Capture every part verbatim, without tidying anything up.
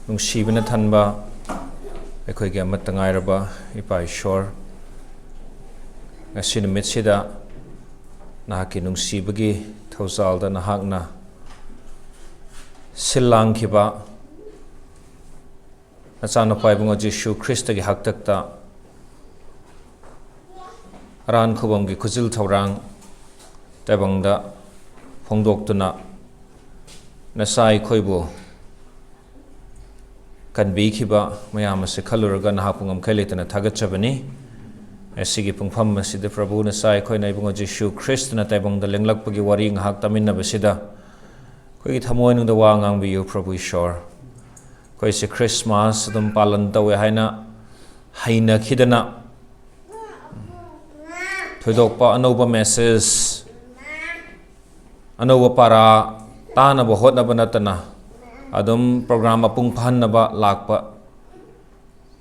ꯅꯨꯡꯁꯤꯕꯅ ꯊꯟꯕ ꯑꯩꯈꯣꯏꯒꯤ ꯑꯃꯠꯇ ꯉꯥꯏꯔꯕ ꯏꯄꯥ ꯏꯁꯣꯔ, ꯉꯁꯤ ꯅꯨꯃꯤꯠꯁꯤꯗ ꯅꯍꯥꯛꯀꯤ ꯅꯨꯡꯁꯤꯕꯒꯤ ꯊꯧꯖꯥꯜꯗ ꯅꯍꯥꯛꯅ ꯁꯤꯜ ꯂꯥꯡꯈꯤꯕ ꯅꯆꯥꯅꯨꯄꯥ ꯏꯕꯨꯡꯉꯣ ꯖꯤꯁꯨ ꯈ꯭ꯔꯤꯁꯇꯒꯤ ꯍꯥꯛꯇꯛꯇ ꯑꯔꯥꯟ ꯈꯨꯕꯝꯒꯤ ꯈꯨꯖꯤꯜ ꯊꯧꯔꯥꯡ ꯇꯥꯏꯕꯪꯗ ꯐꯣꯡꯗꯣꯛꯇꯨꯅ ꯅꯆꯥ ꯑꯩꯈꯣꯏꯕꯨ ꯀꯟꯕꯤꯈꯤꯕ ꯃꯌꯥꯝ ꯑꯁꯤ ꯈꯜꯂꯨꯔꯒ ꯅꯍꯥꯛꯄꯨ ꯉꯝꯈꯩ ꯂꯩꯇꯅ ꯊꯥꯒꯠꯆꯕꯅꯤ꯫ ꯉꯁꯤꯒꯤ ꯄꯨꯡꯐꯝ ꯑꯁꯤꯗ ꯄ꯭ꯔꯚꯨ ꯅꯆꯥ ꯑꯩꯈꯣꯏꯅ ꯏꯕꯨꯡꯉꯣ ꯖꯤꯁꯨ ꯈ꯭ꯔꯤꯁꯇꯅ ꯇꯥꯏꯕꯪꯗ ꯂꯦꯡꯂꯛꯄꯒꯤ ꯋꯥꯔꯤ ꯉꯥꯏꯍꯥꯛ ꯇꯥꯃꯤꯟꯅꯕꯁꯤꯗ ꯑꯩꯈꯣꯏꯒꯤ ꯊꯃꯣꯏꯅꯨꯡꯗ ꯋꯥ ꯉꯥꯡꯕꯤꯌꯨ ꯄ꯭ꯔꯚꯨ ꯏꯁꯣꯔ꯫ ꯑꯩꯈꯣꯏꯁꯦ ꯈ꯭ꯔꯤꯁꯃꯥꯁ ꯑꯗꯨꯝ ꯄꯥꯂꯟ ꯇꯧꯋꯦ ꯍꯥꯏꯅ ꯍꯩꯅꯈꯤꯗꯅ ꯊꯣꯏꯗꯣꯛꯄ ꯑꯅꯧꯕ ꯃꯦꯁꯦꯖ, ꯑꯅꯧꯕ ꯄꯥꯔꯥ ꯇꯥꯅꯕ ꯍꯣꯠꯅꯕ ꯅꯠꯇꯅ ꯑꯗꯨꯝ ꯄ꯭ꯔꯣꯒ꯭ꯔꯥꯝ ꯃꯄꯨꯡ ꯐꯥꯍꯟꯅꯕ ꯂꯥꯛꯄ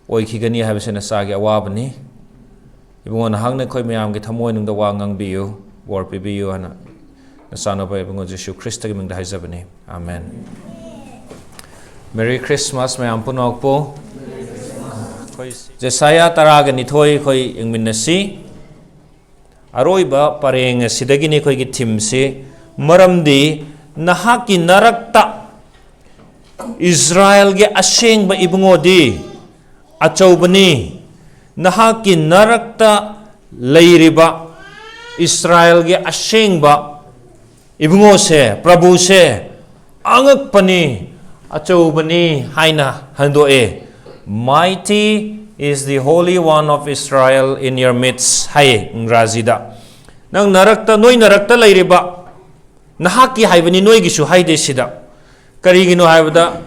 ꯑꯣꯏꯈꯤꯒꯅꯤ ꯍꯥꯏꯕꯁꯤ ꯅꯆꯥꯒꯤ ꯑꯋꯥꯕꯅꯤ꯫ ꯏꯕꯨꯡꯉꯣ ꯅꯍꯥꯛꯅ ꯑꯩꯈꯣꯏ ꯃꯌꯥꯝꯒꯤ ꯊꯃꯣꯏꯅꯨꯡꯗ ꯋꯥ ꯉꯥꯡꯕꯤꯌꯨ, ꯕꯣꯔ ꯄꯤꯕꯤꯌꯨ ꯍꯥꯏꯅ ꯅꯆꯥꯅꯨꯄꯥ ꯏꯕꯨꯡꯉꯣ ꯖꯤꯁꯨ ꯈ꯭ꯔꯤꯁꯇꯒꯤ ꯃꯤꯡꯗ ꯍꯥꯏꯖꯕꯅꯤ꯫ ꯑꯥꯃꯦꯟ꯫ Merry Christmas ꯃꯌꯥꯝ ꯄꯨꯝꯅꯃꯛꯄꯨ꯫ ꯑꯩꯈꯣꯏ ꯖꯦꯁꯥꯌꯥ ꯇꯔꯥꯒ ꯅꯤꯊꯣꯏ ꯑꯩꯈꯣꯏ ꯌꯦꯡꯃꯤꯟꯅꯁꯤ꯫ ꯑꯔꯣꯏꯕ ꯄꯔꯦꯡ ꯑꯁꯤꯗꯒꯤꯅꯤ ꯑꯩꯈꯣꯏꯒꯤ ꯊꯤꯝꯁꯤ꯫ "ꯃꯔꯝꯗꯤ ꯅꯍꯥꯛꯀꯤ ꯅꯔꯛꯇ ꯏꯁꯔꯥꯌꯦꯜꯒꯤ ꯑꯁꯦꯡꯕ ꯏꯕꯨꯡꯉꯣꯗꯤ ꯑꯆꯧꯕꯅꯤ, ꯅꯍꯥꯛꯀꯤ ꯅꯔꯛꯇ ꯂꯩꯔꯤꯕ ꯏꯁꯔꯥꯌꯦꯜꯒꯤ ꯑꯁꯦꯡꯕ ꯏꯕꯨꯡꯉꯣꯁꯦ, ꯄ꯭ꯔꯚꯨꯁꯦ ꯑꯉꯛꯄꯅꯤ, ꯑꯆꯧꯕꯅꯤ" ꯍꯥꯏꯅ ꯍꯟꯗꯣꯛꯑꯦ꯫ "Mighty is the Holy One of Israel in your midst" ꯍꯥꯏꯌꯦ ꯏꯪꯒ꯭ꯔꯥꯖꯤꯗ꯫ ꯅꯪ ꯅꯔꯛꯇ, ꯅꯣꯏ ꯅꯔꯛꯇ ꯂꯩꯔꯤꯕ, ꯅꯍꯥꯛꯀꯤ ꯍꯥꯏꯕꯅꯤ, ꯅꯣꯏꯒꯤꯁꯨ ꯍꯥꯏꯗꯦ ꯁꯤꯗ꯫ ꯀꯔꯤꯒꯤꯅꯣ ꯍꯥꯏꯕꯗ,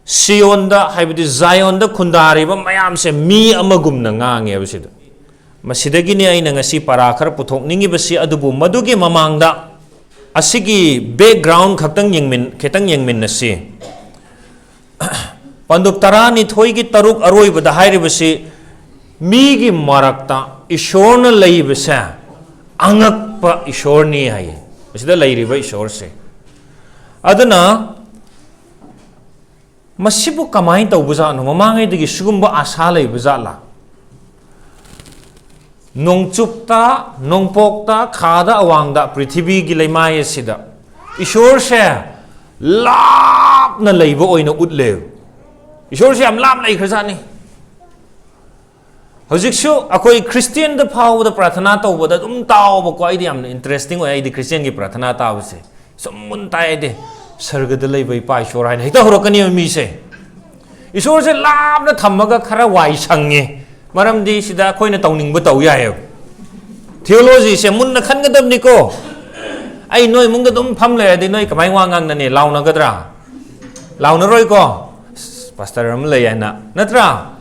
ꯁꯤꯌꯣꯟꯗ, ꯍꯥꯏꯕꯗꯤ ꯖꯥꯌꯣꯟꯗ ꯈꯨꯟꯗꯥꯔꯤꯕ ꯃꯌꯥꯝꯁꯦ ꯃꯤ ꯑꯃꯒꯨꯝꯅ ꯉꯥꯡꯉꯦꯕ ꯁꯤꯗ꯫ ꯃꯁꯤꯗꯒꯤꯅꯤ ꯑꯩꯅ ꯉꯁꯤ ꯄꯔꯥ ꯈꯔ ꯄꯨꯊꯣꯛꯅꯤꯡꯉꯤꯕꯁꯤ, ꯑꯗꯨꯕꯨ ꯃꯗꯨꯒꯤ ꯃꯃꯥꯡꯗ ꯑꯁꯤꯒꯤ background ꯈꯛꯇꯪ ꯌꯦꯡꯃꯤꯟ-, ꯈꯤꯇꯪ ꯌꯦꯡꯃꯤꯟꯅꯁꯤ꯫ ꯄꯟꯗꯨꯞ ꯇꯔꯥꯅꯤꯊꯣꯏꯒꯤ ꯇꯔꯨꯛ ꯑꯔꯣꯏꯕꯗ ꯍꯥꯏꯔꯤꯕꯁꯤ, ꯃꯤꯒꯤ ꯃꯔꯛꯇ ꯏꯁꯣꯔꯅ ꯂꯩꯕꯁꯦ ꯑꯉꯛꯄ ꯏꯁꯣꯔꯅꯤ ꯍꯥꯏꯌꯦ, ꯃꯁꯤꯗ ꯂꯩꯔꯤꯕ ꯏꯁꯣꯔꯁꯦ꯫ ꯑꯗꯨꯅ ꯃꯁꯤꯕꯨ ꯀꯃꯥꯏꯅ ꯇꯧꯕꯖꯥꯠꯅꯣ? ꯃꯃꯥꯡꯉꯩꯗꯒꯤ ꯁꯤꯒꯨꯝꯕ ꯑꯥꯁꯥ ꯂꯩꯕ ꯖꯥꯠꯂꯥ? ꯅꯣꯡꯆꯨꯞꯇ, ꯅꯣꯡꯄꯣꯛꯇ, ꯈꯥꯗ, ꯑꯋꯥꯡꯗ, ꯄ꯭ꯔꯤꯊꯤꯕꯤꯒꯤ ꯂꯩꯃꯥꯏ ꯑꯁꯤꯗ ꯏꯁꯣꯔꯁꯦ ꯂꯥꯞꯅ ꯂꯩꯕ ꯑꯣꯏꯅ ꯎꯠꯂꯦ꯫ ꯏꯁꯣꯔꯁꯦ ꯌꯥꯝ ꯂꯥꯞꯅ ꯂꯩꯈ꯭ꯔꯖꯥꯠꯅꯤ꯫ ꯍꯧꯖꯤꯛꯁꯨ ꯑꯩꯈꯣꯏ ꯈ꯭ꯔꯤꯁꯇꯤꯌꯟꯗ ꯐꯥꯎꯕꯗ ꯄ꯭ꯔꯥꯊꯅꯥ ꯇꯧꯕꯗ ꯑꯗꯨꯝ ꯇꯥꯎꯕꯀꯣ꯫ ꯑꯩꯗꯤ ꯌꯥꯝꯅ ꯏꯟꯇꯔꯦꯁꯇꯤꯡ ꯑꯣꯏ꯫ ꯑꯩꯗꯤ ꯈ꯭ꯔꯤꯁꯇꯤꯌꯟꯒꯤ ꯄ꯭ꯔꯥꯊꯅꯥ ꯇꯥꯕꯁꯦ ꯁꯨꯝ ꯃꯨꯟ ꯇꯥꯏ꯫ ꯑꯩꯗꯤ "ꯁꯔꯒꯗ ꯂꯩꯕ ꯏꯄꯥ ꯏꯁꯣꯔ" ꯍꯥꯏꯅ ꯍꯦꯛꯇ ꯍꯧꯔꯛꯀꯅꯦꯕ ꯃꯤꯁꯦ꯫ ꯏꯁꯣꯔꯁꯦ ꯂꯥꯞꯅ ꯊꯝꯃꯒ ꯈꯔ ꯋꯥꯏ ꯁꯪꯉꯦ, ꯃꯔꯝꯗꯤ ꯁꯤꯗ ꯑꯩꯈꯣꯏꯅ ꯇꯧꯅꯤꯡꯕ ꯇꯧ ꯌꯥꯏꯑꯕ꯫ ꯊꯤꯑꯣꯂꯣꯖꯤꯁꯦ ꯃꯨꯟꯅ ꯈꯟꯒꯗꯕꯅꯤꯀꯣ꯫ ꯑꯩ ꯅꯣꯏ ꯏꯃꯨꯡꯗ ꯑꯗꯨꯝ ꯐꯝ ꯂꯩꯔꯗꯤ ꯅꯣꯏ ꯀꯃꯥꯏꯅ ꯋꯥ ꯉꯥꯡꯅꯅꯤ? ꯂꯥꯎꯅꯒꯗ꯭ꯔꯥ? ꯂꯥꯎꯅꯔꯣꯏꯀꯣ꯫ "ꯑꯁ, ꯄꯥꯁꯇꯔ ꯑꯃ ꯂꯩ" ꯍꯥꯏꯅ, ꯅꯠꯇ꯭ꯔꯥ?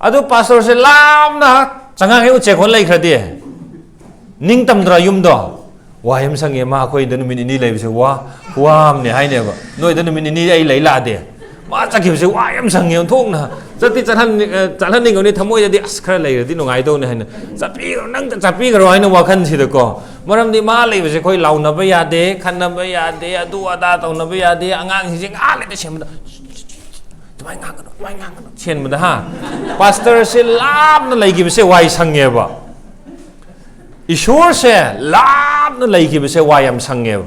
ꯑꯗꯨ ꯄꯥꯁꯇꯔꯁꯦ ꯂꯥꯞꯅ ꯆꯉꯥꯡ ꯍꯦꯛ ꯎꯆꯦꯛ ꯍꯣꯟ ꯂꯩꯈ꯭ꯔꯗꯤ, ꯅꯤꯡꯇꯝꯗ꯭ꯔꯥ ꯌꯨꯝꯗꯣ? "ꯋꯥ ꯌꯥꯝ ꯁꯪꯉꯦ, ꯃꯥ ꯑꯩꯈꯣꯏꯗ ꯅꯨꯃꯤꯠ ꯅꯤꯅꯤ ꯂꯩꯕꯁꯦ ꯋꯥ ꯈꯨꯋꯥ ꯑꯃꯅꯦ" ꯍꯥꯏꯅꯦꯕ꯫ "ꯅꯣꯏꯗ ꯅꯨꯃꯤꯠ ꯅꯤꯅꯤ ꯑꯩ ꯂꯩ ꯂꯥꯛꯑꯗꯤ, ꯃꯥ ꯆꯠꯈꯤꯕꯁꯦ ꯋꯥ ꯌꯥꯝ ꯁꯪꯉꯦ, ꯑꯣꯟꯊꯣꯛꯅ ꯆꯠꯇꯤ ꯆꯠꯍꯟꯅꯤꯡ-, ꯑ, ꯆꯠꯍꯟꯅꯤꯡꯉꯕꯅꯤ, ꯊꯃꯣꯏꯗꯗꯤ ꯑꯁ ꯈꯔ ꯂꯩꯔꯗꯤ ꯅꯨꯡꯉꯥꯏꯗꯧꯅꯦ" ꯍꯥꯏꯅ, "ꯆꯠꯄꯤꯈ꯭ꯔꯣ, ꯅꯪ ꯆꯠꯄꯤꯈ꯭ꯔꯣ" ꯍꯥꯏꯅ ꯋꯥꯈꯜꯁꯤꯗꯀꯣ꯫ ꯃꯔꯝꯗꯤ ꯃꯥ ꯂꯩꯕꯁꯦ ꯑꯩꯈꯣꯏ ꯂꯥꯎꯅꯕ ꯌꯥꯗꯦ, ꯈꯠꯅꯕ ꯌꯥꯗꯦ, ꯑꯗꯨ ꯑꯗꯥ ꯇꯧꯅꯕ ꯌꯥꯗꯦ, ꯑꯉꯥꯡꯁꯤꯡꯁꯦ ꯉꯥ ꯂꯩꯇ ꯁꯦꯝꯕꯗ "ꯑꯗꯨꯃꯥꯏꯅ ꯉꯥꯡꯒꯅꯨ, ꯑꯗꯨꯃꯥꯏꯅ ꯉꯥꯡꯒꯅꯨ" ꯁꯦꯝꯕꯗ, ꯍꯥ? ꯄꯥꯁꯇꯔꯁꯦ ꯂꯥꯞꯅ ꯂꯩꯈꯤꯕꯁꯦ ꯋꯥꯏ ꯁꯪꯉꯦꯕ꯫ ꯏꯁꯣꯔꯁꯦ ꯂꯥꯞꯅ ꯂꯩꯈꯤꯕꯁꯦ ꯋꯥ ꯌꯥꯝ ꯁꯪꯉꯦꯕ꯫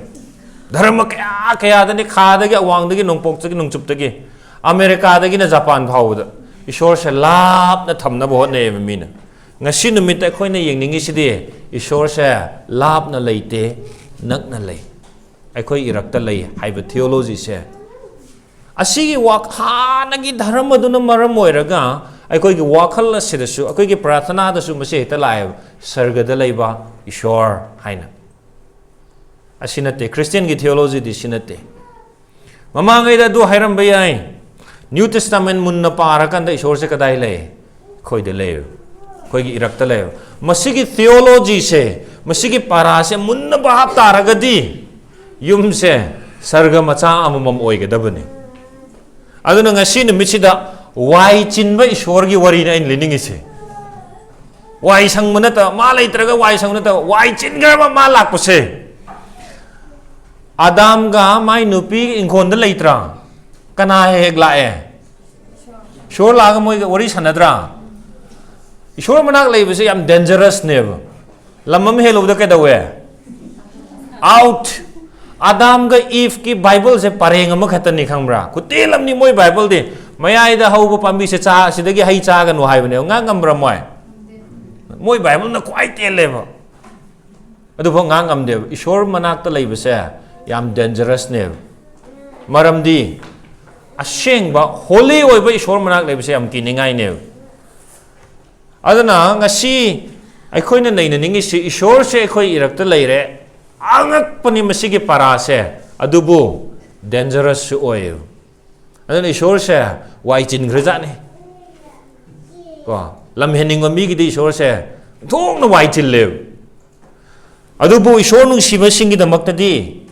ꯙꯔꯃ ꯀꯌꯥ ꯀꯌꯥꯗꯅꯤ, ꯈꯥꯗꯒꯤ, ꯑꯋꯥꯡꯗꯒꯤ, ꯅꯣꯡꯄꯣꯛꯇꯒꯤ, ꯅꯣꯡꯆꯨꯞꯇꯒꯤ, ꯑꯃꯦꯔꯤꯀꯥꯗꯒꯤꯅ ꯖꯄꯥꯟ ꯐꯥꯎꯕꯗ ꯏꯁꯣꯔꯁꯦ ꯂꯥꯞꯅ ꯊꯝꯅꯕ ꯍꯣꯠꯅꯩꯌꯦꯕ ꯃꯤꯅ꯫ ꯉꯁꯤ ꯅꯨꯃꯤꯠꯇ ꯑꯩꯈꯣꯏꯅ ꯌꯦꯡꯅꯤꯡꯉꯤꯁꯤꯗꯤ ꯏꯁꯣꯔꯁꯦ ꯂꯥꯞꯅ ꯂꯩꯇꯦ, ꯅꯛꯅ ꯂꯩ, ꯑꯩꯈꯣꯏ ꯏꯔꯛꯇ ꯂꯩ ꯍꯥꯏꯕ ꯊꯤꯑꯣꯂꯣꯖꯤꯁꯦ꯫ ꯑꯁꯤꯒꯤ ꯋꯥ-, ꯍꯥꯟꯅꯒꯤ ꯙꯔꯃꯗꯨꯅ ꯃꯔꯝ ꯑꯣꯏꯔꯒ ꯑꯩꯈꯣꯏꯒꯤ ꯋꯥꯈꯜ ꯑꯁꯤꯗꯁꯨ, ꯑꯩꯈꯣꯏꯒꯤ ꯄ꯭ꯔꯥꯊꯅꯥꯗꯁꯨ ꯃꯁꯤ ꯍꯦꯛꯇ ꯂꯥꯛꯑꯦꯕ, "ꯁꯔꯒꯗ ꯂꯩꯕ ꯏꯁꯣꯔ" ꯍꯥꯏꯅ꯫ ꯑꯁꯤ ꯅꯠꯇꯦ, ꯈ꯭ꯔꯤꯁꯇꯤꯌꯟꯒꯤ ꯊꯤꯑꯣꯂꯣꯖꯤꯗꯤ ꯁꯤ ꯅꯠꯇꯦ꯫ ꯃꯃꯥꯡꯉꯩꯗ ꯑꯗꯨ ꯍꯥꯏꯔꯝꯕ ꯌꯥꯏ꯫ ꯅ꯭ꯌꯨ ꯇꯦꯁꯇꯥꯃꯦꯟ ꯃꯨꯟꯅ ꯄꯥꯔꯀꯥꯟꯗ ꯏꯁꯣꯔꯁꯦ ꯀꯗꯥꯏ ꯂꯩ? ꯑꯩꯈꯣꯏꯗ ꯂꯩ, ꯑꯩꯈꯣꯏꯒꯤ ꯏꯔꯛꯇ ꯂꯩ꯫ ꯃꯁꯤꯒꯤ ꯊꯤꯑꯣꯂꯣꯖꯤꯁꯦ, ꯃꯁꯤꯒꯤ ꯄꯥꯔꯥꯁꯦ ꯃꯨꯟꯅ ꯚꯥꯞ ꯇꯥꯔꯒꯗꯤ ꯌꯨꯝꯁꯦ ꯁꯔꯒ ꯃꯆꯥ ꯑꯃꯃꯝ ꯑꯣꯏꯒꯗꯕꯅꯤ꯫ ꯑꯗꯨꯅ ꯉꯁꯤ ꯅꯨꯃꯤꯠꯁꯤꯗ ꯋꯥꯏ ꯆꯤꯟꯕ ꯏꯁꯣꯔꯒꯤ ꯋꯥꯔꯤꯅꯤ ꯑꯩꯅ ꯂꯤꯅꯤꯡꯉꯤꯁꯦ꯫ ꯋꯥꯏ ꯁꯪꯕ ꯅꯠꯇꯕ, ꯃꯥ ꯂꯩꯇ꯭ꯔꯒ ꯋꯥꯏ ꯁꯪꯕ ꯅꯠꯇꯕ, ꯋꯥꯏ ꯆꯤꯟꯈ꯭ꯔꯕ ꯃꯥ ꯂꯥꯛꯄꯁꯦ꯫ ꯑꯗꯥꯝꯒ ꯃꯥꯏ ꯅꯨꯄꯤ ꯏꯪꯈꯣꯜꯗ ꯂꯩꯇ꯭ꯔꯥ? ꯀꯅꯥ ꯍꯦꯛ ꯍꯦꯛ ꯂꯥꯛꯑꯦ? ꯏꯁꯣꯔ ꯂꯥꯛꯑꯒ ꯃꯣꯏꯒ ꯋꯥꯔꯤ ꯁꯥꯟꯅꯗ꯭ꯔꯥ? ꯏꯁꯣꯔ ꯃꯅꯥꯛ ꯂꯩꯕꯁꯦ ꯌꯥꯝ dangerous ꯅꯦꯕ꯫ ꯂꯝ ꯑꯃ ꯍꯦꯜꯂꯨꯕꯗ ꯀꯩꯗꯧꯋꯦ? Out꯫ ꯑꯗꯥꯝꯒ ꯏꯚꯀꯤ ꯕꯥꯏꯕꯜꯁꯦ ꯄꯔꯦꯡ ꯑꯃꯈꯛꯇꯅꯤ, ꯈꯪꯕ꯭ꯔꯥ? ꯈꯨꯇꯦꯜ ꯑꯃꯅꯤ ꯃꯣꯏ ꯕꯥꯏꯕꯜꯗꯤ꯫ ꯃꯌꯥꯏꯗ ꯍꯧꯕ ꯄꯥꯝꯕꯤꯁꯦ ꯆꯥ, ꯁꯤꯗꯒꯤ ꯍꯩ ꯆꯥꯒꯅꯨ ꯍꯥꯏꯕꯅꯦꯕ꯫ ꯉꯥꯡ ꯉꯝꯕ꯭ꯔꯥ ꯃꯣꯏ? ꯃꯣꯏ ꯕꯥꯏꯕꯜꯅ ꯈ꯭ꯋꯥꯏ ꯇꯦꯜꯂꯦꯕ꯫ ꯑꯗꯨꯐꯥꯎ ꯉꯥꯡ ꯉꯝꯗꯦꯕ꯫ ꯏꯁꯣꯔ ꯃꯅꯥꯛꯇ ꯂꯩꯕꯁꯦ ꯌꯥꯝ dangerous ꯅꯦꯕ꯫ ꯃꯔꯝꯗꯤ ꯑꯁꯦꯡꯕ holy ꯑꯣꯏꯕ ꯏꯁꯣꯔ ꯃꯅꯥꯛ ꯂꯩꯕꯁꯦ ꯌꯥꯝ ꯀꯤꯅꯤꯡꯉꯥꯏꯅꯦꯕ꯫ ꯑꯗꯨꯅ ꯉꯁꯤ ꯑꯩꯈꯣꯏꯅ ꯅꯩꯅꯅꯤꯡꯉꯤꯁꯤ, ꯏꯁꯣꯔꯁꯦ ꯑꯩꯈꯣꯏ ꯏꯔꯛꯇ ꯂꯩꯔꯦ, ꯑꯉꯛꯄꯅꯤ ꯃꯁꯤꯒꯤ ꯄꯔꯥꯁꯦ, ꯑꯗꯨꯕꯨ dangerous ꯁꯨ ꯑꯣꯏꯌꯦꯕ꯫ ꯑꯗꯨꯅ ꯏꯁꯣꯔꯁꯦ ꯋꯥꯏ ꯆꯤꯟꯈ꯭ꯔꯖꯥꯠꯅꯤ꯫ ꯀꯣ, ꯂꯝ ꯍꯦꯟꯅꯤꯡꯕ ꯃꯤꯒꯤꯗꯤ ꯏꯁꯣꯔꯁꯦ ꯊꯣꯛꯅ ꯋꯥꯏ ꯆꯤꯜꯂꯦꯕ꯫ ꯑꯗꯨꯕꯨ ꯏꯁꯣꯔ ꯅꯨꯡꯁꯤꯕꯁꯤꯡꯒꯤꯗꯃꯛꯇꯗꯤ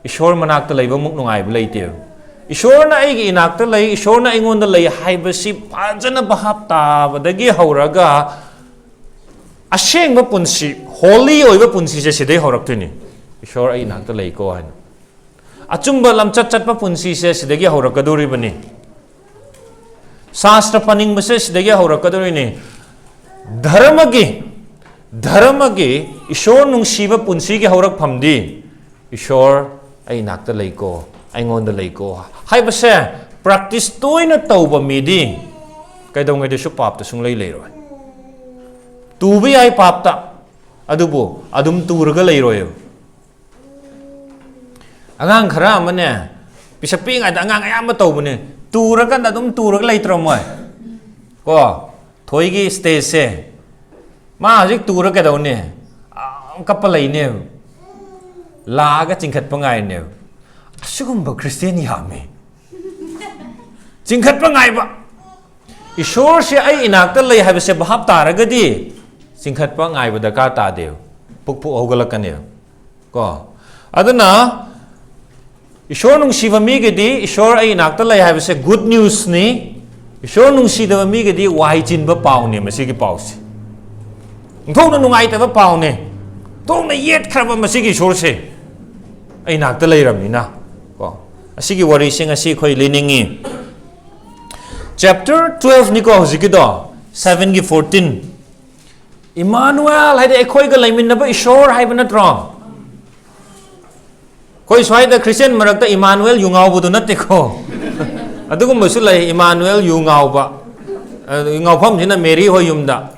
ꯏꯁꯣꯔ ꯃꯅꯥꯛꯇ ꯂꯩꯕꯃꯨꯛ ꯅꯨꯡꯉꯥꯏꯕ ꯂꯩꯇꯦꯕ꯫ ꯏꯁꯣꯔꯅ ꯑꯩꯒꯤ ꯏꯅꯥꯛꯇ ꯂꯩ, ꯏꯁꯣꯔꯅ ꯑꯩꯉꯣꯟꯗ ꯂꯩ ꯍꯥꯏꯕꯁꯤ ꯐꯖꯅ ꯚꯥꯞ ꯇꯥꯕꯗꯒꯤ ꯍꯧꯔꯒ ꯑꯁꯦꯡꯕ ꯄꯨꯟꯁꯤ, holy ꯑꯣꯏꯕ ꯄꯨꯟꯁꯤꯁꯦ ꯁꯤꯗꯩ ꯍꯧꯔꯛꯇꯣꯏꯅꯤ꯫ ꯏꯁꯣꯔ ꯑꯩ ꯏꯅꯥꯛꯇ ꯂꯩꯀꯣ ꯍꯥꯏꯅ꯫ ꯑꯆꯨꯝꯕ ꯂꯝꯆꯠ ꯆꯠꯄ ꯄꯨꯟꯁꯤꯁꯦ ꯁꯤꯗꯒꯤ ꯍꯧꯔꯛꯀꯗꯣꯔꯤꯕꯅꯤ꯫ ꯁꯥꯁꯇ꯭ꯔ ꯄꯥꯅꯤꯡꯕꯁꯦ ꯁꯤꯗꯒꯤ ꯍꯧꯔꯛꯀꯗꯣꯔꯤꯅꯤ꯫ ꯙꯔꯃꯒꯤ, ꯙꯔꯃꯒꯤ ꯏꯁꯣꯔ ꯅꯨꯡꯁꯤꯕ ꯄꯨꯟꯁꯤꯒꯤ ꯍꯧꯔꯛꯐꯝꯗꯤ ꯏꯁꯣꯔ ꯑꯩ ꯏꯅꯥꯛꯇ ꯂꯩꯀꯣ, ꯑꯩꯉꯣꯟꯗ ꯂꯩꯀꯣ ꯍꯥꯏꯕꯁꯦ practice ꯇꯣꯏꯅ ꯇꯧꯕ ꯃꯤꯗꯤ ꯀꯩꯗꯧꯉꯩꯗꯁꯨ ꯄꯥꯞꯇ ꯁꯨꯡꯂꯩ ꯂꯩꯔꯣꯏ꯫ ꯇꯨꯕ ꯌꯥꯏ ꯄꯥꯞꯇ, ꯑꯗꯨꯕꯨ ꯑꯗꯨꯝ ꯇꯨꯔꯒ ꯂꯩꯔꯣꯏꯕ꯫ ꯑꯉꯥꯡ ꯈꯔ ꯑꯃꯅꯦ, ꯄꯤꯁꯛ ꯄꯤꯛꯏꯉꯩꯗ ꯑꯉꯥꯡ ꯑꯌꯥꯝꯕ ꯇꯧꯕꯅꯦ, ꯇꯨꯔꯀꯥꯟꯗ ꯑꯗꯨꯝ ꯇꯨꯔꯒ ꯂꯩꯇ꯭ꯔꯣ ꯃꯣꯏ? ꯀꯣ, ꯊꯣꯏꯒꯤ stage ꯁꯦ, ꯃꯥ ꯍꯧꯖꯤꯛ ꯇꯨꯔ ꯀꯩꯗꯧꯅꯤ? ꯑꯗꯨꯝ ꯀꯞꯄ ꯂꯩꯅꯦꯕ꯫ ꯂꯥꯛꯑꯒ ꯆꯤꯡꯈꯠꯄ ꯉꯥꯏꯅꯦꯕ꯫ ꯑꯁꯤꯒꯨꯝꯕ Christian ꯌꯥꯝꯃꯤ꯫ ꯆꯤꯡꯈꯠꯄ ꯉꯥꯏꯕ꯫ ꯏꯁꯣꯔꯁꯦ ꯑꯩ ꯏꯅꯥꯛꯇ ꯂꯩ ꯍꯥꯏꯕꯁꯦ ꯚꯥꯞ ꯇꯥꯔꯒꯗꯤ ꯆꯤꯡꯈꯠꯄ ꯉꯥꯏꯕ ꯗꯔꯀꯥꯔ ꯇꯥꯗꯦꯕ꯫ ꯄꯨꯛ ꯄꯨꯛ ꯍꯧꯒꯠꯂꯛꯀꯅꯦꯕ꯫ ꯀꯣ? ꯑꯗꯨꯅ ꯏꯁꯣꯔ ꯅꯨꯡꯁꯤꯕ ꯃꯤꯒꯤꯗꯤ ꯏꯁꯣꯔ ꯑꯩ ꯏꯅꯥꯛꯇ ꯂꯩ ꯍꯥꯏꯕꯁꯦ good news ꯅꯤ꯫ ꯏꯁꯣꯔ ꯅꯨꯡꯁꯤꯗꯕ ꯃꯤꯒꯤꯗꯤ ꯋꯥꯍꯩ ꯆꯤꯟꯕ ꯄꯥꯎꯅꯦ ꯃꯁꯤꯒꯤ ꯄꯥꯎꯁꯦ꯫ ꯑꯣꯟꯊꯣꯛꯅ ꯅꯨꯡꯉꯥꯏꯇꯕ ꯄꯥꯎꯅꯦ꯫ ꯑꯣꯟꯊꯣꯛꯅ ꯌꯦꯠꯈ꯭ꯔꯕ ꯃꯁꯤꯒꯤ ꯏꯁꯣꯔꯁꯦ꯫ ꯑꯩ ꯏꯅꯥꯛꯇ ꯂꯩꯔꯕꯅꯤꯅ꯫ ꯑꯁꯤꯒꯤ ꯋꯥꯔꯤꯁꯦ ꯉꯁꯤ ꯑꯩꯈꯣꯏ ꯂꯤꯅꯤꯡꯉꯤ꯫ Chapter twelve ꯅꯤꯀꯣ ꯍꯧꯖꯤꯛꯀꯤꯗꯣ, seven ꯒꯤ fourteen꯫ ꯏꯃꯥꯅꯨꯑꯦꯜ ꯍꯥꯏꯗꯤ ꯑꯩꯈꯣꯏꯒ ꯂꯩꯃꯤꯟꯅꯕ ꯏꯁꯣꯔ ꯍꯥꯏꯕ ꯅꯠꯇ꯭ꯔꯣ? ꯑꯩꯈꯣꯏ ꯁ꯭ꯋꯥꯏꯗ ꯈ꯭ꯔꯤꯁꯇꯤꯌꯥꯟ ꯃꯔꯛꯇ ꯏꯃꯥꯅꯨꯑꯦꯜ ꯌꯨ ꯉꯥꯎꯕꯗꯨ ꯅꯠꯇꯦꯀꯣ꯫ ꯑꯗꯨꯒꯨꯝꯕꯁꯨ ꯂꯩ, ꯏꯃꯥꯅꯨꯑꯦꯜ ꯌꯨ ꯉꯥꯎꯕ꯫ ꯑ, ꯉꯥꯎꯐꯝꯁꯤꯅ ꯃꯦꯔꯤ ꯍꯣꯏ ꯌꯨꯝꯗ꯫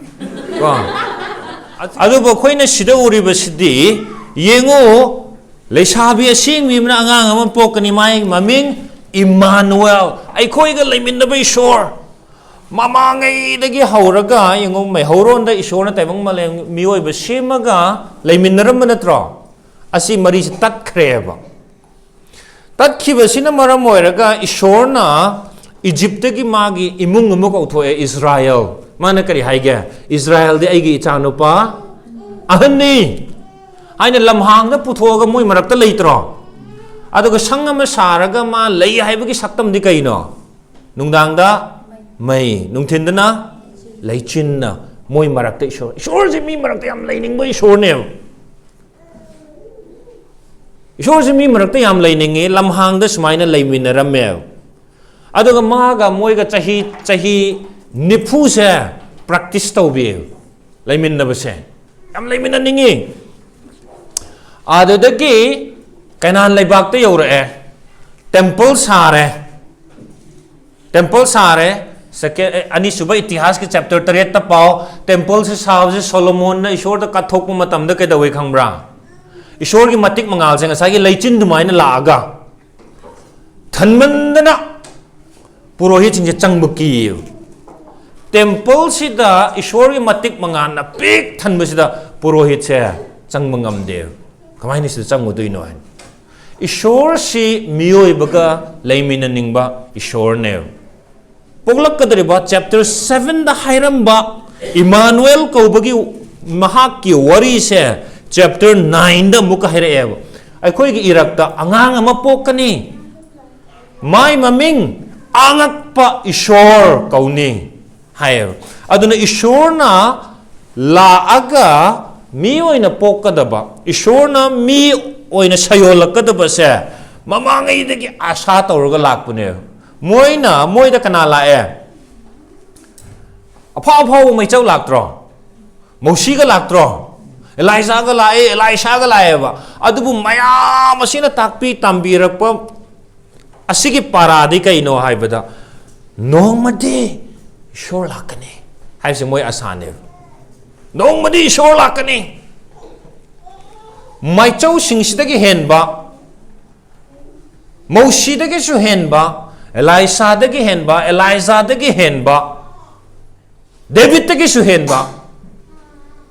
ꯀꯣ? ꯑꯗꯨꯕꯨ ꯑꯩꯈꯣꯏꯅ ꯁꯤꯗ ꯎꯔꯤꯕꯁꯤꯗꯤ, ꯌꯦꯡꯉꯨ, ꯂꯩꯁꯥꯕꯤ ꯑꯁꯦꯡꯕꯤ ꯑꯃꯅ ꯑꯉꯥꯡ ꯑꯃ ꯄꯣꯛꯀꯅꯤ, ꯃꯥꯒꯤ ꯃꯃꯤꯡ ꯏꯃꯥꯅꯨꯑꯦꯜ, ꯑꯩꯈꯣꯏꯒ ꯂꯩꯃꯤꯟꯅꯕ ꯏꯁꯣꯔ꯫ ꯃꯃꯥꯡꯉꯩꯗꯒꯤ ꯍꯧꯔꯒ, ꯌꯦꯡꯉꯨ, ꯃꯩꯍꯧꯔꯣꯟꯗ ꯏꯁꯣꯔꯅ ꯇꯥꯏꯕꯪ ꯃꯥꯂꯦꯝ ꯃꯤꯑꯣꯏꯕ ꯁꯦꯝꯃꯒ ꯂꯩꯃꯤꯟꯅꯔꯝꯕ ꯅꯠꯇ꯭ꯔꯣ? ꯑꯁꯤ ꯃꯔꯤꯁꯤ ꯇꯠꯈ꯭ꯔꯦꯕ꯫ ꯇꯠꯈꯤꯕꯁꯤꯅ ꯃꯔꯝ ꯑꯣꯏꯔꯒ ꯏꯁꯣꯔꯅ ꯏꯖꯤꯞꯇꯒꯤ ꯃꯥꯒꯤ ꯏꯃꯨꯡ ꯑꯃ ꯀꯧꯊꯣꯛꯑꯦ, ꯏꯁꯔꯥꯌꯦꯜ꯫ ꯃꯥꯅ ꯀꯔꯤ ꯍꯥꯏꯒꯦ? "ꯏꯁꯔꯥꯌꯦꯜꯗꯤ ꯑꯩꯒꯤ ꯏꯆꯥꯅꯨꯄꯥ ꯑꯍꯟꯅꯤ" ꯍꯥꯏꯅ ꯂꯝꯍꯥꯡꯗ ꯄꯨꯊꯣꯛꯑꯒ ꯃꯣꯏ ꯃꯔꯛꯇ ꯂꯩꯇ꯭ꯔꯣ? ꯑꯗꯨꯒ ꯁꯪ ꯑꯃ ꯁꯥꯔꯒ ꯃꯥ ꯂꯩ ꯍꯥꯏꯕꯒꯤ ꯁꯛꯇꯝꯗꯤ ꯀꯩꯅꯣ? ꯅꯨꯡꯗꯥꯡꯗ ꯃꯩ, ꯅꯨꯡꯊꯤꯟꯗꯅ ꯂꯩꯆꯤꯟꯅ꯫ ꯃꯣꯏ ꯃꯔꯛꯇ ꯏꯁꯣꯔ, ꯏꯁꯣꯔꯁꯦ ꯃꯤ ꯃꯔꯛꯇ ꯌꯥꯝ ꯂꯩꯅꯤꯡꯕ ꯏꯁꯣꯔꯅꯦꯕ꯫ ꯏꯁꯣꯔꯁꯦ ꯃꯤ ꯃꯔꯛꯇ ꯌꯥꯝ ꯂꯩꯅꯤꯡꯉꯤ, ꯂꯝꯍꯥꯡꯗ ꯁꯨꯃꯥꯏꯅ ꯂꯩꯃꯤꯟꯅꯔꯝꯃꯦꯕ꯫ ꯑꯗꯨꯒ ꯃꯥꯒ ꯃꯣꯏꯒ ꯆꯍꯤ, ꯆꯍꯤ ꯅꯤꯐꯨꯁꯦ practice ꯇꯧꯕꯤꯌꯦꯕ, ꯂꯩꯃꯤꯟꯅꯕꯁꯦ꯫ ꯌꯥꯝ ꯂꯩꯃꯤꯟꯅꯅꯤꯡꯉꯤ꯫ ꯑꯗꯨꯗꯒꯤ ꯀꯅꯥꯟ ꯂꯩꯕꯥꯛꯇ ꯌꯧꯔꯛꯑꯦ, temple ꯁꯥꯔꯦ, temple ꯁꯥꯔꯦ꯫ Second, ꯑꯦ, ꯑꯅꯤꯁꯨꯕ ꯏꯇꯤꯍꯥꯁꯀꯤ chapter ꯇꯔꯦꯠꯇ ꯄꯥꯎ꯫ Templeꯁꯦ ꯁꯥꯕꯁꯦ ꯁꯣꯂꯣꯃꯣꯟꯅ ꯏꯁꯣꯔꯗ ꯀꯠꯊꯣꯛꯄ ꯃꯇꯝꯗ ꯀꯩꯗꯧꯋꯦ ꯈꯪꯕ꯭ꯔꯥ? ꯏꯁꯣꯔꯒꯤ ꯃꯇꯤꯛ ꯃꯉꯥꯜꯁꯦ ꯉꯁꯥꯏꯒꯤ ꯂꯩꯆꯤꯟ ꯑꯗꯨꯃꯥꯏꯅ ꯂꯥꯛꯑꯒ ꯊꯟꯃꯟꯗꯅ ꯄꯨꯔꯣꯍꯤꯠꯁꯤꯡꯁꯦ ꯆꯪꯕ ꯀꯤꯌꯦꯕ꯫ Templeꯁꯤꯗ ꯏꯁꯣꯔꯒꯤ ꯃꯇꯤꯛ ꯃꯉꯥꯜꯅ ꯄꯤꯛ ꯊꯟꯕꯁꯤꯗ ꯄꯨꯔꯣꯍꯤꯠꯁꯦ ꯆꯪꯕ ꯉꯝꯗꯦꯕ꯫ ꯀꯃꯥꯏꯅ ꯁꯤꯗ ꯆꯪꯉꯨꯗꯣꯏꯅꯣ ꯍꯥꯏꯅ꯫ ꯏꯁꯣꯔꯁꯤ ꯃꯤꯑꯣꯏꯕꯒ ꯂꯩꯃꯤꯟꯅꯅꯤꯡꯕ ꯏꯁꯣꯔꯅꯦꯕ꯫ ꯄꯣꯛꯂꯛꯀꯗꯧꯔꯤꯕ chapter sevenꯗ ꯍꯥꯏꯔꯝꯕ ꯏꯃꯥꯅꯨꯑꯦꯜ ꯀꯧꯕꯒꯤ ꯃꯍꯥꯛꯀꯤ ꯋꯥꯔꯤꯁꯦ chapter nineꯗ ꯑꯃꯨꯛꯀ ꯍꯥꯏꯔꯛꯑꯦꯕ꯫ ꯑꯩꯈꯣꯏꯒꯤ ꯏꯔꯛꯇ ꯑꯉꯥꯡ ꯑꯃ ꯄꯣꯛꯀꯅꯤ, ꯃꯥꯏ ꯃꯃꯤꯡ ꯑꯉꯛꯄ ꯏꯁꯣꯔ ꯀꯧꯅꯤ ꯍꯥꯏꯌꯦꯕ꯫ ꯑꯗꯨꯅ ꯏꯁꯣꯔꯅ ꯂꯥꯛꯑꯒ ꯃꯤ ꯑꯣꯏꯅ ꯄꯣꯛꯀꯗꯕ, ꯏꯁꯣꯔꯅ ꯃꯤ ꯑꯣꯏꯅ ꯁꯌꯣꯜꯂꯛꯀꯗꯕꯁꯦ ꯃꯃꯥꯡꯉꯩꯗꯒꯤ ꯑꯥꯁꯥ ꯇꯧꯔꯒ ꯂꯥꯛꯄꯅꯦꯕ꯫ ꯃꯣꯏꯅ, ꯃꯣꯏꯗ ꯀꯅꯥ ꯂꯥꯛꯑꯦ? ꯑꯐꯥꯎ ꯑꯐꯥꯎꯕ ꯃꯩꯆꯧ ꯂꯥꯛꯇ꯭ꯔꯣ? ꯃꯧꯁꯤꯒ ꯂꯥꯛꯇ꯭ꯔꯣ? ꯑꯦꯂꯥꯏꯖꯥꯒ ꯂꯥꯛꯑꯦ, ꯑꯦꯂꯥꯏꯁꯥꯒ ꯂꯥꯛꯑꯦꯕ꯫ ꯑꯗꯨꯕꯨ ꯃꯌꯥꯝ ꯑꯁꯤꯅ ꯇꯥꯛꯄꯤ ꯇꯝꯕꯤꯔꯛꯄ ꯑꯁꯤꯒꯤ ꯄꯥꯔꯥꯗꯤ ꯀꯩꯅꯣ ꯍꯥꯏꯕꯗ, "ꯅꯣꯡꯃꯗꯤ ꯏꯁꯣꯔ ꯂꯥꯛꯀꯅꯤ" ꯍꯥꯏꯕꯁꯦ ꯃꯣꯏ ꯑꯁꯥꯅꯦꯕ꯫ "ꯅꯣꯡꯃꯗꯤ ꯏꯁꯣꯔ ꯂꯥꯛꯀꯅꯤ"꯫ ꯃꯥꯏꯆꯧꯁꯤꯡꯁꯤꯗꯒꯤ ꯍꯦꯟꯕ, ꯃꯧꯁꯤꯗꯒꯤꯁꯨ ꯍꯦꯟꯕ, ꯑꯦꯂꯥꯏꯁꯥꯗꯒꯤ ꯍꯦꯟꯕ, ꯑꯦꯂꯥꯏꯖꯥꯗꯒꯤ ꯍꯦꯟꯕ, ꯗꯦꯕꯤꯠꯇꯒꯤꯁꯨ ꯍꯦꯟꯕ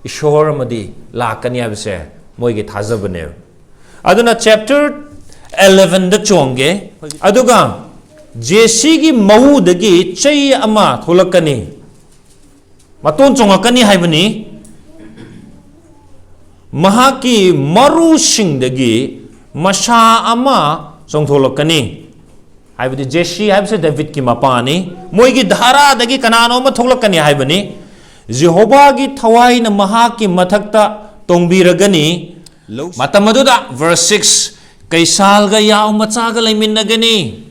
ꯏꯁꯣꯔ ꯑꯃꯗꯤ ꯂꯥꯛꯀꯅꯤ ꯍꯥꯏꯕꯁꯦ ꯃꯣꯏꯒꯤ ꯊꯥꯖꯕꯅꯦꯕ꯫ ꯑꯗꯨꯅ chapter elevenꯗ ꯆꯣꯡꯒꯦ꯫ ꯑꯗꯨꯒ ꯖꯦꯁꯤꯒꯤ ꯃꯎꯗꯒꯤ ꯆꯩ ꯑꯃ ꯊꯣꯛꯂꯛꯀꯅꯤ, ꯃꯇꯣꯟ ꯆꯣꯡꯉꯛꯀꯅꯤ ꯍꯥꯏꯕꯅꯤ꯫ ꯃꯍꯥꯛꯀꯤ ꯃꯔꯨꯁꯤꯡꯗꯒꯤ ꯃꯁꯥ ꯑꯃ ꯆꯣꯡꯊꯣꯛꯂꯛꯀꯅꯤ꯫ ꯍꯥꯏꯕꯗꯤ ꯖꯦꯁꯤ ꯍꯥꯏꯕꯁꯦ ꯗꯦꯕꯤꯠꯀꯤ ꯃꯄꯥꯅꯤ꯫ ꯃꯣꯏꯒꯤ ꯙꯥꯔꯥꯗꯒꯤ ꯀꯅꯥꯅꯣ ꯑꯃ ꯊꯣꯛꯂꯛꯀꯅꯤ ꯍꯥꯏꯕꯅꯤ꯫ ꯖꯦꯍꯣꯚꯥꯒꯤ ꯊꯋꯥꯏꯅ ꯃꯍꯥꯛꯀꯤ ꯃꯊꯛꯇ ꯇꯣꯡꯕꯤꯔꯒꯅꯤ꯫ ꯃꯇꯝ ꯑꯗꯨꯗ, verse six, ꯀꯩꯁꯥꯜꯒ ꯌꯥꯎ ꯃꯆꯥꯒ ꯂꯩꯃꯤꯟꯅꯒꯅꯤ꯫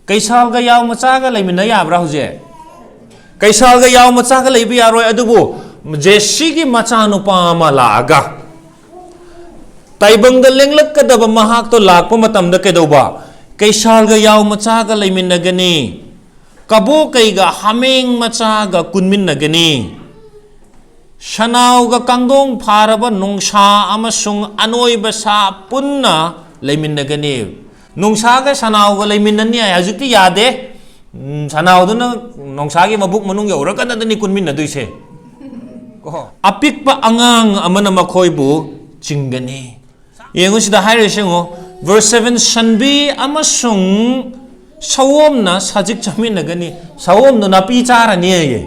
ꯀꯩꯁꯥꯜꯒ ꯌꯥꯎ ꯃꯆꯥꯒ ꯂꯩꯃꯤꯟꯅ ꯌꯥꯕ꯭ꯔꯥ ꯍꯧꯖꯤꯛ? ꯀꯩꯁꯥꯜꯒ ꯌꯥꯎ ꯃꯆꯥꯒ ꯂꯩꯕ ꯌꯥꯔꯣꯏ꯫ ꯑꯗꯨꯕꯨ ꯖꯦꯁꯤꯒꯤ ꯃꯆꯥꯅꯨꯄꯥ ꯑꯃ ꯂꯥꯛꯑꯒ ꯇꯥꯏꯕꯪꯗ ꯂꯦꯡꯂꯛꯀꯗꯕ ꯃꯍꯥꯛꯇꯣ ꯂꯥꯛꯄ ꯃꯇꯝꯗ ꯀꯩꯗꯧꯕ? ꯀꯩꯁꯥꯜꯒ ꯌꯥꯎ ꯃꯆꯥꯒ ꯂꯩꯃꯤꯟꯅꯒꯅꯤ, ꯀꯕꯣꯀꯩꯒ ꯍꯥꯃꯦꯡ ꯃꯆꯥꯒ ꯀꯨꯟꯃꯤꯟꯅꯒꯅꯤ, ꯁꯅꯥꯎꯒ ꯀꯥꯡꯗꯣꯡ ꯐꯥꯔꯕ ꯅꯣꯡꯁꯥ ꯑꯃꯁꯨꯡ ꯑꯅꯣꯏꯕ ꯁꯥ ꯄꯨꯟꯅ ꯂꯩꯃꯤꯟꯅꯒꯅꯤ꯫ ꯅꯣꯡꯁꯥꯒ ꯁꯅꯥꯎꯒ ꯂꯩꯃꯤꯟꯅꯅꯤ ꯍꯥꯏ, ꯍꯧꯖꯤꯛꯇꯤ ꯌꯥꯗꯦ꯫ ꯎꯝ, ꯁꯅꯥꯎꯗꯨꯅ ꯅꯣꯡꯁꯥꯒꯤ ꯃꯕꯨꯛ ꯃꯅꯨꯡ ꯌꯧꯔꯀꯥꯟꯗꯅꯤ ꯀꯨꯟꯃꯤꯟꯅꯗꯣꯏꯁꯦ꯫ ꯀꯣ? ꯑꯄꯤꯛꯄ ꯑꯉꯥꯡ ꯑꯃꯅ ꯃꯈꯣꯏꯕꯨ ꯆꯤꯡꯒꯅꯤ꯫ ꯌꯦꯡꯉꯨ, ꯁꯤꯗ ꯍꯥꯏꯔꯤꯁꯦ ꯌꯦꯡꯉꯣ, verse seven, "ꯁꯟꯕꯤ ꯑꯃꯁꯨꯡ ꯁꯑꯣꯝꯅ ꯁꯖꯤꯛ ꯆꯥꯃꯤꯟꯅꯒꯅꯤ"꯫ ꯁꯑꯣꯝꯗꯣ ꯅꯥꯄꯤ ꯆꯥꯔꯅꯤ ꯍꯥꯏꯌꯦ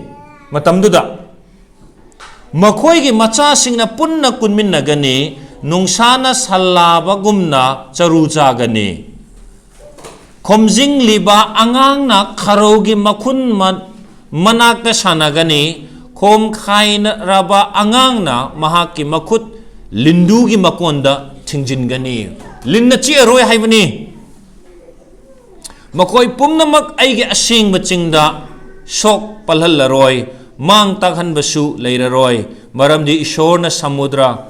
ꯃꯇꯝꯗꯨꯗ꯫ "ꯃꯈꯣꯏꯒꯤ ꯃꯆꯥꯁꯤꯡꯅ ꯄꯨꯟꯅ ꯀꯨꯟꯃꯤꯟꯅꯒꯅꯤ, ꯅꯣꯡꯁꯥꯅ ꯁꯜꯂꯥꯕꯒꯨꯝꯅ ꯆꯔꯨ ꯆꯥꯒꯅꯤ꯫ ꯈꯣꯝꯖꯤꯡꯂꯤꯕ ꯑꯉꯥꯡꯅ ꯈꯔꯧꯒꯤ ꯃꯈꯨꯟ ꯃ-, ꯃꯅꯥꯛꯇ ꯁꯥꯟꯅꯒꯅꯤ, ꯈꯣꯝ ꯈꯥꯏꯅꯔꯕ ꯑꯉꯥꯡꯅ ꯃꯍꯥꯛꯀꯤ ꯃꯈꯨꯠ ꯂꯤꯟꯗꯨꯒꯤ ꯃꯀꯣꯟꯗ ꯊꯤꯡꯖꯤꯟꯒꯅꯤ"꯫ ꯂꯤꯟꯅ ꯆꯤꯛꯑꯔꯣꯏ ꯍꯥꯏꯕꯅꯤ꯫ ꯃꯈꯣꯏ ꯄꯨꯝꯅꯃꯛ ꯑꯩꯒꯤ ꯑꯁꯦꯡꯕ ꯆꯤꯡꯗ ꯁꯣꯛ ꯄꯜꯍꯜꯂꯔꯣꯏ, ꯃꯥꯡ ꯇꯥꯛꯍꯟꯕꯁꯨ ꯂꯩꯔꯔꯣꯏ, ꯃꯔꯝꯗꯤ ꯏꯁꯣꯔꯅ ꯁꯃꯨꯗ꯭ꯔ,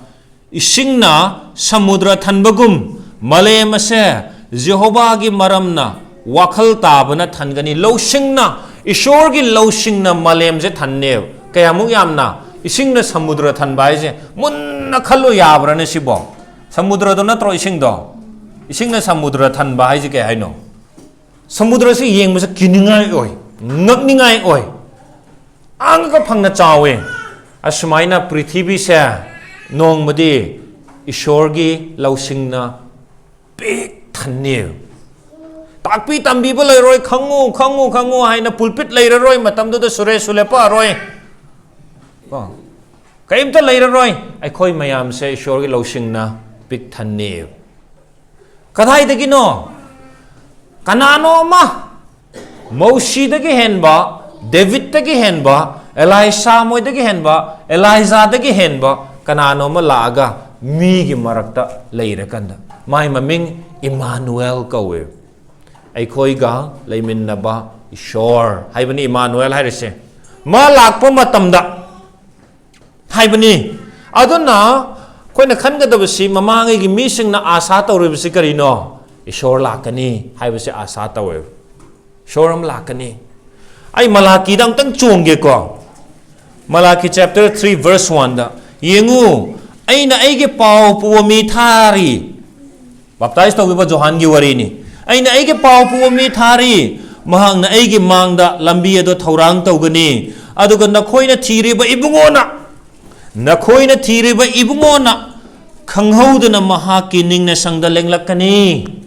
ꯏꯁꯤꯡꯅ ꯁꯃꯨꯗ꯭ꯔ ꯊꯟꯕꯒꯨꯝ, ꯃꯥꯂꯦꯝ ꯑꯁꯦ ꯖꯦꯍꯣꯚꯥꯒꯤ ꯃꯔꯝꯅ ꯋꯥꯈꯜ ꯇꯥꯕꯅ ꯊꯟꯒꯅꯤ꯫ ꯂꯧꯁꯤꯡꯅ, ꯏꯁꯣꯔꯒꯤ ꯂꯧꯁꯤꯡꯅ ꯃꯥꯂꯦꯝꯁꯦ ꯊꯟꯅꯦꯕ꯫ ꯀꯌꯥꯃꯨꯛ ꯌꯥꯝꯅ ꯏꯁꯤꯡꯅ ꯁꯃꯨꯗ꯭ꯔ ꯊꯟꯕ ꯍꯥꯏꯁꯦ ꯃꯨꯟꯅ ꯈꯜꯂꯨ, ꯌꯥꯕ꯭ꯔꯥꯅꯦ ꯁꯤꯕꯣ? ꯁꯃꯨꯗ꯭ꯔꯗꯣ ꯅꯠꯇ꯭ꯔꯣ ꯏꯁꯤꯡꯗꯣ? ꯏꯁꯤꯡꯅ ꯁꯃꯨꯗ꯭ꯔ ꯊꯟꯕ ꯍꯥꯏꯁꯦ ꯀꯩ ꯍꯥꯏꯅꯣ? ꯁꯃꯨꯗ꯭ꯔꯁꯤ ꯌꯦꯡꯕꯁꯦ ꯀꯤꯅꯤꯡꯉꯥꯏ ꯑꯣꯏ, ꯉꯛꯅꯤꯡꯉꯥꯏ ꯑꯣꯏ, ꯑꯉꯛꯄ ꯐꯪꯅ ꯆꯥꯎꯋꯦ꯫ ꯑꯁꯨꯃꯥꯏꯅ ꯄ꯭ꯔꯤꯊꯤꯕꯤꯁꯦ ꯅꯣꯡꯃꯗꯤ ꯏꯁꯣꯔꯒꯤ ꯂꯧꯁꯤꯡꯅ ꯄꯤꯛ ꯊꯟꯅꯤ꯫ ꯇꯥꯛꯄꯤ ꯇꯝꯕꯤꯕ ꯂꯩꯔꯣꯏ, "ꯈꯪꯉꯨ, ꯈꯪꯉꯨ, ꯈꯪꯉꯨ" ꯍꯥꯏꯅ ꯄꯨꯜꯄꯤꯠ ꯂꯩꯔꯔꯣꯏ, ꯃꯇꯝꯗꯨꯗ ꯁꯨꯔꯦ ꯁꯨ ꯂꯦꯞꯄꯛꯑꯔꯣꯏ꯫ ꯀꯣ? ꯀꯔꯤꯝꯇ ꯂꯩꯔꯔꯣꯏ꯫ ꯑꯩꯈꯣꯏ ꯃꯌꯥꯝꯁꯦ ꯏꯁꯣꯔꯒꯤ ꯂꯧꯁꯤꯡꯅ ꯄꯤꯛ ꯊꯟꯅꯤ꯫ ꯀꯗꯥꯏꯗꯒꯤꯅꯣ? ꯀꯅꯥꯅꯣ ꯑꯃ, ꯃꯧꯁꯤꯗꯒꯤ ꯍꯦꯟꯕ, ꯗꯦꯕꯤꯠꯇꯒꯤ ꯍꯦꯟꯕ, ꯑꯦꯂꯥꯏꯁꯥ ꯃꯣꯏꯗꯒꯤ ꯍꯦꯟꯕ, ꯑꯦꯂꯥꯏꯖꯥꯗꯒꯤ ꯍꯦꯟꯕ ꯀꯅꯥꯅꯣ ꯑꯃ ꯂꯥꯛꯑꯒ ꯃꯤꯒꯤ ꯃꯔꯛꯇ ꯂꯩꯔꯀꯥꯟꯗ, ꯃꯥꯏ ꯃꯃꯤꯡ ꯏꯃꯥꯅꯨꯑꯦꯜ ꯀꯧꯋꯦ꯫ ꯑꯩꯈꯣꯏꯒ ꯂꯩꯃꯤꯟꯅꯕ ꯏꯁꯣꯔ ꯍꯥꯏꯕꯅꯤ ꯏꯃꯥꯅꯨꯑꯦꯜ ꯍꯥꯏꯔꯤꯁꯦ꯫ ꯃꯥ ꯂꯥꯛꯄ ꯃꯇꯝꯗ ꯍꯥꯏꯕꯅꯤ꯫ ꯑꯗꯨꯅ ꯑꯩꯈꯣꯏꯅ ꯈꯟꯒꯗꯕꯁꯤ, ꯃꯃꯥꯡꯉꯩꯒꯤ ꯃꯤꯁꯤꯡꯅ ꯑꯥꯁꯥ ꯇꯧꯔꯤꯕꯁꯤ ꯀꯔꯤꯅꯣ? ꯏꯁꯣꯔ ꯂꯥꯛꯀꯅꯤ ꯍꯥꯏꯕꯁꯤ ꯑꯥꯁꯥ ꯇꯧꯋꯦꯕ꯫ ꯏꯁꯣꯔ ꯑꯃ ꯂꯥꯛꯀꯅꯤ꯫ ꯑꯩ ꯃꯂꯥꯀꯤꯗ ꯑꯃꯨꯛꯇꯪ ꯆꯣꯡꯒꯦꯀꯣ꯫ ꯃꯂꯥꯀꯤ chapter three verse one ꯗ, "ꯌꯦꯡꯉꯨ, ꯑꯩꯅ ꯑꯩꯒꯤ ꯄꯥꯎ ꯄꯨꯕ ꯃꯤ ꯊꯥꯔꯤ꯫" ꯕꯥꯞꯇꯥꯏꯖ ꯇꯧꯈꯤꯕ ꯖꯣꯍꯥꯟꯒꯤ ꯋꯥꯔꯤꯅꯤ꯫ "ꯑꯩꯅ ꯑꯩꯒꯤ ꯄꯥꯎ ꯄꯨꯕ ꯃꯤ ꯊꯥꯔꯤ, ꯃꯍꯥꯛꯅ ꯑꯩꯒꯤ ꯃꯥꯡꯗ ꯂꯝꯕꯤ ꯑꯗꯨ ꯊꯧꯔꯥꯡ ꯇꯧꯒꯅꯤ꯫ ꯑꯗꯨꯒ ꯅꯈꯣꯏꯅ ꯊꯤꯔꯤꯕ ꯏꯕꯨꯡꯉꯣꯅ, ꯅꯈꯣꯏꯅ ꯊꯤꯔꯤꯕ ꯏꯕꯨꯡꯉꯣꯅ ꯈꯪꯍꯧꯗꯅ ꯃꯍꯥꯛꯀꯤ ꯅꯤꯡꯅ ꯁꯪꯗ ꯂꯦꯡꯂꯛꯀꯅꯤ꯫"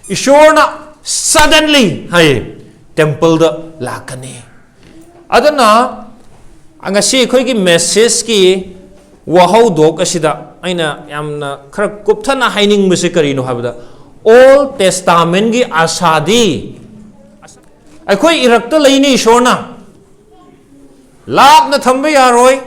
ꯏꯁꯣꯔꯅ suddenly ꯍꯥꯏꯌꯦ, ꯇꯦꯝꯄꯜꯗ ꯂꯥꯛꯀꯅꯤ꯫ ꯑꯗꯨꯅ ꯉꯁꯤ ꯑꯩꯈꯣꯏꯒꯤ ꯃꯦꯁꯦꯖꯀꯤ ꯋꯥꯍꯧꯗꯣꯛ ꯑꯁꯤꯗ ꯑꯩꯅ ꯌꯥꯝꯅ ꯈꯔ ꯀꯨꯞꯊꯅ ꯍꯥꯏꯅꯤꯡꯕꯁꯤ ꯀꯔꯤꯅꯣ ꯍꯥꯏꯕꯗ, ꯑꯣꯜ ꯇꯦꯁꯇꯥꯃꯦꯟꯒꯤ ꯑꯥꯁꯥꯗꯤ ꯑꯩꯈꯣꯏ ꯏꯔꯛꯇ ꯂꯩꯅꯤ꯫ ꯏꯁꯣꯔꯅ ꯂꯥꯞꯅ ꯊꯝꯕ ꯌꯥꯔꯣꯏ꯫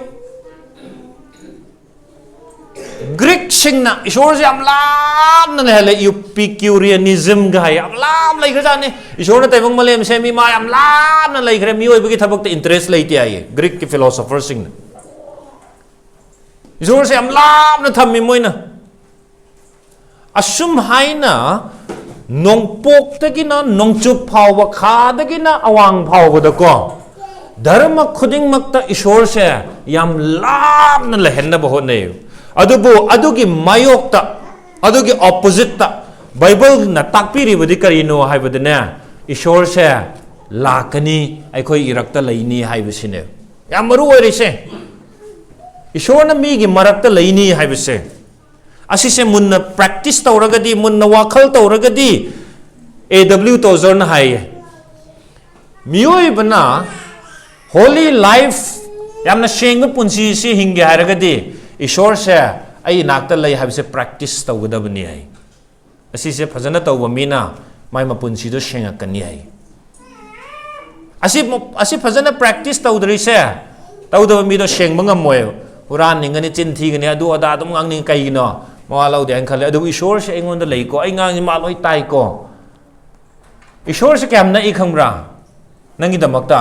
ꯒ꯭ꯔꯤꯛꯁꯤꯡꯅ ꯏꯁꯣꯔꯁꯦ ꯌꯥꯝ ꯂꯥꯞꯅ ꯂꯩꯍꯜꯂꯦ꯫ ꯏꯄꯤꯀ꯭ꯌꯨꯔꯤꯌꯅꯤꯖꯝꯒ ꯍꯥꯏ, ꯌꯥꯝ ꯂꯥꯞꯅ ꯂꯩꯈ꯭ꯔꯖꯥꯠꯅꯤ꯫ ꯏꯁꯣꯔꯅ ꯇꯥꯏꯕꯪ ꯃꯥꯂꯦꯝ ꯁꯦꯝꯃꯤ, ꯃꯥ ꯌꯥꯝ ꯂꯥꯞꯅ ꯂꯩꯈ꯭ꯔꯦ꯫ ꯃꯤꯑꯣꯏꯕꯒꯤ ꯊꯕꯛꯇ ꯏꯟꯇꯔꯦꯁ ꯂꯩꯇꯦ ꯍꯥꯏꯌꯦ ꯒ꯭ꯔꯤꯛꯀꯤ ꯐꯤꯂꯣꯁꯣꯐꯔꯁꯤꯡꯅ꯫ ꯏꯁꯣꯔꯁꯦ ꯌꯥꯝ ꯂꯥꯞꯅ ꯊꯝꯃꯤ ꯃꯣꯏꯅ꯫ ꯑꯁꯨꯝ ꯍꯥꯏꯅ ꯅꯣꯡꯄꯣꯛꯇꯒꯤꯅ ꯅꯣꯡꯆꯨꯞ ꯐꯥꯎꯕ, ꯈꯥꯗꯒꯤꯅ ꯑꯋꯥꯡ ꯐꯥꯎꯕꯗꯀꯣ, ꯙꯔꯃ ꯈꯨꯗꯤꯡꯃꯛꯇ ꯏꯁꯣꯔꯁꯦ ꯌꯥꯝ ꯂꯥꯞꯅ ꯂꯩꯍꯟꯅꯕ ꯍꯣꯠꯅꯩ꯫ ꯑꯗꯨꯕꯨ ꯑꯗꯨꯒꯤ ꯃꯥꯌꯣꯛꯇ, ꯑꯗꯨꯒꯤ ꯑꯣꯄꯣꯖꯤꯠꯇ ꯕꯥꯏꯕꯜꯅ ꯇꯥꯛꯄꯤꯔꯤꯕꯗꯤ ꯀꯔꯤꯅꯣ ꯍꯥꯏꯕꯗꯅꯦ, ꯏꯁꯣꯔꯁꯦ ꯂꯥꯛꯀꯅꯤ, ꯑꯩꯈꯣꯏ ꯏꯔꯛꯇ ꯂꯩꯅꯤ ꯍꯥꯏꯕꯁꯤꯅꯦ ꯌꯥꯝ ꯃꯔꯨ ꯑꯣꯏꯔꯤꯁꯦ꯫ ꯏꯁꯣꯔꯅ ꯃꯤꯒꯤ ꯃꯔꯛꯇ ꯂꯩꯅꯤ ꯍꯥꯏꯕꯁꯦ, ꯑꯁꯤꯁꯦ ꯃꯨꯟꯅ ꯄ꯭ꯔꯦꯛꯇꯤꯁ ꯇꯧꯔꯒꯗꯤ, ꯃꯨꯟꯅ ꯋꯥꯈꯜ ꯇꯧꯔꯒꯗꯤ, ꯑꯦ ꯗꯕ꯭ꯂꯤꯎ ꯇꯣꯖꯔꯅ ꯍꯥꯏꯌꯦ, ꯃꯤꯑꯣꯏꯕꯅ ꯍꯣꯂꯤ ꯂꯥꯏꯐ, ꯌꯥꯝꯅ ꯁꯦꯡꯕ ꯄꯨꯟꯁꯤ ꯑꯁꯤ ꯍꯤꯡꯒꯦ ꯍꯥꯏꯔꯒꯗꯤ, ꯏꯁꯣꯔꯁꯦ ꯑꯩ ꯏꯅꯥꯛꯇ ꯂꯩ ꯍꯥꯏꯕꯁꯦ ꯄ꯭ꯔꯦꯛꯇꯤꯁ ꯇꯧꯒꯗꯕꯅꯤ ꯍꯥꯏ꯫ ꯑꯁꯤꯁꯦ ꯐꯖꯅ ꯇꯧꯕ ꯃꯤꯅ ꯃꯥꯏ ꯃꯄꯨꯟꯁꯤꯗꯣ ꯁꯦꯡꯉꯛꯀꯅꯤ ꯍꯥꯏ꯫ ꯑꯁꯤ, ꯑꯁꯤ ꯐꯖꯅ ꯄ꯭ꯔꯦꯛꯇꯤꯁ ꯇꯧꯗ꯭ꯔꯤꯁꯦ, ꯇꯧꯗꯕ ꯃꯤꯗꯣ ꯁꯦꯡꯕ ꯉꯝꯃꯣꯏꯕ꯫ ꯍꯨꯔꯥꯟꯅꯤꯡꯒꯅꯤ, ꯆꯤꯟ ꯊꯤꯒꯅꯤ, ꯑꯗꯨ ꯑꯗꯥ ꯑꯗꯨꯝ ꯉꯥꯡꯅꯤꯡ꯫ ꯀꯩꯒꯤꯅꯣ? ꯃꯋꯥ ꯂꯧꯗꯦ ꯍꯥꯏꯅ ꯈꯜꯂꯦ꯫ ꯑꯗꯨꯕꯨ ꯏꯁꯣꯔꯁꯦ ꯑꯩꯉꯣꯟꯗ ꯂꯩꯀꯣ, ꯑꯩ ꯉꯥꯡꯉꯤ ꯃꯥ ꯂꯣꯏ ꯇꯥꯏꯀꯣ꯫ ꯏꯁꯣꯔꯁꯦ ꯀꯌꯥꯝ ꯅꯛꯏ ꯈꯪꯕ꯭ꯔꯥ? ꯅꯪꯒꯤꯗꯃꯛꯇ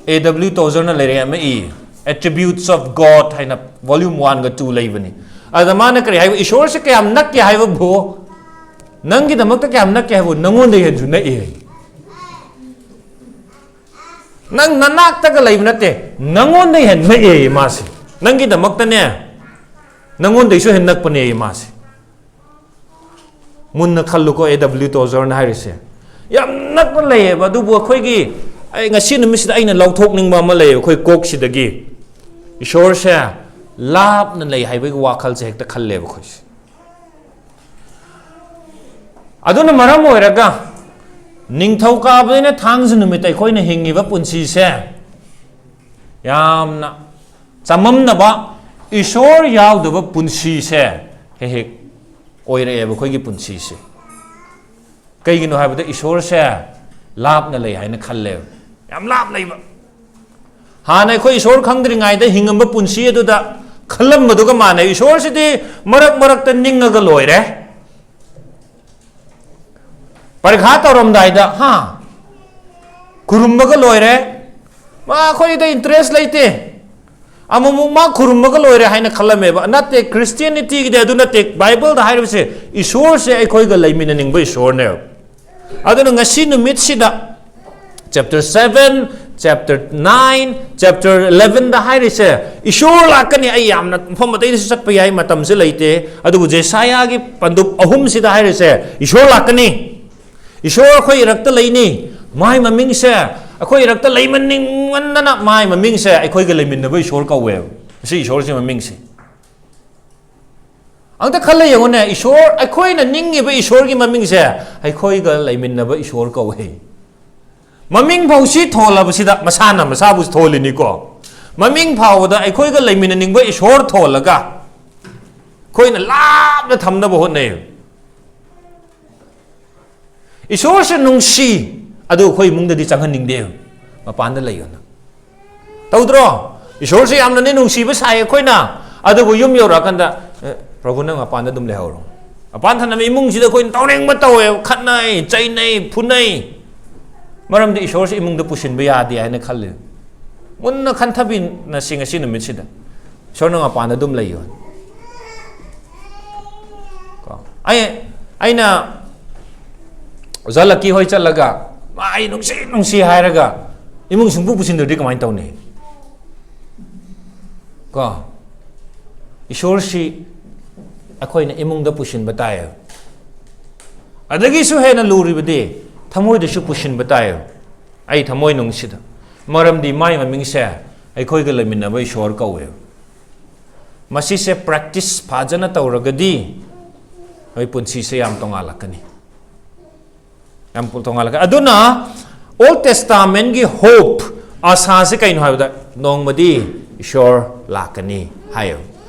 ꯑꯦ ꯗꯕ꯭ꯂꯤꯎ ꯇꯣꯖꯔꯅ ꯂꯩꯔꯦ ꯑꯃ ꯏ, Attributes of God ꯍꯥꯏꯅ volume one ꯒ two ꯂꯩꯕꯅꯤ꯫ ꯑꯗ ꯃꯥꯅ ꯀꯔꯤ ꯍꯥꯏꯕ? ꯏꯁꯣꯔꯁꯦ ꯀꯌꯥꯝ ꯅꯛꯀꯦ ꯍꯥꯏꯕꯕꯨ, ꯅꯪꯒꯤꯗꯃꯛꯇ ꯀꯌꯥꯝ ꯅꯛꯀꯦ ꯍꯥꯏꯕꯨ, ꯅꯪꯉꯣꯟꯗ ꯍꯦꯟꯁꯨ ꯅꯛꯏ ꯍꯥꯏ꯫ ꯅꯪ ꯅꯅꯥꯛꯇꯒ ꯂꯩꯕ ꯅꯠꯇꯦ, ꯅꯪꯉꯣꯟꯗ ꯍꯦꯟꯅ ꯅꯛꯑꯦ ꯃꯥꯁꯦ꯫ ꯅꯪꯒꯤꯗꯃꯛꯇꯅꯦ, ꯅꯪꯉꯣꯟꯗꯩꯁꯨ ꯍꯦꯟꯅ ꯅꯛꯄꯅꯦ ꯃꯥꯁꯦ꯫ ꯃꯨꯟꯅ ꯈꯜꯂꯨꯀꯣ, ꯑꯦ ꯗꯕ꯭ꯂꯤꯎ ꯇꯣꯖꯔꯅ ꯍꯥꯏꯔꯤꯁꯦ꯫ ꯌꯥꯝ ꯅꯛꯅ ꯂꯩꯌꯦꯕ, ꯑꯗꯨꯕꯨ ꯑꯩꯈꯣꯏꯒꯤ, ꯑꯩ ꯉꯁꯤ ꯅꯨꯃꯤꯠꯁꯤꯗ ꯑꯩꯅ ꯂꯧꯊꯣꯛꯅꯤꯡꯕ ꯑꯃ ꯂꯩꯌꯦꯕ, ꯑꯩꯈꯣꯏ ꯀꯣꯛꯁꯤꯗꯒꯤ꯫ ꯏꯁꯣꯔꯁꯦ ꯂꯥꯞꯅ ꯂꯩ ꯍꯥꯏꯕꯒꯤ ꯋꯥꯈꯜꯁꯦ ꯍꯦꯛꯇ ꯈꯜꯂꯦꯕ ꯑꯩꯈꯣꯏꯁꯦ꯫ ꯑꯗꯨꯅ ꯃꯔꯝ ꯑꯣꯏꯔꯒ ꯅꯤꯡꯊꯧꯀꯥꯕꯗꯩꯅ ꯊꯥꯡꯖ ꯅꯨꯃꯤꯠꯇ ꯑꯩꯈꯣꯏꯅ ꯍꯤꯡꯉꯤꯕ ꯄꯨꯟꯁꯤꯁꯦ ꯌꯥꯝꯅ ꯆꯃꯝꯅꯕ, ꯏꯁꯣꯔ ꯌꯥꯎꯗꯕ ꯄꯨꯟꯁꯤꯁꯦ ꯍꯦꯛ ꯍꯦꯛ ꯑꯣꯏꯔꯛꯑꯦꯕ ꯑꯩꯈꯣꯏꯒꯤ ꯄꯨꯟꯁꯤꯁꯦ꯫ ꯀꯩꯒꯤꯅꯣ ꯍꯥꯏꯕꯗ ꯏꯁꯣꯔꯁꯦ ꯂꯥꯞꯅ ꯂꯩ ꯍꯥꯏꯅ ꯈꯜꯂꯦꯕ, ꯌꯥꯝ ꯂꯥꯞ ꯂꯩꯕ꯫ ꯍꯥꯟꯅ ꯑꯩꯈꯣꯏ ꯏꯁꯣꯔ ꯈꯪꯗ꯭ꯔꯤꯉꯩꯗ ꯍꯤꯡꯉꯝꯕ ꯄꯨꯟꯁꯤ ꯑꯗꯨꯗ ꯈꯜꯂꯝꯕꯗꯨꯒ ꯃꯥꯟꯅꯩ꯫ ꯏꯁꯣꯔꯁꯤꯗꯤ ꯃꯔꯛ ꯃꯔꯛꯇ ꯅꯤꯡꯉꯒ ꯂꯣꯏꯔꯦ꯫ ꯄꯔꯤꯈꯥ ꯇꯧꯔꯝꯗꯥꯏꯗ, ꯍꯥ, ꯈꯨꯔꯨꯝꯃꯒ ꯂꯣꯏꯔꯦ꯫ ꯃꯥ ꯑꯩꯈꯣꯏꯗ interest ꯂꯩꯇꯦ꯫ ꯑꯃꯨꯛꯃꯨꯛ ꯃꯥ ꯈꯨꯔꯨꯝꯃꯒ ꯂꯣꯏꯔꯦ ꯍꯥꯏꯅ ꯈꯜꯂꯝꯃꯦꯕ꯫ ꯅꯠꯇꯦ, Christianity ꯒꯤꯗꯤ ꯑꯗꯨ ꯅꯠꯇꯦ꯫ ꯕꯥꯏꯕꯜꯗ ꯍꯥꯏꯔꯤꯕꯁꯦ ꯏꯁꯣꯔꯁꯦ ꯑꯩꯈꯣꯏꯒ ꯂꯩꯃꯤꯟꯅꯅꯤꯡꯕ ꯏꯁꯣꯔꯅꯦꯕ꯫ ꯑꯗꯨꯅ ꯉꯁꯤ ꯅꯨꯃꯤꯠꯁꯤꯗ chapter seven, chapter nine, chapter eleven ꯗ ꯍꯥꯏꯔꯤꯁꯦ, ꯏꯁꯣꯔ ꯂꯥꯛꯀꯅꯤ꯫ ꯑꯩ ꯌꯥꯝꯅ ꯃꯐꯝ ꯑꯇꯩꯗꯁꯨ ꯆꯠꯄ ꯌꯥꯏ, ꯃꯇꯝꯁꯦ ꯂꯩꯇꯦ꯫ ꯑꯗꯨꯕꯨ ꯖꯦꯁꯥꯌꯥꯒꯤ ꯄꯟꯗꯨꯞ ꯑꯍꯨꯝꯁꯤꯗ ꯍꯥꯏꯔꯤꯁꯦ, ꯏꯁꯣꯔ ꯂꯥꯛꯀꯅꯤ, ꯏꯁꯣꯔ ꯑꯩꯈꯣꯏ ꯏꯔꯛꯇ ꯂꯩꯅꯤ, ꯃꯥꯏ ꯃꯃꯤꯡꯁꯦ ꯑꯩꯈꯣꯏ ꯏꯔꯛꯇ ꯂꯩꯃꯟꯅꯤꯡꯃꯟꯗꯅ ꯃꯥꯏ ꯃꯃꯤꯡꯁꯦ ꯑꯩꯈꯣꯏꯒ ꯂꯩꯃꯤꯟꯅꯕ ꯏꯁꯣꯔ ꯀꯧꯋꯦꯕ꯫ ꯁꯤ ꯏꯁꯣꯔꯁꯤ ꯃꯃꯤꯡꯁꯦ ꯑꯝꯇ ꯈꯜꯂ ꯌꯦꯡꯉꯨꯅꯦ꯫ ꯏꯁꯣꯔ, ꯑꯩꯈꯣꯏꯅ ꯅꯤꯡꯉꯤꯕ ꯏꯁꯣꯔꯒꯤ ꯃꯃꯤꯡꯁꯦ ꯑꯩꯈꯣꯏꯒ ꯂꯩꯃꯤꯟꯅꯕ ꯏꯁꯣꯔ ꯀꯧꯋꯦ꯫ ꯃꯃꯤꯡ ꯐꯥꯎꯁꯤ ꯊꯣꯜꯂꯕꯁꯤꯗ ꯃꯁꯥꯅ ꯃꯁꯥꯕꯨ ꯊꯣꯜꯂꯤꯅꯤꯀꯣ꯫ ꯃꯃꯤꯡ ꯐꯥꯎꯕꯗ ꯑꯩꯈꯣꯏꯒ ꯂꯩꯃꯤꯟꯅꯅꯤꯡꯕ ꯏꯁꯣꯔ ꯊꯣꯜꯂꯒ ꯑꯩꯈꯣꯏꯅ ꯂꯥꯞꯅ ꯊꯝꯅꯕ ꯍꯣꯠꯅꯩ꯫ ꯏꯁꯣꯔꯁꯦ ꯅꯨꯡꯁꯤ, ꯑꯗꯨ ꯑꯩꯈꯣꯏ ꯏꯃꯨꯡꯗꯗꯤ ꯆꯪꯍꯟꯅꯤꯡꯗꯦ꯫ ꯃꯄꯥꯟꯗ ꯂꯩꯌꯣꯅ ꯇꯧꯗ꯭ꯔꯣ? ꯏꯁꯣꯔꯁꯦ ꯌꯥꯝꯅꯗꯤ ꯅꯨꯡꯁꯤꯕ ꯁꯥꯏ ꯑꯩꯈꯣꯏꯅ, ꯑꯗꯨꯕꯨ ꯌꯨꯝ ꯌꯧꯔꯛꯑꯀꯥꯟꯗ, "ꯑꯦ, ꯄ꯭ꯔꯚꯨ, ꯅꯪ ꯃꯄꯥꯟꯗ ꯑꯗꯨꯝ ꯂꯩꯍꯧꯔꯣ꯫ ꯃꯄꯥꯟ ꯊꯝꯅꯕ ꯏꯃꯨꯡꯁꯤꯗ ꯑꯩꯈꯣꯏꯅ ꯇꯧꯅꯤꯡꯕ ꯇꯧꯋꯦ, ꯈꯠꯅꯩ, ꯆꯩꯅꯩ, ꯐꯨꯅꯩ"꯫ ꯃꯔꯝꯗꯤ ꯏꯁꯣꯔꯁꯦ ꯏꯃꯨꯡꯗ ꯄꯨꯁꯤꯟꯕ ꯌꯥꯗꯦ ꯍꯥꯏꯅ ꯈꯜꯂꯤ꯫ ꯃꯨꯟꯅ ꯈꯟꯊꯕꯤꯅꯁꯤ ꯉꯁꯤ ꯅꯨꯃꯤꯠꯁꯤꯗ꯫ ꯏꯁꯣꯔ, ꯅꯪ ꯃꯄꯥꯟꯗ ꯑꯗꯨꯝ ꯂꯩꯌꯣ꯫ ꯀꯣ? ꯑꯩ, ꯑꯩꯅ ꯑꯣꯖꯥ ꯂꯛꯀꯤ ꯍꯣꯏ ꯆꯠꯂꯒ, "ꯃꯥ ꯑꯩ ꯅꯨꯡꯁꯤ, ꯅꯨꯡꯁꯤ" ꯍꯥꯏꯔꯒ ꯏꯃꯨꯡ ꯁꯨꯡꯄꯨ ꯄꯨꯁꯤꯟꯗ꯭ꯔꯗꯤ ꯀꯃꯥꯏꯅ ꯇꯧꯅꯤ? ꯀꯣ? ꯏꯁꯣꯔꯁꯤ ꯑꯩꯈꯣꯏꯅ ꯏꯃꯨꯡꯗ ꯄꯨꯁꯤꯟꯕ ꯇꯥꯏꯌꯦꯕ꯫ ꯑꯗꯒꯤꯁꯨ ꯍꯦꯟꯅ ꯂꯨꯔꯤꯕꯗꯤ ꯊꯃꯣꯏꯗꯁꯨ ꯄꯨꯁꯤꯟꯕ ꯇꯥꯏꯌꯦꯕ꯫ ꯑꯩ ꯊꯃꯣꯏꯅꯨꯡꯁꯤꯗ꯫ ꯃꯔꯝꯗꯤ ꯃꯥꯏ ꯃꯃꯤꯡꯁꯦ ꯑꯩꯈꯣꯏꯒ ꯂꯩꯃꯤꯟꯅꯕ ꯏꯁꯣꯔ ꯀꯧꯋꯦꯕ꯫ ꯃꯁꯤꯁꯦ practice ꯐꯖꯅ ꯇꯧꯔꯒꯗꯤ ꯑꯩꯈꯣꯏ ꯄꯨꯟꯁꯤꯁꯦ ꯌꯥꯝ ꯇꯣꯉꯥꯜꯂꯛꯀꯅꯤ꯫ ꯌꯥꯝ ꯇꯣꯉꯥꯜꯂꯛꯀꯅꯤ꯫ ꯑꯗꯨꯅ Old Testament ꯀꯤ hope, ꯑꯁꯥꯁꯦ ꯀꯩꯅꯣ ꯍꯥꯏꯕꯗ, ꯅꯣꯡꯃꯗꯤ ꯏꯁꯣꯔ ꯂꯥꯛꯀꯅꯤ ꯍꯥꯏꯌꯦꯕ꯫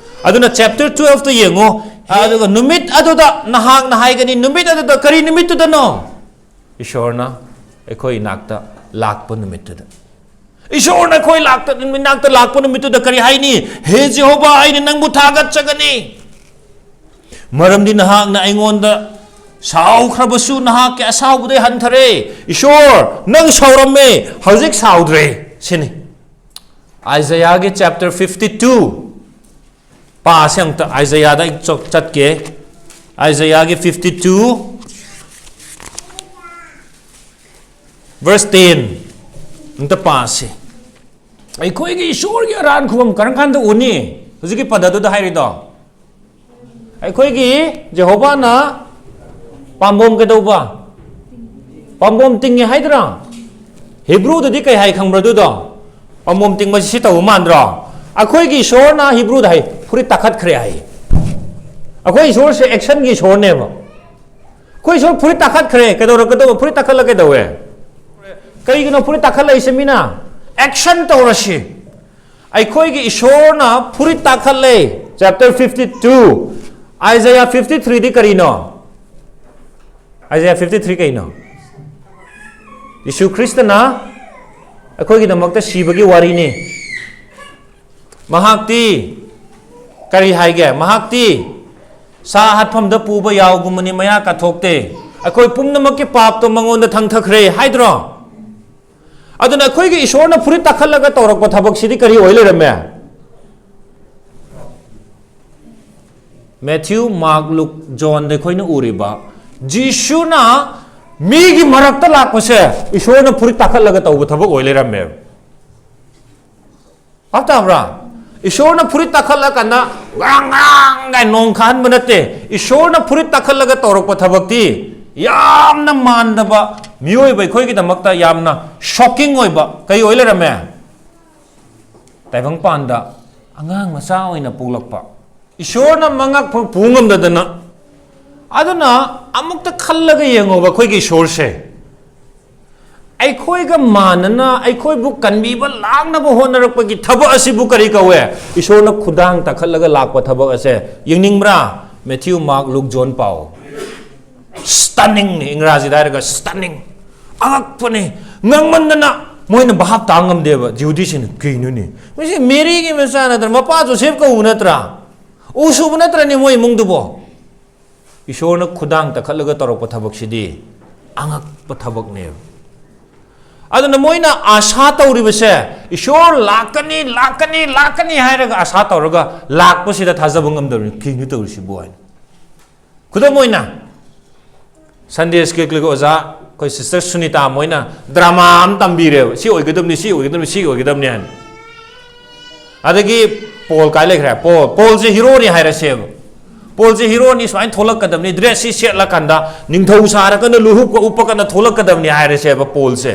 ꯑꯗꯨꯅ chapter twelve ꯇ ꯌꯦꯡꯉꯣ꯫ ꯑꯗꯨꯒ ꯅꯨꯃꯤꯠ ꯑꯗꯨꯗ ꯅꯍꯥꯛꯅ ꯍꯥꯏꯒꯅꯤ, ꯅꯨꯃꯤꯠ ꯑꯗꯨꯗ, ꯀꯔꯤ ꯅꯨꯃꯤꯠꯇꯨꯗꯅꯣ? ꯏꯁꯣꯔꯅ ꯑꯩꯈꯣꯏ ꯏꯅꯥꯛꯇ ꯂꯥꯛꯄ ꯅꯨꯃꯤꯠꯇꯨꯗ꯫ ꯏꯁꯣꯔꯅ ꯑꯩꯈꯣꯏ ꯂꯥꯛꯇ, ꯃꯅꯥꯛꯇ ꯂꯥꯛꯄ ꯅꯨꯃꯤꯠꯇꯨꯗ ꯀꯔꯤ ꯍꯥꯏꯅꯤ? "ꯍꯦ ꯖꯦꯍꯣꯚꯥ, ꯑꯩꯅ ꯅꯪꯕꯨ ꯊꯥꯒꯠꯆꯒꯅꯤ, ꯃꯔꯝꯗꯤ ꯅꯍꯥꯛꯅ ꯑꯩꯉꯣꯟꯗ ꯁꯥꯎꯈ꯭ꯔꯕꯁꯨ ꯅꯍꯥꯛꯀꯤ ꯑꯁꯥꯎꯕꯗꯩ ꯍꯟꯊꯔꯦ"꯫ ꯏꯁꯣꯔ, ꯅꯪ ꯁꯥꯎꯔꯝꯃꯦ, ꯍꯧꯖꯤꯛ ꯁꯥꯎꯗ꯭ꯔꯦ ꯁꯤꯅꯤ꯫ ꯑꯥꯏꯖꯌꯥꯒꯤ chapter fifty two ꯄꯥꯁꯦ ꯑꯝꯇ, ꯑꯥꯏꯖꯌꯥꯗ ꯑꯩ ꯆꯠ-, ꯆꯠꯀꯦ꯫ ꯑꯥꯏꯖꯌꯥꯒꯤ fifty two verse ten ꯑꯝꯇ ꯄꯥꯁꯦ꯫ ꯑꯩꯈꯣꯏꯒꯤ ꯏꯁꯣꯔꯒꯤ ꯑꯔꯥꯟ ꯈꯨꯕꯝ ꯀꯔꯝ ꯀꯥꯟꯗ ꯎꯅꯤ? ꯍꯧꯖꯤꯛꯀꯤ ꯄꯗꯗꯨꯗ ꯍꯥꯏꯔꯤꯗꯣ꯫ ꯑꯩꯈꯣꯏꯒꯤ ꯖꯦꯍꯣꯚꯥꯅ ꯄꯥꯝꯕꯣꯝ ꯀꯩꯗꯧꯕ? ꯄꯥꯝꯕꯣꯝ ꯇꯤꯡꯉꯦ ꯍꯥꯏꯗ꯭ꯔꯥ? ꯍꯤꯕ꯭ꯔꯨꯗꯗꯤ ꯀꯩ ꯍꯥꯏ ꯈꯪꯕ꯭ꯔꯥ ꯑꯗꯨꯗꯣ? ꯄꯥꯝꯕꯣꯝ ꯇꯤꯡꯕꯁꯤ ꯁꯤ ꯇꯧꯕ ꯃꯥꯟꯗ꯭ꯔꯣ? ꯑꯩꯈꯣꯏꯒꯤ ꯏꯁꯣꯔꯅ ꯍꯤꯕ꯭ꯔꯨꯗ ꯍꯥꯏ, "ꯐꯨꯔꯤꯠ ꯇꯥꯈꯠꯈ꯭ꯔꯦ" ꯍꯥꯏ꯫ ꯑꯩꯈꯣꯏ ꯏꯁꯣꯔꯁꯦ actionꯒꯤ ꯏꯁꯣꯔꯅꯦꯕ꯫ ꯑꯩꯈꯣꯏ ꯏꯁꯣꯔ ꯐꯨꯔꯤꯠ ꯇꯥꯈꯠꯈ꯭ꯔꯦ, ꯀꯩꯗꯧꯔꯛꯀꯗꯧꯕ? ꯐꯨꯔꯤꯠ ꯇꯥꯈꯠꯂ ꯀꯩꯗꯧꯋꯦ? ꯀꯔꯤꯒꯤꯅꯣ ꯐꯨꯔꯤꯠ ꯇꯥꯈꯠꯂꯛꯏꯁꯦ ꯃꯤꯅ? Action ꯇꯧꯔꯁꯤ꯫ ꯑꯩꯈꯣꯏꯒꯤ ꯏꯁꯣꯔꯅ ꯐꯨꯔꯤꯠ ꯇꯥꯈꯠꯂꯦ꯫ Chapter fifty two, ꯑꯥꯏꯖꯌꯥ fifty threeꯗꯤ ꯀꯔꯤꯅꯣ? ꯑꯥꯏꯖꯌꯥ fifty three ꯀꯩꯅꯣ? ꯌꯤꯁꯨ ꯈ꯭ꯔꯤꯁꯇꯅ ꯑꯩꯈꯣꯏꯒꯤꯗꯃꯛꯇ ꯁꯤꯕꯒꯤ ꯋꯥꯔꯤꯅꯤ꯫ ꯃꯍꯥꯛꯇꯤ ꯀꯔꯤ ꯍꯥꯏꯒꯦ? ꯃꯍꯥꯛꯇꯤ ꯁꯥ ꯍꯥꯠꯐꯝꯗ ꯄꯨꯕ ꯌꯥꯎꯒꯨꯝꯕꯅꯤ, ꯃꯌꯥ ꯀꯥꯊꯣꯛꯇꯦ꯫ ꯑꯩꯈꯣꯏ ꯄꯨꯝꯅꯃꯛꯀꯤ ꯄꯥꯞꯇꯣ ꯃꯉꯣꯟꯗ ꯊꯥꯡꯊꯈ꯭ꯔꯦ ꯍꯥꯏꯗ꯭ꯔꯣ? ꯑꯗꯨꯅ ꯑꯩꯈꯣꯏꯒꯤ ꯏꯁꯣꯔꯅ ꯐꯨꯔꯤꯠ ꯇꯥꯈꯠꯂꯒ ꯇꯧꯔꯛꯄ ꯊꯕꯛꯁꯤꯗꯤ ꯀꯔꯤ ꯑꯣꯏ ꯂꯩꯔꯝꯃꯦ? ꯃꯦꯊ꯭ꯌꯨ, ꯃꯥꯔꯛ, ꯂꯨꯛ, ꯖꯣꯟꯗ ꯑꯩꯈꯣꯏꯅ ꯎꯔꯤꯕ ꯖꯤꯁꯨꯅ ꯃꯤꯒꯤ ꯃꯔꯛꯇ ꯂꯥꯛꯄꯁꯦ ꯏꯁꯣꯔꯅ ꯐꯨꯔꯤꯠ ꯇꯥꯈꯠꯂꯒ ꯇꯧꯕ ꯊꯕꯛ ꯑꯣꯏ ꯂꯩꯔꯝꯃꯦꯕ꯫ ꯚꯥꯞ ꯇꯥꯕ꯭ꯔꯥ? ꯏꯁꯣꯔꯅ ꯐꯨꯔꯤꯠ ꯇꯥꯈꯠꯂꯀꯥꯟꯗ ꯒ꯭ꯔꯥꯡ ꯒ꯭ꯔꯥꯡ ꯀꯥꯏ ꯅꯣꯡ ꯈꯥꯍꯟꯕ ꯅꯠꯇꯦ꯫ ꯏꯁꯣꯔꯅ ꯐꯨꯔꯤꯠ ꯇꯥꯈꯠꯂꯒ ꯇꯧꯔꯛꯄ ꯊꯕꯛꯇꯤ ꯌꯥꯝꯅ ꯃꯥꯟꯗꯕ, ꯃꯤꯑꯣꯏꯕ ꯑꯩꯈꯣꯏꯒꯤꯗꯃꯛꯇ ꯌꯥꯝꯅ shocking ꯑꯣꯏꯕ ꯀꯩ ꯑꯣꯏ ꯂꯩꯔꯝꯃꯦ? ꯇꯥꯏꯕꯪꯄꯥꯟꯗ ꯑꯉꯥꯡ ꯃꯆꯥ ꯑꯣꯏꯅ ꯄꯣꯛꯂꯛꯄ꯫ ꯏꯁꯣꯔꯅ ꯃꯉꯛ ꯐꯥꯎ ꯄꯨ ꯉꯝꯗꯗꯅ꯫ ꯑꯗꯨꯅ ꯑꯃꯨꯛꯇ ꯈꯜꯂꯒ ꯌꯦꯡꯉꯣꯕ, ꯑꯩꯈꯣꯏꯒꯤ ꯏꯁꯣꯔꯁꯦ꯫ ꯑꯩꯈꯣꯏꯒ ꯃꯥꯟꯅꯅ ꯑꯩꯈꯣꯏꯕꯨ ꯀꯟꯕꯤꯕ ꯂꯥꯛꯅꯕ ꯍꯣꯠꯅꯔꯛꯄꯒꯤ ꯊꯕꯛ ꯑꯁꯤꯕꯨ ꯀꯔꯤ ꯀꯧꯋꯦ? ꯏꯁꯣꯔꯅ ꯈꯨꯗꯥꯡ ꯇꯥꯈꯠꯂꯒ ꯂꯥꯛꯄ ꯊꯕꯛ ꯑꯁꯦ ꯌꯦꯡꯅꯤꯡꯕ꯭ꯔꯥ? ꯃꯦꯊ꯭ꯌꯨ, ꯃꯥꯔꯛ, ꯂꯨꯛ, ꯖꯣꯟ ꯄꯥꯎ꯫ Stunningꯅꯤ, ꯏꯪꯒ꯭ꯔꯥꯖꯤꯗ ꯍꯥꯏꯔꯒ stunning꯫ ꯑꯉꯛꯄꯅꯤ꯫ ꯉꯛꯃꯟꯗꯅ ꯃꯣꯏꯅ ꯚꯥꯞ ꯇꯥ ꯉꯝꯗꯦꯕ ꯖꯤꯍꯨꯗꯤꯁꯤꯡꯅ꯫ "ꯀꯩꯅꯣꯅꯦ, ꯃꯁꯤ ꯃꯦꯔꯤꯒꯤ ꯃꯆꯥ ꯅꯠꯇ꯭ꯔꯥ? ꯃꯄꯥ ꯖꯣꯁꯦꯐ ꯀꯧꯕ ꯅꯠꯇ꯭ꯔꯥ? ꯎ ꯁꯨꯕ ꯅꯠꯇ꯭ꯔꯅꯦ ꯃꯣꯏ ꯏꯃꯨꯡꯗꯨꯕꯣ?" ꯏꯁꯣꯔꯅ ꯈꯨꯗꯥꯡ ꯇꯛꯈꯠꯂꯒ ꯇꯧꯔꯛꯄ ꯊꯕꯛꯁꯤꯗꯤ ꯑꯉꯛꯄ ꯊꯕꯛꯅꯦꯕ꯫ ꯑꯗꯨꯅ ꯃꯣꯏꯅ ꯑꯥꯁꯥ ꯇꯧꯔꯤꯕꯁꯦ, ꯏꯁꯣꯔ ꯂꯥꯛꯀꯅꯤ, ꯂꯥꯛꯀꯅꯤ, ꯂꯥꯛꯀꯅꯤ ꯍꯥꯏꯔꯒ ꯑꯥꯁꯥ ꯇꯧꯔꯒ ꯂꯥꯛꯄꯁꯤꯗ ꯊꯥꯖꯕ ꯉꯝꯗꯕꯅꯤ꯫ "ꯀꯩꯅꯣ ꯇꯧꯔꯤꯁꯤꯕꯣ?" ꯍꯥꯏꯅ꯫ ꯈꯨꯗꯝ ꯑꯣꯏꯅ, ꯁꯟꯗꯦ ꯁ꯭ꯀꯨꯜꯒꯤ ꯑꯣꯖꯥ ꯑꯩꯈꯣꯏ ꯁꯤꯁꯇꯔ ꯁꯨꯅꯤꯇꯥ ꯃꯣꯏꯅ ꯗ꯭ꯔꯃꯥ ꯑꯃ ꯇꯝꯕꯤꯔꯦꯕ, "ꯁꯤ ꯑꯣꯏꯒꯗꯕꯅꯤ, ꯁꯤ ꯑꯣꯏꯒꯗꯕꯅꯤ, ꯁꯤ ꯑꯣꯏꯒꯗꯕꯅꯤ" ꯍꯥꯏꯅ꯫ ꯑꯗꯒꯤ ꯄꯣꯜ ꯀꯥꯏ ꯂꯩꯈ꯭ꯔꯦ? ꯄꯣꯜ, ꯄꯣꯜꯁꯦ ꯍꯤꯔꯣꯅꯤ ꯍꯥꯏꯔꯁꯦꯕ꯫ ꯄꯣꯜꯁꯦ ꯍꯤꯔꯣꯅꯤ, ꯁꯨꯃꯥꯏꯅ ꯊꯣꯛꯂꯛꯀꯗꯕꯅꯤ, ꯗ꯭ꯔꯦꯁꯁꯤ ꯁꯦꯠꯂꯀꯥꯟꯗ, ꯅꯤꯡꯊꯧ ꯁꯥꯔꯒꯅ, ꯂꯨꯍꯨꯞꯀ ꯎꯞꯄꯀꯥꯟꯗ ꯊꯣꯛꯂꯛꯀꯗꯕꯅꯤ ꯍꯥꯏꯔꯁꯦꯕ ꯄꯣꯜꯁꯦ꯫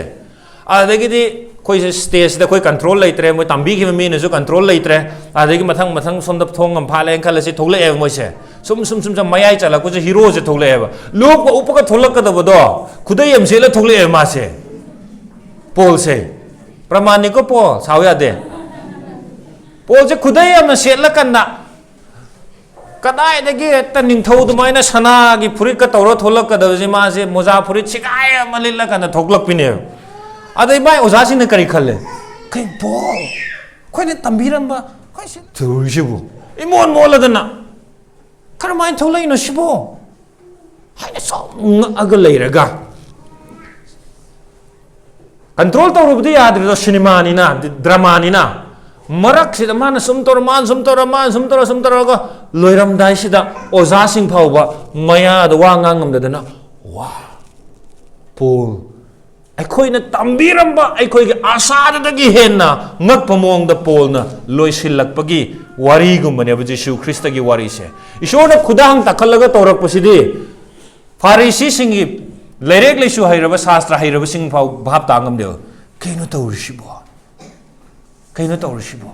ꯑꯗꯒꯤꯗꯤ ꯑꯩꯈꯣꯏꯁꯦ ꯁ꯭ꯇꯦꯖꯁꯤꯗ ꯑꯩꯈꯣꯏ ꯀꯟꯇ꯭ꯔꯣꯜ ꯂꯩꯇ꯭ꯔꯦ, ꯃꯣꯏ ꯇꯝꯕꯤꯈꯤꯕ ꯃꯤꯅꯁꯨ ꯀꯟꯇ꯭ꯔꯣꯜ ꯂꯩꯇ꯭ꯔꯦ꯫ ꯑꯗꯒꯤ ꯃꯊꯪ ꯃꯊꯪ ꯁꯣꯝꯗ ꯊꯣꯡ ꯑꯃ ꯐꯥꯜꯂꯦꯅ ꯈꯜꯂꯁꯤ, ꯊꯣꯛꯂꯛꯑꯦꯕ ꯃꯣꯏꯁꯦ꯫ ꯁꯨꯝ ꯁꯨꯝ ꯁꯨꯝ ꯁꯨꯝ ꯃꯌꯥꯏ ꯆꯜꯂꯛꯄꯁꯦ ꯍꯤꯔꯣꯁꯦ ꯊꯣꯛꯂꯛꯑꯦꯕ꯫ ꯂꯨꯍꯨꯞꯀ ꯎꯞꯄꯒ ꯊꯣꯛꯂꯛꯀꯗꯕꯗꯣ ꯈꯨꯗꯩ ꯑꯃ ꯁꯦꯠꯂ ꯊꯣꯛꯂꯛꯑꯦꯕ ꯃꯥꯁꯦ, ꯄꯣꯜꯁꯦ꯫ ꯄ꯭ꯔꯃꯥꯟꯅꯤꯀꯣ ꯄꯣꯜ, ꯁꯥꯎ ꯌꯥꯗꯦ꯫ ꯄꯣꯜꯁꯦ ꯈꯨꯗꯩ ꯑꯃ ꯁꯦꯠꯂꯀꯥꯟꯗ ꯀꯗꯥꯏꯗꯒꯤ ꯍꯦꯛꯇ ꯅꯤꯡꯊꯧ ꯑꯗꯨꯃꯥꯏꯅ ꯁꯅꯥꯒꯤ ꯐꯨꯔꯤꯠꯀ ꯇꯧꯔ ꯊꯣꯛꯂꯛꯀꯗꯕꯁꯦ, ꯃꯥꯁꯦ ꯃꯣꯖꯥ ꯐꯨꯔꯤꯠ ꯁꯤꯒꯥꯏ ꯑꯃ ꯂꯤꯠꯂꯀꯥꯟꯗ ꯊꯣꯛꯂꯛꯄꯤꯅꯦꯕ꯫ ꯑꯗꯩ ꯃꯥꯏ ꯑꯣꯖꯥꯁꯤꯡꯅ ꯀꯔꯤ ꯈꯜꯂꯦ? "ꯀꯩ ꯄꯣꯜ, ꯑꯩꯈꯣꯏꯅ ꯇꯝꯕꯤꯔꯝꯕ, ꯑꯩꯈꯣꯏ ꯁꯤ ꯇꯧꯔꯤꯁꯤꯕꯨ ꯏꯃꯣꯟ ꯃꯣꯜꯂꯗꯅ ꯀꯔꯝꯍꯥꯏꯅ ꯊꯣꯛꯂꯛꯏꯅꯣ ꯁꯤꯕꯣ?" ꯍꯥꯏꯅ ꯁꯨꯝ ꯉꯛꯑꯒ ꯂꯩꯔꯒ, ꯀꯟꯇ꯭ꯔꯣꯜ ꯇꯧꯔꯨꯕꯗꯤ ꯌꯥꯗ꯭ꯔꯦꯗꯣ, ꯁꯤꯅꯦꯃꯥꯅꯤꯅ, ꯗ꯭ꯔꯃꯥꯅꯤꯅ꯫ ꯃꯔꯛꯁꯤꯗ ꯃꯥꯅ ꯁꯨꯝ ꯇꯧꯔ, ꯃꯥꯅ ꯁꯨꯝ ꯇꯧꯔ, ꯃꯥꯅ ꯁꯨꯝ ꯇꯧꯔ, ꯁꯨꯝ ꯇꯧꯔꯒ ꯂꯣꯏꯔꯝꯗꯥꯏꯁꯤꯗ ꯑꯣꯖꯥꯁꯤꯡ ꯐꯥꯎꯕ ꯃꯌꯥꯗ ꯋꯥ ꯉꯥꯡ ꯉꯝꯗꯗꯅ, "ꯋꯥ, ꯄꯣꯜ, ꯑꯩꯈꯣꯏꯅ ꯇꯝꯕꯤꯔꯝꯕ ꯑꯩꯈꯣꯏꯒꯤ ꯑꯥꯁꯥꯗꯨꯗꯒꯤ ꯍꯦꯟꯅ ꯉꯛꯄ ꯃꯑꯣꯡꯗ ꯄꯣꯜꯅ ꯂꯣꯏꯁꯤꯜꯂꯛꯄꯒꯤ ꯋꯥꯔꯤꯒꯨꯝꯕꯅꯦꯕ ꯖꯤꯁꯨ ꯈ꯭ꯔꯤꯁꯇꯒꯤ ꯋꯥꯔꯤꯁꯦ꯫ ꯏꯁꯣꯔꯅ ꯈꯨꯗꯥꯡ ꯇꯛꯈꯠꯂꯒ ꯇꯧꯔꯛꯄꯁꯤꯗꯤ ꯐꯥꯔꯤꯁꯤꯁꯤꯡꯒꯤ, ꯂꯥꯏꯔꯤꯛ ꯂꯥꯏꯁꯨ ꯍꯩꯔꯕ, ꯁꯥꯁꯇ꯭ꯔ ꯍꯩꯔꯕꯁꯤꯡ ꯐꯥꯎ ꯚꯥꯞ ꯇꯥ ꯉꯝꯗꯦꯕ꯫ "ꯀꯩꯅꯣ ꯇꯧꯔꯤꯁꯤꯕꯣ? ꯀꯩꯅꯣ ꯇꯧꯔꯤꯁꯤꯕꯣ?"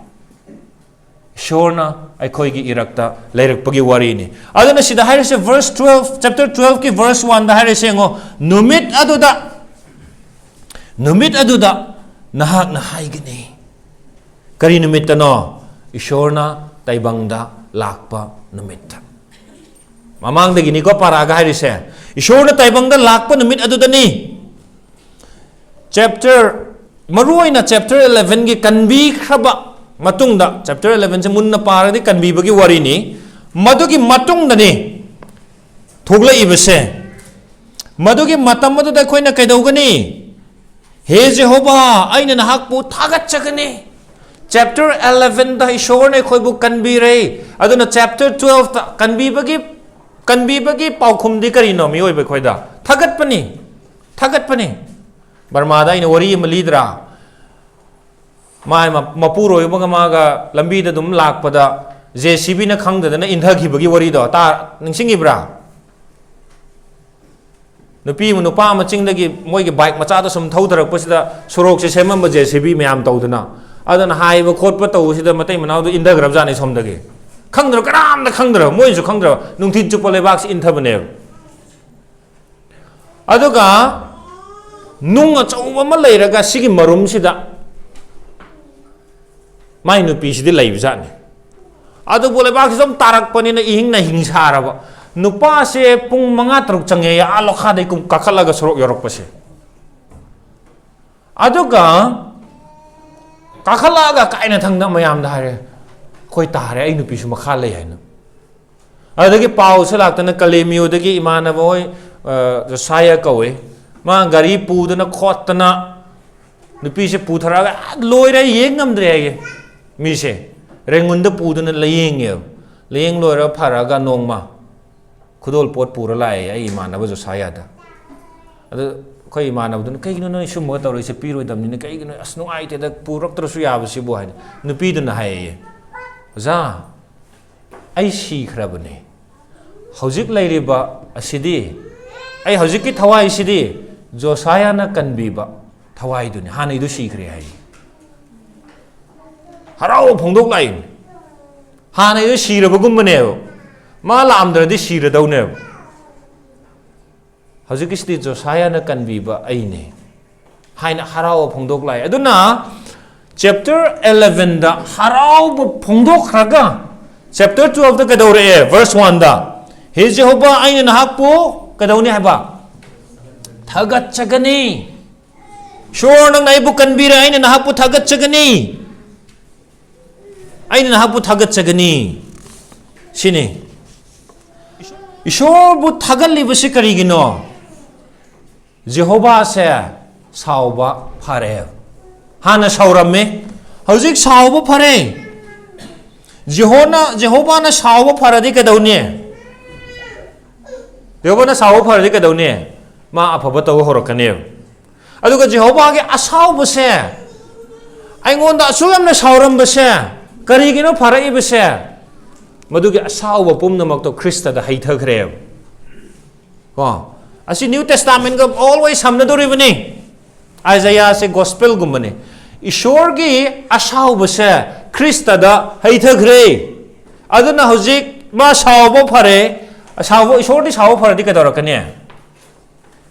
ꯏꯁꯣꯔꯅ ꯑꯩꯈꯣꯏꯒꯤ ꯏꯔꯛꯇ ꯂꯩꯔꯛꯄꯒꯤ ꯋꯥꯔꯤꯅꯤ꯫ ꯑꯗꯨꯅ ꯁꯤꯗ ꯍꯥꯏꯔꯤꯁꯦ, verse twelve, chapter twelve ꯀꯤ verse one ꯗ ꯍꯥꯏꯔꯤꯁꯦ ꯌꯦꯡꯉꯣ, "ꯅꯨꯃꯤꯠ ꯑꯗꯨꯗ, ꯅꯨꯃꯤꯠ ꯑꯗꯨꯗ ꯅꯍꯥꯛꯅ ꯍꯥꯏꯒꯅꯤ"꯫ ꯀꯔꯤ ꯅꯨꯃꯤꯠꯇꯅꯣ? ꯏꯁꯣꯔꯅ ꯇꯥꯏꯕꯪꯗ ꯂꯥꯛꯄ ꯅꯨꯃꯤꯠꯇ꯫ ꯃꯃꯥꯡꯗꯒꯤꯅꯤꯀꯣ ꯄꯥꯔꯛꯑꯒ ꯍꯥꯏꯔꯤꯁꯦ, "ꯏꯁꯣꯔꯅ ꯇꯥꯏꯕꯪꯗ ꯂꯥꯛꯄ ꯅꯨꯃꯤꯠ ꯑꯗꯨꯗꯅꯤ"꯫ Chapter ꯃꯔꯨ ꯑꯣꯏꯅ ꯆꯦꯞꯇꯔ ꯑꯦꯂꯦꯚꯦꯟꯒꯤ ꯀꯟꯕꯤꯈ꯭ꯔꯕ ꯃꯇꯨꯡꯗ, ꯆꯦꯞꯇꯔ ꯑꯦꯂꯦꯚꯦꯟꯁꯦ ꯃꯨꯟꯅ ꯄꯥꯔꯒꯗꯤ ꯀꯟꯕꯤꯕꯒꯤ ꯋꯥꯔꯤꯅꯤ꯫ ꯃꯗꯨꯒꯤ ꯃꯇꯨꯡꯗꯅꯤ ꯊꯣꯛꯂꯛꯏꯕꯁꯦ꯫ ꯃꯗꯨꯒꯤ ꯃꯇꯝ ꯑꯗꯨꯗ ꯑꯩꯈꯣꯏꯅ ꯀꯩꯗꯧꯒꯅꯤ? "ꯍꯦ ꯖꯦꯍꯣꯚꯥ, ꯑꯩꯅ ꯅꯍꯥꯛꯄꯨ ꯊꯥꯒꯠꯆꯒꯅꯤ"꯫ ꯆꯦꯞꯇꯔ ꯑꯦꯂꯦꯚꯦꯟꯗ ꯏꯁꯣꯔꯅ ꯑꯩꯈꯣꯏꯕꯨ ꯀꯟꯕꯤꯔꯦ꯫ ꯑꯗꯨꯅ ꯆꯦꯞꯇꯔ ꯇꯨꯋꯦꯜꯐꯇ ꯀꯟꯕꯤꯕꯒꯤ, ꯀꯟꯕꯤꯕꯒꯤ ꯄꯥꯎꯈꯨꯝꯗꯤ ꯀꯔꯤꯅꯣ? ꯃꯤꯑꯣꯏꯕ ꯑꯩꯈꯣꯏꯗ ꯊꯥꯒꯠꯄꯅꯤ, ꯊꯥꯒꯠꯄꯅꯤ꯫ ꯕꯔꯃꯥꯗ ꯑꯩꯅ ꯋꯥꯔꯤ ꯑꯃ ꯂꯤꯗ꯭ꯔꯥ? ꯃꯥꯏ ꯃ-, ꯃꯄꯨꯔꯣꯏꯕꯒ ꯃꯥꯒ ꯂꯝꯕꯤꯗ ꯑꯗꯨꯝ ꯂꯥꯛꯄꯗ ꯖꯦ ꯁꯤ ꯕꯤꯅ ꯈꯪꯗꯗꯅ ꯏꯟꯊꯈꯤꯕꯒꯤ ꯋꯥꯔꯤꯗꯣ ꯇꯥ-, ꯅꯤꯡꯁꯤꯡꯉꯤꯕ꯭ꯔꯥ? ꯅꯨꯄꯤ ꯑꯃ ꯅꯨꯄꯥ ꯑꯃ ꯆꯤꯡꯗꯒꯤ ꯃꯣꯏꯒꯤ ꯕꯥꯏꯛ ꯃꯆꯥꯗ ꯁꯨꯝ ꯊꯧꯊꯔꯛꯄꯁꯤꯗ, ꯁꯣꯔꯣꯛꯁꯦ ꯁꯦꯝꯃꯝꯕ ꯖꯦ ꯁꯤ ꯕꯤ ꯃꯌꯥꯝ ꯇꯧꯗꯅ, ꯑꯗꯨꯅ ꯍꯥꯏꯕ ꯈꯣꯠꯄ ꯇꯧꯕꯁꯤꯗ ꯃꯇꯩ ꯃꯅꯥꯎꯗꯣ ꯏꯟꯊꯈ꯭ꯔꯕꯖꯥꯠꯅꯤ ꯁꯣꯝꯗꯒꯤ꯫ ꯈꯪꯗ꯭ꯔ, ꯀꯅꯥꯝꯇ ꯈꯪꯗ꯭ꯔꯕ, ꯃꯣꯏꯅꯁꯨ ꯈꯪꯗ꯭ꯔꯕ, ꯅꯨꯡꯊꯤꯜ ꯆꯨꯞꯄ ꯂꯩꯕꯥꯛꯁꯤ ꯏꯟꯊꯕꯅꯦꯕ꯫ ꯑꯗꯨꯒ ꯅꯨꯡ ꯑꯆꯧꯕ ꯑꯃ ꯂꯩꯔꯒ ꯁꯤꯒꯤ ꯃꯔꯨꯝꯁꯤꯗ ꯃꯥꯏ ꯅꯨꯄꯤꯁꯤꯗꯤ ꯂꯩꯕꯖꯥꯠꯅꯤ꯫ ꯑꯗꯨꯕꯨ ꯂꯩꯕꯥꯛꯁꯤ ꯑꯗꯨꯝ ꯇꯥꯔꯛꯄꯅꯤꯅ ꯏꯍꯤꯡ ꯅꯥꯍꯤꯡ ꯁꯥꯔꯕ꯫ ꯅꯨꯄꯥꯁꯦ ꯄꯨꯡ ꯃꯉꯥ ꯇꯔꯨꯛ ꯆꯪꯉꯦ, ꯑꯥ ꯂꯣꯈꯥꯗꯩ ꯀꯨꯝ-, ꯀꯥꯈꯠꯂꯒ ꯁꯣꯔꯣꯛ ꯌꯧꯔꯛꯄꯁꯦ꯫ ꯑꯗꯨꯒ ꯀꯥꯈꯠꯂꯛꯑꯒ ꯀꯥꯏꯅ ꯊꯪꯗ ꯃꯌꯥꯝꯗ ꯍꯥꯏꯔꯦ, "ꯑꯩꯈꯣꯏ ꯇꯥꯔꯦ, ꯑꯩ ꯅꯨꯄꯤꯁꯨ ꯃꯈꯥ ꯂꯩ" ꯍꯥꯏꯅ꯫ ꯑꯗꯨꯗꯒꯤ ꯄꯥꯎꯁꯦ ꯂꯥꯛꯇꯅ ꯀꯂꯦꯃꯤꯌꯣꯗꯒꯤ ꯏꯃꯥꯟꯅꯕ ꯍꯣꯏ, ꯑ, ꯖꯣꯁꯥꯌꯥ ꯀꯧꯋꯦ, ꯃꯥ ꯒꯥꯔꯤ ꯄꯨꯗꯅ ꯈꯣꯠꯇꯅ ꯅꯨꯄꯤꯁꯦ ꯄꯨꯊꯔꯛꯑꯒ, "ꯑ, ꯂꯣꯏꯔꯦ, ꯌꯦꯡ ꯉꯝꯗ꯭ꯔꯦ" ꯍꯥꯏꯌꯦ꯫ ꯃꯤꯁꯦ ꯔꯦꯡꯒꯨꯟꯗ ꯄꯨꯗꯅ ꯂꯥꯌꯦꯡꯉꯦꯕ꯫ ꯂꯥꯌꯦꯡ ꯂꯣꯏꯔꯒ ꯐꯔꯛꯑꯒ ꯅꯣꯡꯃ ꯈꯨꯗꯣꯜ ꯄꯣꯠ ꯄꯨꯔ ꯂꯥꯛꯑꯦ ꯑꯩ ꯏꯃꯥꯟꯅꯕ ꯖꯣꯁꯥꯌꯥꯗ꯫ ꯑꯗꯨ ꯑꯩꯈꯣꯏ ꯏꯃꯥꯟꯅꯕꯗꯨꯅ, "ꯀꯩꯒꯤꯅꯣ ꯅꯣꯏ ꯁꯨꯝꯕꯒ ꯇꯧꯔꯛꯏꯁꯦ? ꯄꯤꯔꯣꯏꯗꯕꯅꯤꯅ ꯀꯩꯒꯤꯅꯣ? ꯑꯁ, ꯅꯨꯡꯉꯥꯏꯇꯦꯗ, ꯄꯨꯔꯛꯇ꯭ꯔꯁꯨ ꯌꯥꯕꯁꯤꯕꯨ" ꯍꯥꯏꯅ꯫ ꯅꯨꯄꯤꯗꯨꯅ ꯍꯥꯏꯌꯦ, "ꯑꯣꯖꯥ, ꯑꯩ ꯁꯤꯈ꯭ꯔꯕꯅꯦ꯫ ꯍꯧꯖꯤꯛ ꯂꯩꯔꯤꯕ ꯑꯁꯤꯗꯤ, ꯑꯩ ꯍꯧꯖꯤꯛꯀꯤ ꯊꯋꯥꯏꯁꯤꯗꯤ ꯖꯣꯁꯥꯌꯥꯅ ꯀꯟꯕꯤꯕ ꯊꯋꯥꯏꯗꯨꯅꯤ, ꯍꯥꯟꯅꯩꯗꯨ ꯁꯤꯈ꯭ꯔꯦ" ꯍꯥꯏꯌꯦ꯫ ꯍꯔꯥꯎꯕ ꯐꯣꯡꯗꯣꯛ ꯂꯥꯛꯏꯅꯤ꯫ ꯍꯥꯟꯅꯩꯗꯨ ꯁꯤꯔꯕꯒꯨꯝꯕꯅꯦꯕ, ꯃꯥ ꯂꯥꯛꯑꯝꯗ꯭ꯔꯗꯤ ꯁꯤꯔꯗꯧꯅꯦꯕ꯫ "ꯍꯧꯖꯤꯛꯀꯤꯁꯤꯗꯤ ꯖꯣꯁꯥꯌꯥꯅ ꯀꯟꯕꯤꯕ ꯑꯩꯅꯦ" ꯍꯥꯏꯅ ꯍꯔꯥꯎꯕ ꯐꯣꯡꯗꯣꯛ ꯂꯥꯛꯏ꯫ ꯑꯗꯨꯅ ꯆꯦꯞꯇꯔ ꯑꯦꯂꯦꯚꯦꯟꯗ ꯍꯔꯥꯎꯕ ꯐꯣꯡꯗꯣꯛꯈ꯭ꯔꯒ, ꯆꯦꯞꯇꯔ ꯇꯨꯋꯦꯜꯐꯇ ꯀꯩꯗꯧꯔꯛꯑꯦ? ꯚꯔꯁ ꯋꯥꯟꯗ, "ꯍꯦ ꯖꯦꯍꯣꯚꯥ, ꯑꯩꯅ ꯅꯍꯥꯛꯄꯨ ꯀꯩꯗꯧꯅꯤ ꯍꯥꯏꯕ? ꯊꯥꯒꯠꯆꯒꯅꯤ"꯫ ꯏꯁꯣꯔ, ꯅꯪꯅ ꯑꯩꯕꯨ ꯀꯟꯕꯤꯔꯦ, ꯑꯩꯅ ꯅꯍꯥꯛꯄꯨ ꯊꯥꯒꯠꯆꯒꯅꯤ꯫ ꯑꯩꯅ ꯅꯍꯥꯛꯄꯨ ꯊꯥꯒꯠꯆꯒꯅꯤ꯫ ꯁꯤꯅꯤ꯫ ꯏꯁꯣꯔꯕꯨ ꯊꯥꯒꯠꯂꯤꯕꯁꯤ ꯀꯔꯤꯒꯤꯅꯣ? ꯖꯦꯍꯣꯚꯥꯁꯦ ꯁꯥꯎꯕ ꯐꯔꯦ꯫ ꯍꯥꯟꯅ ꯁꯥꯎꯔꯝꯃꯦ, ꯍꯧꯖꯤꯛ ꯁꯥꯎꯕ ꯐꯔꯦ꯫ ꯖꯦꯍꯣꯅ, ꯖꯦꯍꯣꯚꯥꯅ ꯁꯥꯎꯕ ꯐꯔꯗꯤ ꯀꯩꯗꯧꯅꯤ? ꯖꯦꯍꯣꯚꯥꯅ ꯁꯥꯎꯕ ꯐꯔꯗꯤ ꯀꯩꯗꯧꯅꯤ? ꯃꯥ ꯑꯐꯕ ꯇꯧꯕ ꯍꯧꯔꯛꯀꯅꯦꯕ꯫ ꯑꯗꯨꯒ ꯖꯦꯍꯣꯚꯥꯒꯤ ꯑꯁꯥꯎꯕꯁꯦ, ꯑꯩꯉꯣꯟꯗ ꯑꯁꯨꯛ ꯌꯥꯝꯅ ꯁꯥꯎꯔꯝꯕꯁꯦ ꯀꯔꯤꯒꯤꯅꯣ ꯐꯔꯛꯏꯕꯁꯦ? ꯃꯗꯨꯒꯤ ꯑꯁꯥꯎꯕ ꯄꯨꯝꯅꯃꯛꯇꯣ ꯈ꯭ꯔꯤꯁꯇꯗ ꯍꯩꯊꯈ꯭ꯔꯦꯕ꯫ ꯀꯣ, ꯑꯁꯤ New Testamentꯒ always ꯁꯝꯅꯗꯧꯔꯤꯕꯅꯤ꯫ ꯑꯥꯏꯖꯥꯌꯥꯁꯦ gospelꯒꯨꯝꯕꯅꯤ꯫ ꯏꯁꯣꯔꯒꯤ ꯑꯁꯥꯎꯕꯁꯦ ꯈ꯭ꯔꯤꯁꯇꯗ ꯍꯩꯊꯈ꯭ꯔꯦ꯫ ꯑꯗꯨꯅ ꯍꯧꯖꯤꯛ ꯃꯥ ꯁꯥꯎꯕ ꯐꯔꯦ꯫ ꯑꯁꯥꯎꯕ, ꯏꯁꯣꯔꯗꯤ ꯁꯥꯎꯕ ꯐꯔꯗꯤ ꯀꯩꯗꯧꯔꯛꯀꯅꯤ?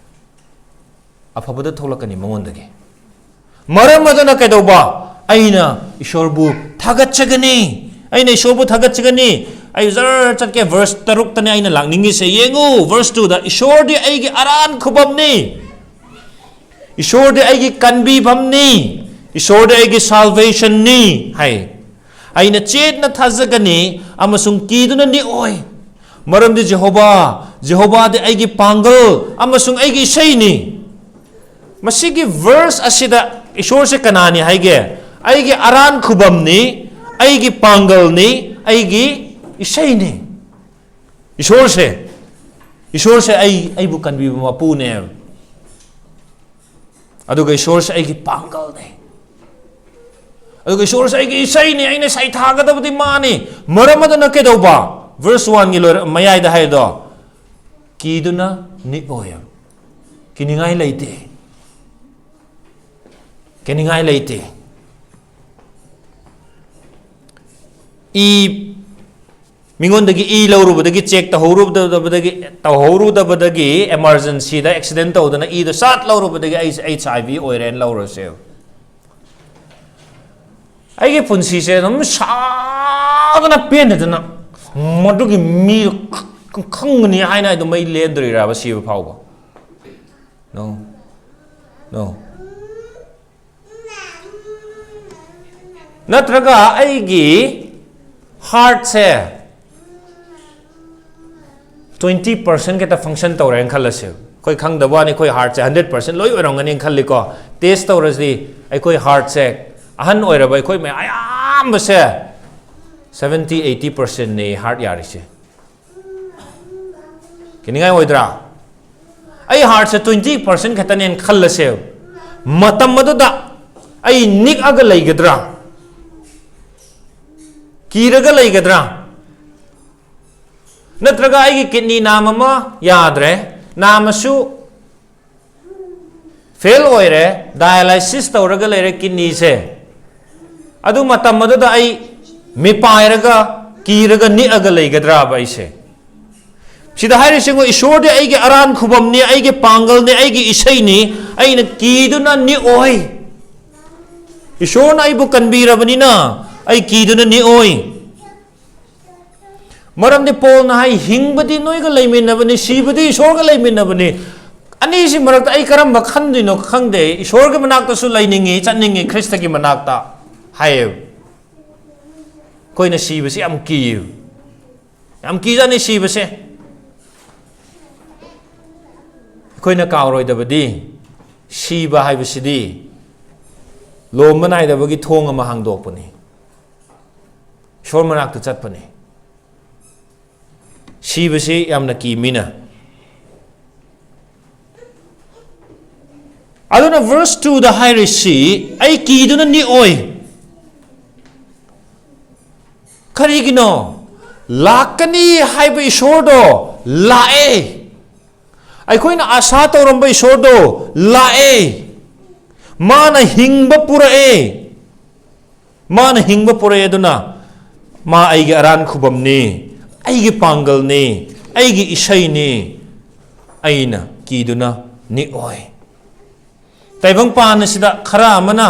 ꯑꯐꯕꯗ ꯊꯣꯛꯂꯛꯀꯅꯤ ꯃꯉꯣꯟꯗꯒꯤ꯫ ꯃꯔꯝ ꯑꯗꯨꯅ ꯀꯩꯗꯧꯕ? ꯑꯩꯅ ꯏꯁꯣꯔꯕꯨ ꯊꯥꯒꯠꯆꯒꯅꯤ꯫ ꯑꯩꯅ ꯏꯁꯣꯔꯕꯨ ꯊꯥꯒꯠꯆꯒꯅꯤ꯫ ꯑꯩ ꯖꯔ ꯆꯠꯀꯦ, verse ꯇꯔꯨꯛꯇꯅꯦ ꯑꯩꯅ ꯂꯥꯛꯅꯤꯡꯉꯤꯁꯦ꯫ ꯌꯦꯡꯉꯨ, verse twoꯗ, "ꯏꯁꯣꯔꯗꯤ ꯑꯩꯒꯤ ꯑꯔꯥꯟ ꯈꯨꯕꯝꯅꯤ, ꯏꯁꯣꯔꯗꯤ ꯑꯩꯒꯤ ꯀꯟꯕꯤꯐꯝꯅꯤ, ꯏꯁꯣꯔꯗꯤ ꯑꯩꯒꯤ salvationꯅꯤ" ꯍꯥꯏ꯫ "ꯑꯩꯅ ꯆꯦꯠꯅ ꯊꯥꯖꯒꯅꯤ ꯑꯃꯁꯨꯡ ꯀꯤꯗꯨꯅ ꯅꯤꯛꯑꯣꯏ, ꯃꯔꯝꯗꯤ ꯖꯦꯍꯣꯚꯥ, ꯖꯦꯍꯣꯚꯥꯗꯤ ꯑꯩꯒꯤ ꯄꯥꯡꯒꯜ ꯑꯃꯁꯨꯡ ꯑꯩꯒꯤ ꯏꯁꯩꯅꯤ"꯫ ꯃꯁꯤꯒꯤ verse ꯑꯁꯤꯗ ꯏꯁꯣꯔꯁꯦ ꯀꯅꯥꯅꯤ ꯍꯥꯏꯒꯦ? "ꯑꯩꯒꯤ ꯑꯔꯥꯟ ꯈꯨꯕꯝꯅꯤ, ꯑꯩꯒꯤ ꯄꯥꯡꯒꯜꯅꯤ, ꯑꯩꯒꯤ ꯏꯁꯩꯅꯤ"꯫ ꯏꯁꯣꯔꯁꯦ, ꯏꯁꯣꯔꯁꯦ ꯑꯩ, ꯑꯩꯕꯨ ꯀꯟꯕꯤꯕ ꯃꯄꯨꯅꯦꯕ꯫ ꯑꯗꯨꯒ ꯏꯁꯣꯔꯁꯦ ꯑꯩꯒꯤ ꯄꯥꯡꯒꯜꯅꯦ꯫ ꯑꯗꯨꯒ ꯏꯁꯣꯔꯁꯦ ꯑꯩꯒꯤ ꯏꯁꯩꯅꯦ, ꯑꯩꯅ ꯁꯩꯊꯥꯒꯗꯕꯗꯤ ꯃꯥꯅꯤ꯫ ꯃꯔꯝ ꯑꯗꯨꯅ ꯀꯩꯗꯧꯕ? Verse oneꯒꯤ ꯂꯣꯏꯔ-, ꯃꯌꯥꯏꯗ ꯍꯥꯏꯗꯣ, "ꯀꯤꯗꯨꯅ ꯅꯤꯛꯑꯣꯏ"꯫ ꯀꯤꯅꯤꯡꯉꯥꯏ ꯂꯩꯇꯦ꯫ ꯀꯤꯅꯤꯡꯉꯥꯏ ꯂꯩꯇꯦ꯫ ꯏ ꯃꯤꯉꯣꯟꯗꯒꯤ ꯏ ꯂꯧꯔꯨꯕꯗꯒꯤ, check ꯇꯧꯍꯧꯔꯨꯗꯕꯗꯒꯤ, ꯇꯧꯍꯧꯔꯨꯗꯕꯗꯒꯤ emergencyꯗ accident ꯇꯧꯗꯅ ꯏꯗꯣ ꯁꯠ ꯂꯧꯔꯨꯕꯗꯒꯤ ꯑꯩꯁꯦ H I V ꯑꯣꯏꯔꯦꯅ ꯂꯧꯔꯁꯦꯕ꯫ ꯑꯩꯒꯤ ꯄꯨꯟꯁꯤꯁꯦ ꯑꯗꯨꯝ ꯁꯥꯗꯅ ꯄꯦꯟꯗꯗꯅ ꯃꯗꯨꯒꯤ ꯃꯤ ꯈꯪꯒꯅꯤ ꯍꯥꯏꯅ ꯑꯩ ꯑꯗꯨꯝ ꯑꯩ ꯂꯦꯟꯗꯣꯔꯤꯔꯕ ꯁꯤꯕ ꯐꯥꯎꯕ? No. No. ꯅꯠꯇ꯭ꯔꯒ ꯑꯩꯒꯤ heartꯁꯦ twenty percent ꯈꯛꯇ function ꯇꯧꯔꯦꯅ ꯈꯜꯂꯁꯦ꯫ ꯑꯩꯈꯣꯏ ꯈꯪꯗꯕ ꯋꯥꯅꯤ, ꯑꯩꯈꯣꯏ heartꯁꯦ hundred percent ꯂꯣꯏ ꯑꯣꯏꯔꯝꯒꯅꯤꯅ ꯈꯜꯂꯤꯀꯣ꯫ Test ꯇꯧꯔꯁꯤ, ꯑꯩꯈꯣꯏ heartꯁꯦ, ꯑꯍꯟ ꯑꯣꯏꯔꯕ ꯑꯩꯈꯣꯏ ꯃꯌꯥꯝ ꯑꯌꯥꯝꯕꯁꯦ seventy eighty percentꯅꯤ heart ꯌꯥꯔꯤꯁꯦ꯫ ꯀꯤꯅꯤꯡꯉꯥꯏ ꯑꯣꯏꯗ꯭ꯔꯥ? ꯑꯩ heartꯁꯦ twenty percent ꯈꯛꯇꯅꯦꯅ ꯈꯜꯂꯁꯦꯕ꯫ ꯃꯇꯝ ꯑꯗꯨꯗ ꯑꯩ ꯅꯤꯛꯑꯒ ꯂꯩꯒꯗ꯭ꯔꯥ? ꯀꯤꯔꯒ ꯂꯩꯒꯗ꯭ꯔꯥ? ꯅꯠꯇ꯭ꯔꯒ ꯑꯩꯒꯤ kidney ꯅꯥꯝ ꯑꯃ ꯌꯥꯗ꯭ꯔꯦ, ꯅꯥꯝꯃꯁꯨ fail ꯑꯣꯏꯔꯦ, dialysis ꯇꯧꯔꯒ ꯂꯩꯔꯦ kidneyꯁꯦ꯫ ꯑꯗꯨ ꯃꯇꯝ ꯑꯗꯨꯗ ꯑꯩ ꯃꯤꯄꯥꯏꯔꯒ, ꯀꯤꯔꯒ, ꯅꯤꯛꯑꯒ ꯂꯩꯒꯗ꯭ꯔꯥꯕ ꯑꯩꯁꯦ? ꯁꯤꯗ ꯍꯥꯏꯔꯤꯁꯤꯉꯣ, ꯏꯁꯣꯔꯗꯤ ꯑꯩꯒꯤ ꯑꯔꯥꯟ ꯈꯨꯕꯝꯅꯤ, ꯑꯩꯒꯤ ꯄꯥꯡꯒꯜꯅꯤ, ꯑꯩꯒꯤ ꯏꯁꯩꯅꯤ, ꯑꯩꯅ ꯀꯤꯗꯨꯅ ꯅꯤꯛꯑꯣꯏ꯫ ꯏꯁꯣꯔꯅ ꯑꯩꯕꯨ ꯀꯟꯕꯤꯔꯕꯅꯤꯅ ꯑꯩ ꯀꯤꯗꯨꯅ ꯅꯤꯛꯑꯣꯏ꯫ ꯃꯔꯝꯗꯤ ꯄꯣꯜꯅ ꯍꯥꯏ, "ꯍꯤꯡꯕꯗꯤ ꯅꯣꯏꯒ ꯂꯩꯃꯤꯟꯅꯕꯅꯤ, ꯁꯤꯕꯗꯤ ꯏꯁꯣꯔꯒ ꯂꯩꯃꯤꯟꯅꯕꯅꯤ꯫ ꯑꯅꯤꯁꯤ ꯃꯔꯛꯇ ꯑꯩ ꯀꯔꯝꯕ ꯈꯟꯗꯣꯏꯅꯣ ꯈꯪꯗꯦ꯫ ꯏꯁꯣꯔꯒꯤ ꯃꯅꯥꯛꯇꯁꯨ ꯂꯩꯅꯤꯡꯉꯤ, ꯆꯠꯅꯤꯡꯉꯤ, ꯈ꯭ꯔꯤꯁꯇꯒꯤ ꯃꯅꯥꯛꯇ", ꯍꯥꯏꯌꯦꯕ꯫ ꯑꯩꯈꯣꯏꯅ ꯁꯤꯕꯁꯤ ꯌꯥꯝ ꯀꯤꯌꯦꯕ꯫ ꯌꯥꯝ ꯀꯤꯖꯥꯠꯅꯤ ꯁꯤꯕꯁꯦ꯫ ꯑꯩꯈꯣꯏꯅ ꯀꯥꯎꯔꯣꯏꯗꯕꯗꯤ, ꯁꯤꯕ ꯍꯥꯏꯕꯁꯤꯗꯤ ꯂꯣꯝꯕ ꯅꯥꯏꯗꯕꯒꯤ ꯊꯣꯡ ꯑꯃ ꯍꯥꯡꯗꯣꯛꯄꯅꯤ꯫ ꯏꯁꯣꯔ ꯃꯅꯥꯛꯇ ꯆꯠꯄꯅꯤ꯫ ꯁꯤꯕꯁꯤ ꯌꯥꯝꯅ ꯀꯤ ꯃꯤꯅ꯫ ꯑꯗꯨꯅ verse twoꯗ ꯍꯥꯏꯔꯤꯁꯤ, "ꯑꯩ ꯀꯤꯗꯨꯅ ꯅꯤꯛꯑꯣꯏ"꯫ ꯀꯔꯤꯒꯤꯅꯣ? ꯂꯥꯛꯀꯅꯤ ꯍꯥꯏꯕ ꯏꯁꯣꯔꯗꯣ ꯂꯥꯛꯑꯦ꯫ ꯑꯩꯈꯣꯏꯅ ꯑꯁꯥ ꯇꯧꯔꯝꯕ ꯏꯁꯣꯔꯗꯣ ꯂꯥꯛꯑꯦ꯫ ꯃꯥꯅ ꯍꯤꯡꯕ ꯄꯨꯔꯛꯑꯦ꯫ ꯃꯥꯅ ꯍꯤꯡꯕ ꯄꯨꯔꯛꯑꯦ꯫ ꯑꯗꯨꯅ ꯃꯥ ꯑꯩꯒꯤ ꯑꯔꯥꯟ ꯈꯨꯕꯝꯅꯤ, ꯑꯩꯒꯤ ꯄꯥꯡꯒꯜꯅꯤ, ꯑꯩꯒꯤ ꯏꯁꯩꯅꯤ꯫ ꯑꯩꯅ ꯀꯤꯗꯨꯅ ꯅꯤꯛꯑꯣꯏ꯫ ꯇꯥꯏꯕꯪ ꯄꯥꯟ ꯑꯁꯤꯗ ꯈꯔ ꯑꯃꯅ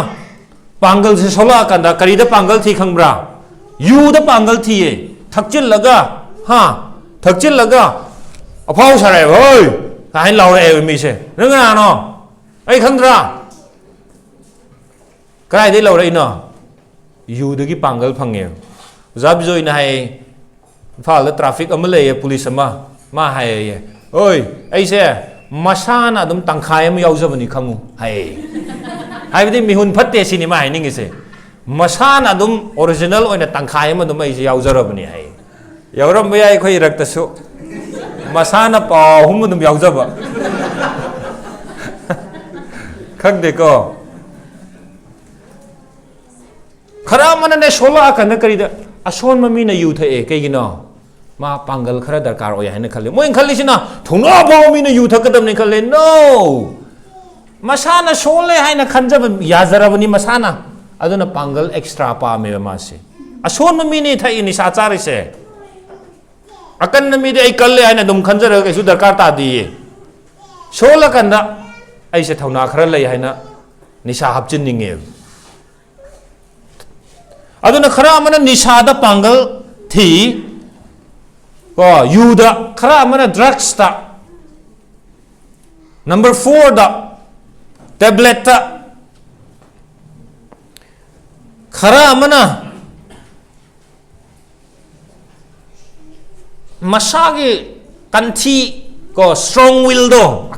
ꯄꯥꯡꯒꯜꯁꯦ ꯁꯣꯛꯂꯛꯑꯀꯥꯟꯗ ꯀꯔꯤꯗ ꯄꯥꯡꯒꯜ ꯊꯤ ꯈꯪꯕ꯭ꯔꯥ? ꯌꯨꯗ ꯄꯥꯡꯒꯜ ꯊꯤꯌꯦ꯫ ꯊꯛꯆꯤꯜꯂꯒ, ꯍꯥ, ꯊꯛꯆꯤꯜꯂꯒ ꯑꯐꯥꯎ ꯁꯥꯔꯛꯑꯦꯕ, "ꯍꯣꯏ!" ꯀꯥꯏꯅ ꯂꯥꯎꯔꯛꯑꯦꯕ ꯃꯤꯁꯦ꯫ "ꯅꯪ ꯀꯅꯥꯅꯣ? ꯑꯩ ꯈꯪꯗ꯭ꯔꯥ?" ꯀꯗꯥꯏꯗꯒꯤ ꯂꯧꯔꯛꯏꯅꯣ? ꯌꯨꯗꯒꯤ ꯄꯥꯡꯒꯜ ꯐꯪꯉꯦꯕ꯫ ꯑꯣꯖꯥ ꯕꯤꯖꯣꯏꯅ ꯍꯥꯏ, "ꯏꯝꯐꯥꯜꯗ ꯇ꯭ꯔꯥꯐꯤꯛ ꯑꯃ ꯂꯩꯌꯦ, ꯄꯨꯂꯤꯁ ꯑꯃ", ꯃꯥ ꯍꯥꯏꯌꯦ, "ꯑꯣꯏ, ꯑꯩꯁꯦ ꯃꯁꯥꯅ ꯑꯗꯨꯝ ꯇꯪꯈꯥꯏ ꯑꯃ ꯌꯥꯎꯖꯕꯅꯤ ꯈꯪꯉꯨ" ꯍꯥꯏꯌꯦ꯫ ꯍꯥꯏꯕꯗꯤ ꯃꯤꯍꯨꯟ ꯐꯠꯇꯦ ꯁꯤꯅꯤ ꯃꯥ ꯍꯥꯏꯅꯤꯡꯉꯤꯁꯦ꯫ "ꯃꯁꯥꯅ ꯑꯗꯨꯝ ꯑꯣꯔꯤꯖꯤꯅꯦꯜ ꯑꯣꯏꯅ ꯇꯪꯈꯥꯏ ꯑꯃ ꯑꯗꯨꯝ ꯑꯩꯁꯦ ꯌꯥꯎꯖꯔꯕꯅꯤ" ꯍꯥꯏꯌꯦ꯫ ꯌꯥꯎꯔꯝꯕ ꯌꯥꯏ ꯑꯩꯈꯣꯏ ꯏꯔꯛꯇꯁꯨ꯫ ꯃꯁꯥꯅ ꯄꯥꯎ ꯑꯍꯨꯝ ꯑꯗꯨꯝ ꯌꯥꯎꯖꯕ꯫ ꯈꯪꯗꯦꯀꯣ꯫ ꯈꯔ ꯑꯃꯅꯅꯦ ꯁꯣꯜꯂꯛꯑꯀꯥꯟꯗ ꯀꯔꯤꯗ, ꯑꯁꯣꯟꯕ ꯃꯤꯅ ꯌꯨ ꯊꯛꯑꯦ, ꯀꯩꯒꯤꯅꯣ? ꯃꯥ ꯄꯥꯡꯒꯜ ꯈꯔ ꯗꯔꯀꯥꯔ ꯑꯣꯏ ꯍꯥꯏꯅ ꯈꯜꯂꯦ꯫ ꯃꯣꯏꯅ ꯈꯜꯂꯤꯁꯤꯅ ꯊꯧꯅꯥ ꯐꯕ ꯃꯤꯅ ꯌꯨ ꯊꯛꯀꯗꯕꯅꯤ ꯈꯜꯂꯦ꯫ No! ꯃꯁꯥꯅ ꯁꯣꯜꯂꯦ ꯍꯥꯏꯅ ꯈꯟꯖꯕ ꯌꯥꯖꯔꯕꯅꯤ ꯃꯁꯥꯅ꯫ ꯑꯗꯨꯅ ꯄꯥꯡꯒꯜ ꯑꯦꯛꯁꯇ꯭ꯔꯥ ꯄꯥꯝꯃꯦꯕ ꯃꯥꯁꯦ꯫ ꯑꯁꯣꯟꯕ ꯃꯤꯅꯦ ꯊꯛꯏ ꯅꯤꯁꯥ ꯆꯥꯔꯤꯁꯦ꯫ ꯑꯀꯟꯕ ꯃꯤꯗꯤ ꯑꯩ ꯀꯜꯂꯦ ꯍꯥꯏꯅ ꯑꯗꯨꯝ ꯈꯟꯖꯔꯒ ꯀꯩꯁꯨ ꯗꯔꯀꯥꯔ ꯇꯥꯗꯦꯌꯦ꯫ ꯁꯣꯜꯂꯀꯥꯟꯗ ꯑꯩꯁꯦ ꯊꯧꯅꯥ ꯈꯔ ꯂꯩ ꯍꯥꯏꯅ ꯅꯤꯁꯥ ꯍꯥꯞꯆꯤꯟꯅꯤꯡꯉꯦꯕ꯫ ꯑꯗꯨꯅ ꯈꯔ ꯑꯃꯅ ꯅꯤꯁꯥꯗ ꯄꯥꯡꯒꯜ ꯊꯤ, ꯀꯣ, ꯌꯨꯗ, ꯈꯔ ꯑꯃꯅ ꯗ꯭ꯔꯛꯁꯇ, ꯅꯝꯕꯔ ꯐꯣꯔꯗ ꯇꯦꯕ꯭ꯂꯦꯠꯇ, ꯈꯔ ꯑꯃꯅ ꯃꯁꯥꯒꯤ ꯀꯟꯊꯤ, ꯀꯣ, ꯁ꯭ꯇ꯭ꯔꯣꯡ ꯋꯤꯜꯗꯣ,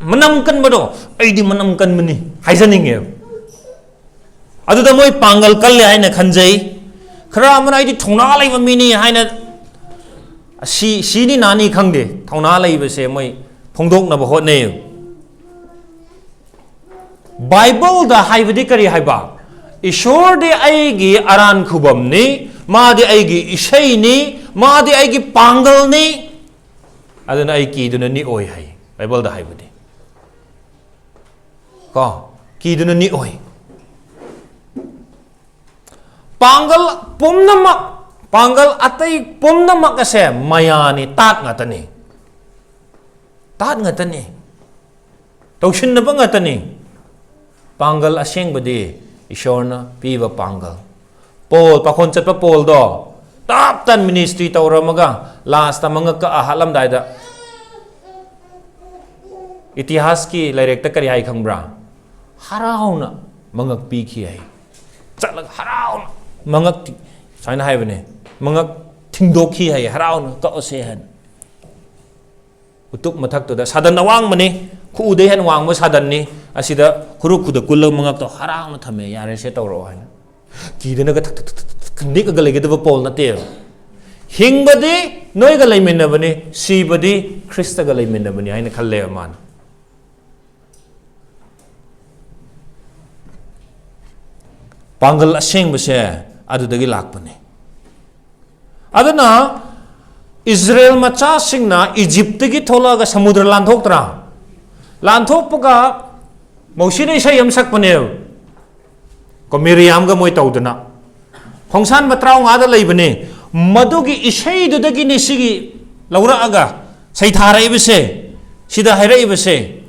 ꯃꯅꯝ ꯀꯟꯕꯗꯣ, "ꯑꯩꯗꯤ ꯃꯅꯝ ꯀꯟꯕꯅꯤ" ꯍꯥꯏꯖꯅꯤꯡꯉꯦꯕ꯫ ꯑꯗꯨꯗ ꯃꯣꯏ ꯄꯥꯡꯒꯜ ꯀꯜꯂꯦ ꯍꯥꯏꯅ ꯈꯟꯖꯩ꯫ ꯈꯔ ꯑꯃꯅ "ꯑꯩꯗꯤ ꯊꯧꯅꯥ ꯂꯩꯕ ꯃꯤꯅꯤ" ꯍꯥꯏꯅ, ꯁꯤ, ꯁꯤꯅꯤ ꯅꯥꯅꯤ ꯈꯪꯗꯦ, ꯊꯧꯅꯥ ꯂꯩꯕꯁꯦ ꯃꯣꯏ ꯐꯣꯡꯗꯣꯛꯅꯕ ꯍꯣꯠꯅꯩ꯫ ꯕꯥꯏꯕꯜꯗ ꯍꯥꯏꯕꯗꯤ ꯀꯔꯤ ꯍꯥꯏꯕ? "ꯏꯁꯣꯔꯗꯤ ꯑꯩꯒꯤ ꯑꯔꯥꯟ ꯈꯨꯕꯝꯅꯤ, ꯃꯥꯗꯤ ꯑꯩꯒꯤ ꯏꯁꯩꯅꯤ, ꯃꯥꯗꯤ ꯑꯩꯒꯤ ꯄꯥꯡꯒꯜꯅꯤ, ꯑꯗꯨꯅ ꯑꯩ ꯀꯤꯗꯨꯅ ꯅꯤꯛꯑꯣꯏ" ꯍꯥꯏ ꯕꯥꯏꯕꯜꯗ ꯍꯥꯏꯕꯗꯤ꯫ ꯀꯣ, ꯀꯤꯗꯨꯅ ꯅꯤꯛꯑꯣꯏ꯫ ꯄꯥꯡꯒꯜ ꯄꯨꯝꯅꯃꯛ, ꯄꯥꯡꯒꯜ ꯑꯇꯩ ꯄꯨꯝꯅꯃꯛ ꯑꯁꯦ ꯃꯌꯥꯅꯤ, ꯇꯥꯠ ꯉꯥꯛꯇꯅꯤ꯫ ꯇꯥꯠ ꯉꯥꯛꯇꯅꯤ꯫ ꯇꯧꯁꯤꯟꯅꯕ ꯉꯥꯛꯇꯅꯤ꯫ ꯄꯥꯡꯒꯜ ꯑꯁꯦꯡꯕꯗꯤ ꯏꯁꯣꯔꯅ ꯄꯤꯕ ꯄꯥꯡꯒꯜ꯫ ꯄꯣꯜ, ꯄꯥꯈꯣꯟ ꯆꯠꯄ ꯄꯣꯜꯗꯣ, ꯇꯥꯞ ꯇꯥꯟ ꯃꯤꯅꯤꯁꯇ꯭ꯔꯤ ꯇꯧꯔꯝꯃꯒ ꯂꯥꯁꯇ ꯃꯉꯛ ꯀꯛꯑ ꯍꯥꯠꯂꯝꯗꯥꯏꯗ, ꯏꯇꯤꯍꯥꯁꯀꯤ ꯂꯥꯏꯔꯤꯛꯇ ꯀꯔꯤ ꯍꯥꯏ ꯈꯪꯕ꯭ꯔꯥ? ꯍꯔꯥꯎꯅ ꯃꯉꯛ ꯄꯤꯈꯤ ꯍꯥꯏ꯫ ꯆꯠꯂꯒ ꯍꯔꯥꯎꯅ ꯃꯉꯛ ꯁꯨꯃꯥꯏꯅ ꯍꯥꯏꯕꯅꯦ, ꯃꯉꯛ ꯊꯤꯡꯗꯣꯛꯈꯤ ꯍꯥꯏꯌꯦ, ꯍꯔꯥꯎꯅ ꯀꯛꯑꯁꯦ ꯍꯥꯏꯅ꯫ ꯎꯇꯨꯞ ꯃꯊꯛꯇꯨꯗ ꯁꯥꯗꯟ ꯑꯋꯥꯡꯕꯅꯤ, ꯈꯨꯎꯗꯩ ꯍꯦꯟꯅ ꯋꯥꯡꯕ ꯁꯥꯗꯟꯅꯤ, ꯑꯁꯤꯗ ꯈꯨꯔꯨ ꯈꯨꯗ ꯀꯨꯜꯂꯒ ꯃꯉꯛꯇꯣ ꯍꯔꯥꯎꯅ ꯊꯝꯃꯦ, "ꯌꯥꯔꯦꯁꯦ, ꯇꯧꯔꯛꯑꯣ" ꯍꯥꯏꯅ꯫ ꯀꯤꯗꯅꯒ ꯊꯛ ꯊꯛ ꯊꯛ ꯊꯛ ꯊꯛ ꯅꯤꯛꯑꯒ ꯂꯩꯒꯗꯕ ꯄꯣꯜ ꯅꯠꯇꯦꯕ꯫ ꯍꯤꯡꯕꯗꯤ ꯅꯣꯏꯒ ꯂꯩꯃꯤꯟꯅꯕꯅꯤ, ꯁꯤꯕꯗꯤ ꯈ꯭ꯔꯤꯁꯇꯒ ꯂꯩꯃꯤꯟꯅꯕꯅꯤ ꯍꯥꯏꯅ ꯈꯜꯂꯦꯕ ꯃꯥꯅ꯫ ꯄꯥꯡꯒꯜ ꯑꯁꯦꯡꯕꯁꯦ ꯑꯗꯨꯗꯒꯤ ꯂꯥꯛꯄꯅꯤ꯫ ꯑꯗꯨꯅ ꯏꯖꯔꯦꯜ ꯃꯆꯥꯁꯤꯡꯅ ꯏꯖꯤꯞꯇꯒꯤ ꯊꯣꯛꯂꯛꯑꯒ ꯁꯃꯨꯗ꯭ꯔ ꯂꯥꯟꯊꯣꯛꯇ꯭ꯔꯥ? ꯂꯥꯟꯊꯣꯛꯄꯒ ꯃꯣꯁꯤꯅ ꯏꯁꯩ ꯑꯃ ꯁꯛꯄꯅꯦꯕ꯫ ꯀꯣ, ꯃꯤꯔꯤꯌꯥꯝꯒ ꯃꯣꯏ ꯇꯧꯗꯅ꯫ ꯈꯣꯡꯁꯥꯟꯕ ꯇꯔꯥꯃꯉꯥꯗ ꯂꯩꯕꯅꯦ꯫ ꯃꯗꯨꯒꯤ ꯏꯁꯩꯗꯨꯗꯒꯤꯅꯤ ꯁꯤꯒꯤ ꯂꯧꯔꯛꯑꯒ ꯁꯩꯊꯥꯔꯛꯏꯕꯁꯦ, ꯁꯤꯗ ꯍꯥꯏꯔꯛꯏꯕꯁꯦ꯫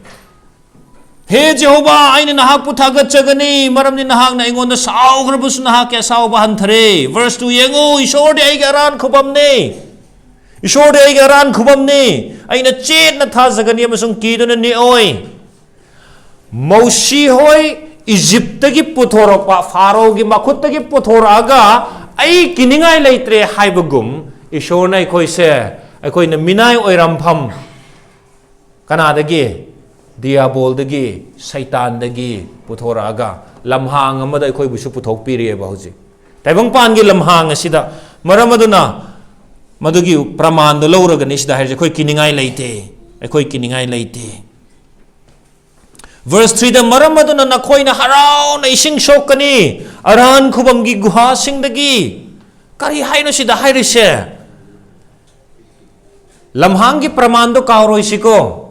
"ꯍꯦ ꯖꯦꯍꯣꯚꯥ, ꯑꯩꯅ ꯅꯍꯥꯛꯄꯨ ꯊꯥꯒꯠꯆꯒꯅꯤ, ꯃꯔꯝꯗꯤ ꯅꯍꯥꯛꯅ ꯑꯩꯉꯣꯟꯗ ꯁꯥꯎꯈ꯭ꯔꯕꯁꯨ ꯅꯍꯥꯛꯀꯤ ꯑꯁꯥꯎꯕ ꯍꯟꯊꯔꯦ"꯫ Verse two ꯌꯦꯡꯉꯨ, "ꯏꯁꯣꯔꯗꯤ ꯑꯩꯒꯤ ꯑꯔꯥꯟ ꯈꯨꯕꯝꯅꯤ, ꯏꯁꯣꯔꯗꯤ ꯑꯩꯒꯤ ꯑꯔꯥꯟ ꯈꯨꯕꯝꯅꯤ, ꯑꯩꯅ ꯆꯦꯠꯅ ꯊꯥꯖꯒꯅꯤ ꯑꯃꯁꯨꯡ ꯀꯤꯗꯨꯅ ꯅꯤꯛꯑꯣꯏ"꯫ ꯃꯣꯁꯤ ꯍꯣꯏ ꯏꯖꯤꯞꯇꯒꯤ ꯄꯨꯊꯣꯔꯛꯄ, ꯐꯥꯔꯣꯒꯤ ꯃꯈꯨꯠꯇꯒꯤ ꯄꯨꯊꯣꯔꯛꯑꯒ "ꯑꯩ ꯀꯤꯅꯤꯡꯉꯥꯏ ꯂꯩꯇ꯭ꯔꯦ" ꯍꯥꯏꯕꯒꯨꯝ, ꯏꯁꯣꯔꯅ ꯑꯩꯈꯣꯏꯁꯦ, ꯑꯩꯈꯣꯏꯅ ꯃꯤꯅꯥꯏ ꯑꯣꯏꯔꯝꯐꯝ, ꯀꯅꯥꯗꯒꯤ? ꯗꯤꯌꯥꯕꯣꯜꯗꯒꯤ, ꯁꯩꯇꯥꯟꯗꯒꯤ ꯄꯨꯊꯣꯔꯛꯑꯒ ꯂꯝꯍꯥꯡ ꯑꯃꯗ ꯑꯩꯈꯣꯏꯕꯨꯁꯨ ꯄꯨꯊꯣꯛꯄꯤꯔꯤꯑꯕ ꯍꯧꯖꯤꯛ꯫ ꯇꯥꯏꯕꯪꯄꯥꯟꯒꯤ ꯂꯝꯍꯥꯡ ꯑꯁꯤꯗ꯫ ꯃꯔꯝ ꯑꯗꯨꯅ ꯃꯗꯨꯒꯤ ꯄ꯭ꯔꯃꯥꯟꯗꯣ ꯂꯧꯔꯒꯅꯤ ꯁꯤꯗ ꯍꯥꯏꯔꯤꯁꯦ, "ꯑꯩꯈꯣꯏ ꯀꯤꯅꯤꯡꯉꯥꯏ ꯂꯩꯇꯦ, ꯑꯩꯈꯣꯏ ꯀꯤꯅꯤꯡꯉꯥꯏ ꯂꯩꯇꯦ"꯫ Verse threeꯗ, "ꯃꯔꯝ ꯑꯗꯨꯅ ꯅꯈꯣꯏꯅ ꯍꯔꯥꯎꯅ ꯏꯁꯤꯡ ꯁꯣꯛꯀꯅꯤ ꯑꯔꯥꯟ ꯈꯨꯕꯝꯒꯤ ꯒꯨꯍꯥꯁꯤꯡꯗꯒꯤ"꯫ ꯀꯔꯤ ꯍꯥꯏꯅꯣ ꯁꯤꯗ ꯍꯥꯏꯔꯤꯁꯦ? ꯂꯝꯍꯥꯡꯒꯤ ꯄ꯭ꯔꯃꯥꯟꯗꯣ ꯀꯥꯎꯔꯣꯏꯁꯤꯀꯣ꯫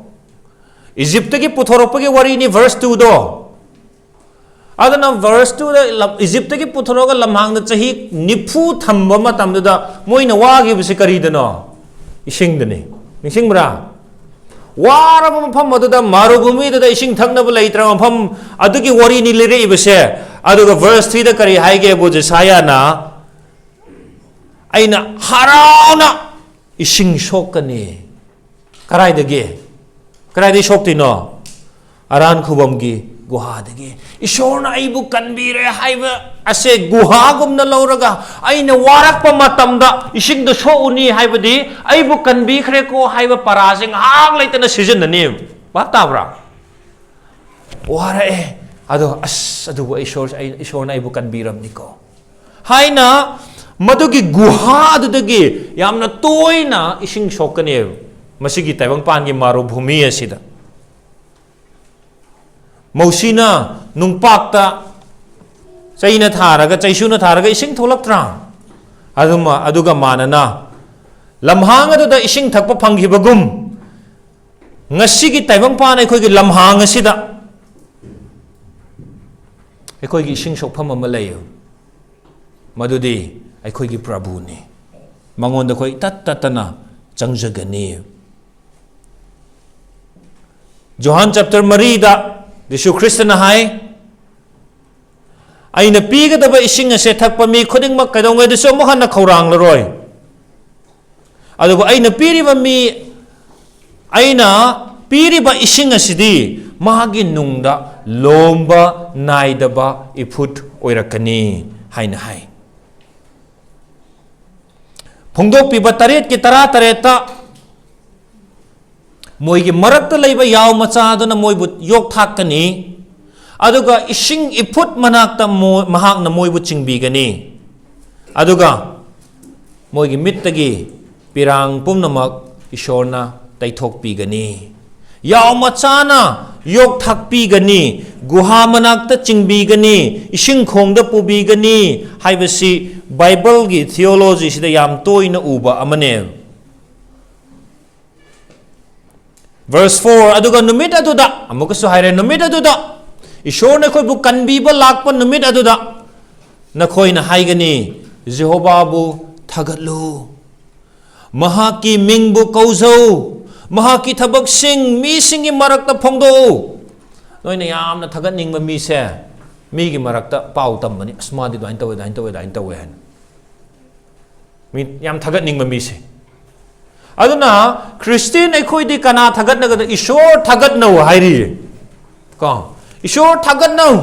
ꯏꯖꯤꯞꯇꯒꯤ ꯄꯨꯊꯣꯔꯛꯄꯒꯤ ꯋꯥꯔꯤꯅꯤ verse twoꯗꯣ꯫ ꯑꯗꯨꯅ verse twoꯗ ꯂꯝ-, ꯏꯖꯤꯞꯇꯒꯤ ꯄꯨꯊꯣꯔꯛꯑꯒ ꯂꯝꯍꯥꯡꯗ ꯆꯍꯤ ꯅꯤꯐꯨ ꯊꯝꯕ ꯃꯇꯝꯗꯨꯗ ꯃꯣꯏꯅ ꯋꯥꯈꯤꯕꯁꯤ ꯀꯔꯤꯗꯅꯣ? ꯏꯁꯤꯡꯗꯅꯤ꯫ ꯅꯤꯡꯁꯤꯡꯕ꯭ꯔꯥ? ꯋꯥꯔꯕ ꯃꯐꯝ ꯑꯗꯨꯗ, ꯃꯔꯨꯚꯨꯃꯤꯗꯨꯗ ꯏꯁꯤꯡ ꯊꯛꯅꯕ ꯂꯩꯇ꯭ꯔꯕ ꯃꯐꯝ ꯑꯗꯨꯒꯤ ꯋꯥꯔꯤꯅꯤ ꯂꯤꯔꯛꯏꯕꯁꯦ꯫ ꯑꯗꯨꯒ verse threeꯗ ꯀꯔꯤ ꯍꯥꯏꯒꯦꯕꯨ ꯖꯦꯁꯥꯌꯥꯅ? "ꯑꯩꯅ ꯍꯔꯥꯎꯅ ꯏꯁꯤꯡ ꯁꯣꯛꯀꯅꯤ"꯫ ꯀꯗꯥꯏꯗꯒꯤ? ꯀꯗꯥꯏꯗꯒꯤ ꯁꯣꯛꯇꯣꯏꯅꯣ? ꯑꯔꯥꯟ ꯈꯨꯕꯝꯒꯤ ꯒꯨꯍꯥꯗꯒꯤ꯫ ꯏꯁꯣꯔꯅ ꯑꯩꯕꯨ ꯀꯟꯕꯤꯔꯦ ꯍꯥꯏꯕ ꯑꯁꯦ ꯒꯨꯍꯥꯒꯨꯝꯅ ꯂꯧꯔꯒ, ꯑꯩꯅ ꯋꯥꯔꯛꯄ ꯃꯇꯝꯗ ꯏꯁꯤꯡꯗ ꯁꯣꯛꯎꯅꯤ ꯍꯥꯏꯕꯗꯤ, ꯑꯩꯕꯨ ꯀꯟꯕꯤꯈ꯭ꯔꯦꯀꯣ ꯍꯥꯏꯕ ꯄꯔꯥꯁꯦ ꯉꯥꯏꯍꯥꯛ ꯂꯩꯇꯅ ꯁꯤꯖꯤꯟꯅꯅꯦꯕ꯫ ꯚꯥꯞ ꯇꯥꯕ꯭ꯔꯥ? ꯋꯥꯔꯛꯑꯦ, ꯑꯗꯣ ꯑꯁ, ꯑꯗꯨꯕꯨ ꯏꯁꯣꯔ, ꯑꯩ, ꯏꯁꯣꯔꯅ ꯑꯩꯕꯨ ꯀꯟꯕꯤꯔꯝꯅꯤꯀꯣ ꯍꯥꯏꯅ, ꯃꯗꯨꯒꯤ ꯒꯨꯍꯥ ꯑꯗꯨꯗꯒꯤ ꯌꯥꯝꯅ ꯇꯣꯏꯅ ꯏꯁꯤꯡ ꯁꯣꯛꯀꯅꯦꯕ, ꯃꯁꯤꯒꯤ ꯇꯥꯏꯕꯪꯄꯥꯟꯒꯤ ꯃꯥꯔꯨꯚꯨꯃꯤ ꯑꯁꯤꯗ꯫ ꯃꯧꯁꯤꯅ ꯅꯨꯡꯄꯥꯛꯇ ꯆꯩꯅ ꯊꯥꯔꯒ, ꯆꯩꯁꯨꯅ ꯊꯥꯔꯒ ꯏꯁꯤꯡ ꯊꯣꯛꯂꯛꯇ꯭ꯔꯥ? ꯑꯗꯨꯃ, ꯑꯗꯨꯒ ꯃꯥꯟꯅꯅ, ꯂꯝꯍꯥꯡ ꯑꯗꯨꯗ ꯏꯁꯤꯡ ꯊꯛꯄ ꯐꯪꯈꯤꯕꯒꯨꯝ, ꯉꯁꯤꯒꯤ ꯇꯥꯏꯕꯪꯄꯥꯟ ꯑꯩꯈꯣꯏꯒꯤ ꯂꯝꯍꯥꯡ ꯑꯁꯤꯗ ꯑꯩꯈꯣꯏꯒꯤ ꯏꯁꯤꯡ ꯁꯣꯛꯐꯝ ꯑꯃ ꯂꯩ꯫ ꯃꯗꯨꯗꯤ ꯑꯩꯈꯣꯏꯒꯤ ꯄ꯭ꯔꯚꯨꯅꯤ꯫ ꯃꯉꯣꯟꯗ ꯑꯩꯈꯣꯏ ꯇꯠ ꯇꯠꯇꯅ ꯆꯪꯖꯒꯅꯤ꯫ ꯖꯣꯍꯥꯟ chapter ꯃꯔꯤꯗ ꯖꯤꯁꯨ ꯈ꯭ꯔꯤꯁꯇꯅ ꯍꯥꯏ, "ꯑꯩꯅ ꯄꯤꯒꯗꯕ ꯏꯁꯤꯡ ꯑꯁꯦ ꯊꯛꯄ ꯃꯤ ꯈꯨꯗꯤꯡꯃꯛ ꯀꯩꯗꯧꯉꯩꯗꯁꯨ ꯑꯃꯨꯛ ꯍꯟꯅ ꯈꯧꯔꯥꯡꯂꯔꯣꯏ꯫ ꯑꯗꯨꯕꯨ ꯑꯩꯅ ꯄꯤꯔꯤꯕ ꯃꯤ, ꯑꯩꯅ ꯄꯤꯔꯤꯕ ꯏꯁꯤꯡ ꯑꯁꯤꯗꯤ ꯃꯥꯒꯤ ꯅꯨꯡꯗ ꯂꯣꯝꯕ ꯅꯥꯏꯗꯕ ꯏꯐꯨꯠ ꯑꯣꯏꯔꯛꯀꯅꯤ" ꯍꯥꯏꯅ ꯍꯥꯏ꯫ ꯐꯣꯡꯗꯣꯛꯄꯤꯕ ꯇꯔꯦꯠꯀꯤ ꯇꯔꯥ ꯇꯔꯦꯠꯇ, "ꯃꯣꯏꯒꯤ ꯃꯔꯛꯇ ꯂꯩꯕ ꯌꯥꯎ ꯃꯆꯥ ꯑꯗꯨꯅ ꯃꯣꯏꯕꯨ ꯌꯣꯛ ꯊꯥꯛꯀꯅꯤ, ꯑꯗꯨꯒ ꯏꯁꯤꯡ ꯏꯐꯨꯠ ꯃꯅꯥꯛꯇ ꯃꯣ-, ꯃꯍꯥꯛꯅ ꯃꯣꯏꯕꯨ ꯆꯤꯡꯕꯤꯒꯅꯤ, ꯑꯗꯨꯒ ꯃꯣꯏꯒꯤ ꯃꯤꯠꯇꯒꯤ ꯄꯤꯔꯥꯡ ꯄꯨꯝꯅꯃꯛ ꯏꯁꯣꯔꯅ ꯇꯩꯊꯣꯛꯄꯤꯒꯅꯤ꯫ ꯌꯥꯎ ꯃꯆꯥꯅ ꯌꯣꯛ ꯊꯥꯛꯄꯤꯒꯅꯤ, ꯒꯨꯍꯥ ꯃꯅꯥꯛꯇ ꯆꯤꯡꯕꯤꯒꯅꯤ, ꯏꯁꯤꯡ ꯈꯣꯡꯗ ꯄꯨꯕꯤꯒꯅꯤ" ꯍꯥꯏꯕꯁꯤ ꯕꯥꯏꯕꯜꯒꯤ theology ꯁꯤꯗ ꯌꯥꯝ ꯇꯣꯏꯅ ꯎꯕ ꯑꯃꯅꯦ꯫ Verse four, "ꯑꯗꯨꯒ ꯅꯨꯃꯤꯠ ꯑꯗꯨꯗ", ꯑꯃꯨꯛꯀꯁꯨ ꯍꯥꯏꯔꯦ, "ꯅꯨꯃꯤꯠ ꯑꯗꯨꯗ, ꯏꯁꯣꯔꯅ ꯑꯩꯈꯣꯏꯕꯨ ꯀꯟꯕꯤꯕ ꯂꯥꯛꯄ ꯅꯨꯃꯤꯠ ꯑꯗꯨꯗ, ꯅꯈꯣꯏꯅ ꯍꯥꯏꯒꯅꯤ, 'ꯖꯦꯍꯣꯚꯥꯕꯨ ꯊꯥꯒꯠꯂꯨ, ꯃꯍꯥꯛꯀꯤ ꯃꯤꯡꯕꯨ ꯀꯧꯖꯧ, ꯃꯍꯥꯛꯀꯤ ꯊꯕꯛꯁꯤꯡ ꯃꯤꯁꯤꯡꯒꯤ ꯃꯔꯛꯇ ꯐꯣꯡꯗꯣꯛꯎ.'" ꯅꯣꯏꯅ ꯌꯥꯝꯅ ꯊꯥꯒꯠꯅꯤꯡꯕ ꯃꯤꯁꯦ, ꯃꯤꯒꯤ ꯃꯔꯛꯇ ꯄꯥꯎ ꯇꯝꯕꯅꯤ, "ꯑꯁ, ꯃꯥꯗꯤ ꯑꯗꯨꯃꯥꯏꯅ ꯇꯧꯋꯦ, ꯑꯗꯨꯃꯥꯏꯅ ꯇꯧꯋꯦ, ꯑꯗꯨꯃꯥꯏꯅ ꯇꯧꯋꯦ" ꯍꯥꯏꯅ꯫ ꯃꯤ ꯌꯥꯝ ꯊꯥꯒꯠꯅꯤꯡꯕ ꯃꯤꯁꯦ꯫ ꯑꯗꯨꯅ ꯈ꯭ꯔꯤꯁꯇꯤꯌꯟ ꯑꯩꯈꯣꯏꯗꯤ ꯀꯅꯥ ꯊꯥꯒꯠꯅꯒꯗ? ꯏꯁꯣꯔ ꯊꯥꯒꯠꯅꯧ ꯍꯥꯏꯔꯤꯌꯦ꯫ ꯀꯣ? ꯏꯁꯣꯔ ꯊꯥꯒꯠꯅꯧ꯫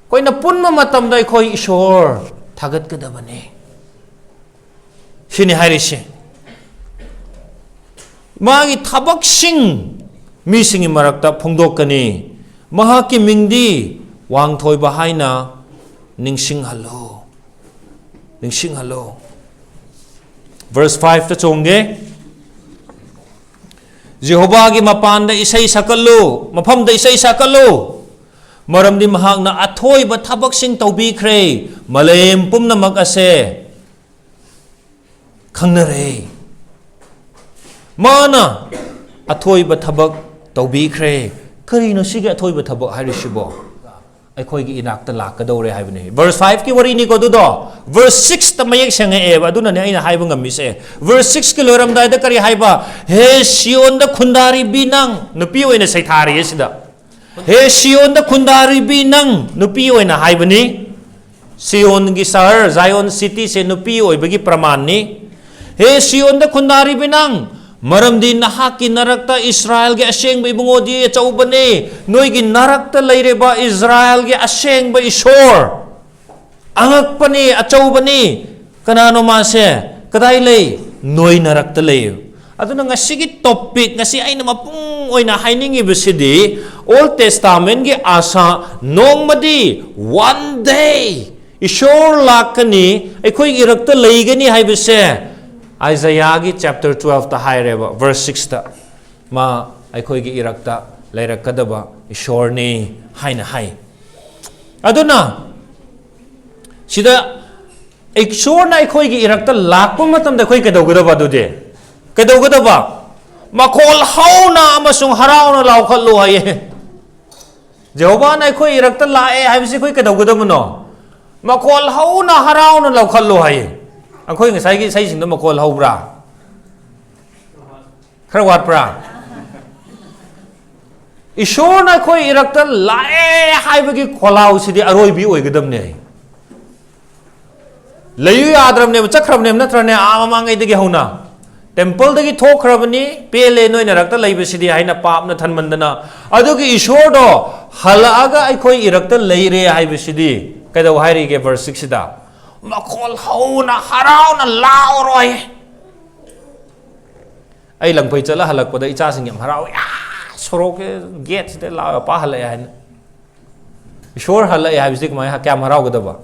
ꯑꯩꯈꯣꯏꯅ ꯄꯨꯟꯕ ꯃꯇꯝꯗ ꯑꯩꯈꯣꯏ ꯏꯁꯣꯔ ꯊꯥꯒꯠꯀꯗꯕꯅꯤ꯫ ꯁꯤꯅꯤ ꯍꯥꯏꯔꯤꯁꯦ꯫ ꯃꯥꯒꯤ ꯊꯕꯛꯁꯤꯡ ꯃꯤꯁꯤꯡꯒꯤ ꯃꯔꯛꯇ ꯐꯣꯡꯗꯣꯛꯀꯅꯤ꯫ ꯃꯍꯥꯛꯀꯤ ꯃꯤꯡꯗꯤ ꯋꯥꯡꯊꯣꯏꯕ ꯍꯥꯏꯅ ꯅꯤꯡꯁꯤꯡꯍꯜꯂꯨ꯫ ꯅꯤꯡꯁꯤꯡꯍꯜꯂꯨ꯫ Verse five ꯇ ꯆꯣꯡꯒꯦ꯫ ꯖꯦꯍꯣꯚꯥꯒꯤ ꯃꯄꯥꯟꯗ ꯏꯁꯩ ꯁꯛꯀꯠꯂꯨ, ꯃꯐꯝꯗ ꯏꯁꯩ ꯁꯛꯀꯠꯂꯨ, ꯃꯔꯝꯗꯤ ꯃꯍꯥꯛꯅ ꯑꯊꯣꯏꯕ ꯊꯕꯛꯁꯤꯡ ꯇꯧꯕꯤꯈ꯭ꯔꯦ, ꯃꯥꯂꯦꯝ ꯄꯨꯝꯅꯃꯛ ꯑꯁꯦ ꯈꯪꯅꯔꯦ꯫ ꯃꯥꯅ ꯑꯊꯣꯏꯕ ꯊꯕꯛ ꯇꯧꯕꯤꯈ꯭ꯔꯦ꯫ ꯀꯔꯤꯅꯣ ꯁꯤꯒꯤ ꯑꯊꯣꯏꯕ ꯊꯕꯛ ꯍꯥꯏꯔꯤꯁꯤꯕꯣ? ꯑꯩꯈꯣꯏꯒꯤ ꯏꯅꯥꯛꯇ ꯂꯥꯛꯀꯗꯧꯔꯦ ꯍꯥꯏꯕꯅꯤ꯫ Verse five ꯀꯤ ꯋꯥꯔꯤꯅꯤꯀꯣ ꯑꯗꯨꯗꯣ꯫ Verse six ꯇ ꯃꯌꯦꯛ ꯁꯦꯡꯉꯛꯑꯦꯕ, ꯑꯗꯨꯅꯅꯦ ꯑꯩꯅ ꯍꯥꯏꯕ ꯉꯝꯃꯤꯁꯦ꯫ Verse six ꯀꯤ ꯂꯣꯏꯔꯝꯗꯥꯏꯗ ꯀꯔꯤ ꯍꯥꯏꯕ? "ꯍꯦ ꯁꯤꯌꯣꯟꯗ ꯈꯨꯟꯗꯥꯔꯤꯕꯤ ꯅꯪ", ꯅꯨꯄꯤ ꯑꯣꯏꯅ ꯁꯩꯊꯥꯔꯤꯌꯦ ꯁꯤꯗ꯫ "ꯍꯦ ꯁꯤꯌꯣꯟꯗ ꯈꯨꯟꯗꯥꯔꯤꯕꯤ ꯅꯪ", ꯅꯨꯄꯤ ꯑꯣꯏꯅ ꯍꯥꯏꯕꯅꯤ꯫ ꯁꯤꯌꯣꯟꯒꯤ ꯁꯍꯔ, ꯖꯥꯏꯑꯣꯟ ꯁꯤꯇꯤꯁꯦ ꯅꯨꯄꯤ ꯑꯣꯏꯕꯒꯤ ꯄ꯭ꯔꯃꯥꯟꯅꯤ꯫ "ꯍꯦ ꯁꯤꯌꯣꯟꯗ ꯈꯨꯟꯗꯥꯔꯤꯕꯤ ꯅꯪ, ꯃꯔꯝꯗꯤ ꯅꯍꯥꯛꯀꯤ ꯅꯔꯛꯇ ꯏꯁꯔꯥꯌꯦꯜꯒꯤ ꯑꯁꯦꯡꯕ ꯏꯕꯨꯡꯉꯣꯗꯤ ꯑꯆꯧꯕꯅꯤ, ꯅꯣꯏꯒꯤ ꯅꯔꯛꯇ ꯂꯩꯔꯤꯕ ꯏꯁꯔꯥꯌꯦꯜꯒꯤ ꯑꯁꯦꯡꯕ ꯏꯁꯣꯔ ꯑꯉꯛꯄꯅꯤ, ꯑꯆꯧꯕꯅꯤ꯫ ꯀꯅꯥꯅꯣ ꯃꯥꯁꯦ? ꯀꯗꯥꯏ ꯂꯩ? ꯅꯣꯏ ꯅꯔꯛꯇ ꯂꯩ꯫ ꯑꯗꯨꯅ ꯉꯁꯤꯒꯤ topic, ꯉꯁꯤ ꯑꯩꯅ ꯃꯄꯨꯡ ꯑꯣꯏꯅ ꯍꯥꯏꯅꯤꯡꯉꯤꯕꯁꯤꯗꯤ, Old Testament ꯀꯤ ꯑꯥꯁꯥ, ꯅꯣꯡꯃꯗꯤ, one day, ꯏꯁꯣꯔ ꯂꯥꯛꯀꯅꯤ, ꯑꯩꯈꯣꯏꯒꯤ ꯏꯔꯛꯇ ꯂꯩꯒꯅꯤ ꯍꯥꯏꯕꯁꯦ ꯑꯥꯏꯖꯥꯌꯥꯒꯤ chapter twelve ꯇ ꯍꯥꯏꯔꯦꯕ, verse six ꯇ꯫ ꯃꯥ ꯑꯩꯈꯣꯏꯒꯤ ꯏꯔꯛꯇ ꯂꯩꯔꯛꯀꯗꯕ ꯏꯁꯣꯔꯅꯤ ꯍꯥꯏꯅ ꯍꯥꯏ꯫ ꯑꯗꯨꯅ ꯁꯤꯗ ꯏꯁꯣꯔꯅ ꯑꯩꯈꯣꯏꯒꯤ ꯏꯔꯛꯇ ꯂꯥꯛꯄ ꯃꯇꯝꯗ ꯑꯩꯈꯣꯏ ꯀꯩꯗꯧꯒꯗꯕ ꯑꯗꯨꯗꯤ? ꯀꯩꯗꯧꯒꯗꯕ? "ꯃꯈꯣꯜ ꯍꯧꯅ ꯑꯃꯁꯨꯡ ꯍꯔꯥꯎꯅ ꯂꯥꯎꯈꯠꯂꯨ" ꯍꯥꯏꯌꯦ꯫ ꯖꯦꯍꯣꯚꯥꯅ ꯑꯩꯈꯣꯏ ꯏꯔꯛꯇ ꯂꯥꯛꯑꯦ ꯍꯥꯏꯕꯁꯤ ꯑꯩꯈꯣꯏ ꯀꯩꯗꯧꯒꯗꯕꯅꯣ? "ꯃꯈꯣꯜ ꯍꯧꯅ ꯍꯔꯥꯎꯅ ꯂꯥꯎꯈꯠꯂꯨ" ꯍꯥꯏꯌꯦ꯫ ꯑꯩꯈꯣꯏ ꯉꯁꯥꯏꯒꯤ ꯏꯁꯩꯁꯤꯡꯗꯣ ꯃꯈꯣꯜ ꯍꯧꯕ꯭ꯔꯥ? ꯈꯔ ꯋꯥꯠꯄ꯭ꯔꯥ? ꯏꯁꯣꯔꯅ ꯑꯩꯈꯣꯏ ꯏꯔꯛꯇ ꯂꯥꯛꯑꯦ ꯍꯥꯏꯕꯒꯤ ꯈꯣꯜꯂꯥꯎꯁꯤꯗꯤ ꯑꯔꯣꯏꯕꯤ ꯑꯣꯏꯒꯗꯕꯅꯦ꯫ ꯂꯩꯌꯨ ꯌꯥꯗ꯭ꯔꯕꯅꯦꯕ, ꯆꯠꯈ꯭ꯔꯕꯅꯦꯕ, ꯅꯠꯇ꯭ꯔꯅꯦ? ꯑꯥ ꯃꯃꯥꯡꯉꯩꯗꯒꯤ ꯍꯧꯅ ꯇꯦꯝꯄꯜꯗꯒꯤ ꯊꯣꯛꯈ꯭ꯔꯕꯅꯤ, ꯄꯦꯜꯂꯦ ꯅꯣꯏ ꯅꯔꯛꯇ ꯂꯩꯕꯁꯤꯗꯤ ꯍꯥꯏꯅ ꯄꯥꯞꯅ ꯊꯟꯃꯟꯗꯅ꯫ ꯑꯗꯨꯒꯤ ꯏꯁꯣꯔꯗꯣ ꯍꯜꯂꯛꯑꯒ ꯑꯩꯈꯣꯏ ꯏꯔꯛꯇ ꯂꯩꯔꯦ ꯍꯥꯏꯕꯁꯤꯗꯤ ꯀꯩꯗꯧ ꯍꯥꯏꯔꯤꯒꯦ verse sixꯁꯤꯗ? "ꯃꯈꯣꯜ ꯍꯧꯅ ꯍꯔꯥꯎꯅ ꯂꯥꯎꯔꯣꯏ"꯫ ꯑꯩ ꯂꯪꯐꯩ ꯆꯠꯂ ꯍꯜꯂꯛꯄꯗ ꯏꯆꯥꯁꯤꯡ ꯌꯥꯝ ꯍꯔꯥꯎꯋꯦ꯫ "ꯑꯥ, ꯁꯣꯔꯣꯛꯀꯤ ꯒꯦꯠꯁꯤꯗ ꯂꯥꯎ, ꯄꯥ ꯍꯜꯂꯛꯑꯦ" ꯍꯥꯏꯅ꯫ ꯏꯁꯣꯔ ꯍꯜꯂꯛꯑꯦ ꯍꯥꯏꯕꯁꯤꯗꯤ ꯀꯃꯥꯏꯅ, ꯀꯌꯥꯝ ꯍꯔꯥꯎꯒꯗꯕ?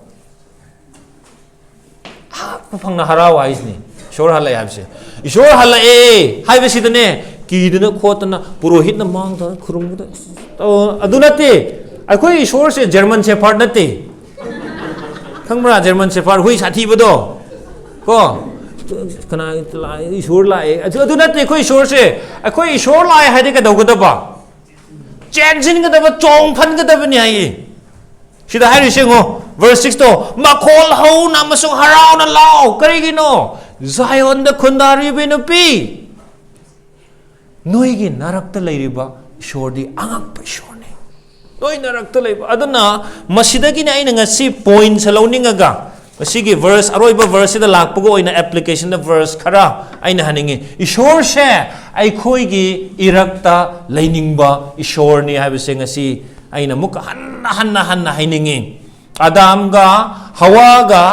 ꯍꯥꯞꯄ ꯐꯪꯅ ꯍꯔꯥꯎ ꯍꯥꯏꯁꯤꯅꯤ꯫ ꯏꯁꯣꯔ ꯍꯜꯂꯛꯑꯦ ꯍꯥꯏꯕꯁꯦ꯫ ꯏꯁꯣꯔ ꯍꯜꯂꯛꯑꯦ ꯍꯥꯏꯕꯁꯤꯗꯅꯦ, ꯀꯤꯗꯅ ꯈꯣꯠꯇꯅ ꯄꯨꯔꯣꯍꯤꯠꯅ ꯃꯥꯡꯗ ꯈꯨꯔꯨꯝꯕꯗ, ꯑꯗꯨ ꯅꯠꯇꯦ꯫ ꯑꯩꯈꯣꯏ ꯏꯁꯣꯔꯁꯦ German Shepherd ꯅꯠꯇꯦ꯫ ꯈꯪꯕ꯭ꯔꯥ? German Shepherd, ꯍꯨꯏ ꯁꯥꯊꯤꯕꯗꯣ꯫ ꯀꯣ? ꯀꯅꯥ ꯂꯥꯛꯑꯦ? ꯏꯁꯣꯔ ꯂꯥꯛꯑꯦ꯫ ꯑꯗꯨ, ꯑꯗꯨ ꯅꯠꯇꯦ ꯑꯩꯈꯣꯏ ꯏꯁꯣꯔꯁꯦ꯫ ꯑꯩꯈꯣꯏ ꯏꯁꯣꯔ ꯂꯥꯛꯑꯦ ꯍꯥꯏꯗꯤ ꯀꯩꯗꯧꯒꯗꯕ? ꯆꯦꯟꯁꯤꯟꯒꯗꯕ, ꯆꯣꯡ ꯐꯟꯒꯗꯕꯅꯤ ꯍꯥꯏꯌꯦ꯫ ꯁꯤꯗ ꯍꯥꯏꯔꯤꯁꯦ ꯌꯦꯡꯉꯣ, verse sixꯇꯣ, "ꯃꯈꯣꯜ ꯍꯧꯅ ꯑꯃꯁꯨꯡ ꯍꯔꯥꯎꯅ ꯂꯥꯎ"꯫ ꯀꯔꯤꯒꯤꯅꯣ? ꯖꯥꯏꯑꯣꯟꯗ ꯈꯨꯟꯗꯥꯔꯤꯕꯤ ꯅꯨꯄꯤ, ꯅꯣꯏꯒꯤ ꯅꯔꯛꯇ ꯂꯩꯔꯤꯕ ꯏꯁꯣꯔꯗꯤ ꯑꯉꯛꯄ ꯏꯁꯣꯔꯅꯤ꯫ ꯅꯣꯏ ꯅꯔꯛꯇ ꯂꯩꯕ꯫ ꯑꯗꯨꯅ ꯃꯁꯤꯗꯒꯤꯅꯦ ꯑꯩꯅ ꯉꯁꯤ pointꯁꯦ ꯂꯧꯅꯤꯡꯉꯒ, ꯃꯁꯤꯒꯤ verse, ꯑꯔꯣꯏꯕ verseꯁꯤꯗ ꯂꯥꯛꯄꯒ ꯑꯣꯏꯅ applicationꯗ verse ꯈꯔ ꯑꯩꯅ ꯍꯥꯏꯅꯤꯡꯉꯤ꯫ ꯏꯁꯣꯔꯁꯦ ꯑꯩꯈꯣꯏꯒꯤ ꯏꯔꯛꯇ ꯂꯩꯅꯤꯡꯕ ꯏꯁꯣꯔꯅꯤ ꯍꯥꯏꯕꯁꯦ ꯉꯁꯤ ꯑꯩꯅ ꯑꯃꯨꯛꯀ ꯍꯟꯅ, ꯍꯟꯅ, ꯍꯟꯅ ꯍꯥꯏꯅꯤꯡꯉꯤ꯫ ꯑꯗꯥꯝꯒ ꯍꯋꯥꯒ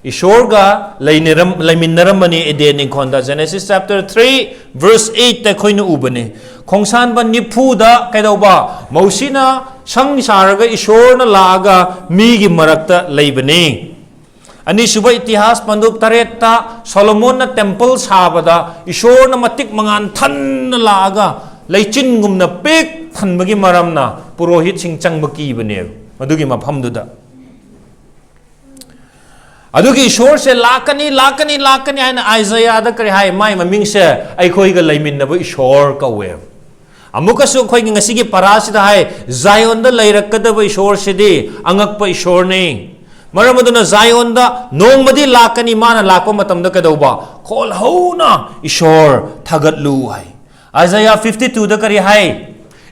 ꯏꯁꯣꯔꯒ ꯂꯩꯅꯔꯝ-, ꯂꯩꯃꯤꯟꯅꯔꯝꯕꯅꯤ ꯑꯦꯗꯦꯟ ꯏꯪꯈꯣꯜꯗ꯫ Genesis chapter three verse eightꯇ ꯑꯩꯈꯣꯏꯅ ꯎꯕꯅꯤ꯫ ꯈꯣꯡꯁꯥꯟꯕ ꯅꯤꯐꯨꯗ ꯀꯩꯗꯧꯕ? ꯃꯧꯁꯤꯅ ꯁꯪ ꯁꯥꯔꯒ ꯏꯁꯣꯔꯅ ꯂꯥꯛꯑꯒ ꯃꯤꯒꯤ ꯃꯔꯛꯇ ꯂꯩꯕꯅꯤ꯫ ꯑꯅꯤꯁꯨꯕ ꯏꯇꯤꯍꯥꯁ ꯄꯟꯗꯨꯞ ꯇꯔꯦꯠꯇ ꯁꯣꯂꯣꯃꯣꯟꯅ temple ꯁꯥꯕꯗ ꯏꯁꯣꯔꯅ ꯃꯇꯤꯛ ꯃꯉꯥꯟ ꯊꯟꯅ ꯂꯥꯛꯑꯒ ꯂꯩꯆꯤꯟꯒꯨꯝꯅ ꯄꯤꯛ ꯊꯟꯕꯒꯤ ꯃꯔꯝꯅ ꯄꯨꯔꯣꯍꯤꯠꯁꯤꯡ ꯆꯪꯕ ꯀꯤꯕꯅꯦꯕ ꯃꯗꯨꯒꯤ ꯃꯐꯝꯗꯨꯗ꯫ ꯑꯗꯨꯒꯤ ꯏꯁꯣꯔꯁꯦ ꯂꯥꯛꯀꯅꯤ, ꯂꯥꯛꯀꯅꯤ, ꯂꯥꯛꯀꯅꯤ ꯍꯥꯏꯅ ꯑꯥꯏꯖꯥꯌꯥꯗ ꯀꯔꯤ ꯍꯥꯏ? ꯃꯥꯏ ꯃꯃꯤꯡꯁꯦ ꯑꯩꯈꯣꯏꯒ ꯂꯩꯃꯤꯟꯅꯕ ꯏꯁꯣꯔ ꯀꯧꯋꯦꯕ꯫ ꯑꯃꯨꯛꯀꯁꯨ ꯑꯩꯈꯣꯏꯒꯤ ꯉꯁꯤꯒꯤ ꯄꯔꯥꯁꯤꯗ ꯍꯥꯏ, ꯖꯥꯏꯑꯣꯟꯗ ꯂꯩꯔꯛꯀꯗꯕ ꯏꯁꯣꯔꯁꯤꯗꯤ ꯑꯉꯛꯄ ꯏꯁꯣꯔꯅꯤ꯫ ꯃꯔꯝ ꯑꯗꯨꯅ ꯖꯥꯏꯑꯣꯟꯗ ꯅꯣꯡꯃꯗꯤ ꯂꯥꯛꯀꯅꯤ, ꯃꯥꯅ ꯂꯥꯛꯄ ꯃꯇꯝꯗ ꯀꯩꯗꯧꯕ? ꯈꯣꯜ ꯍꯧꯅ ꯏꯁꯣꯔ ꯊꯥꯒꯠꯂꯨ ꯍꯥꯏ꯫ ꯑꯥꯏꯖꯥꯌꯥ fifty twoꯗ ꯀꯔꯤ ꯍꯥꯏ?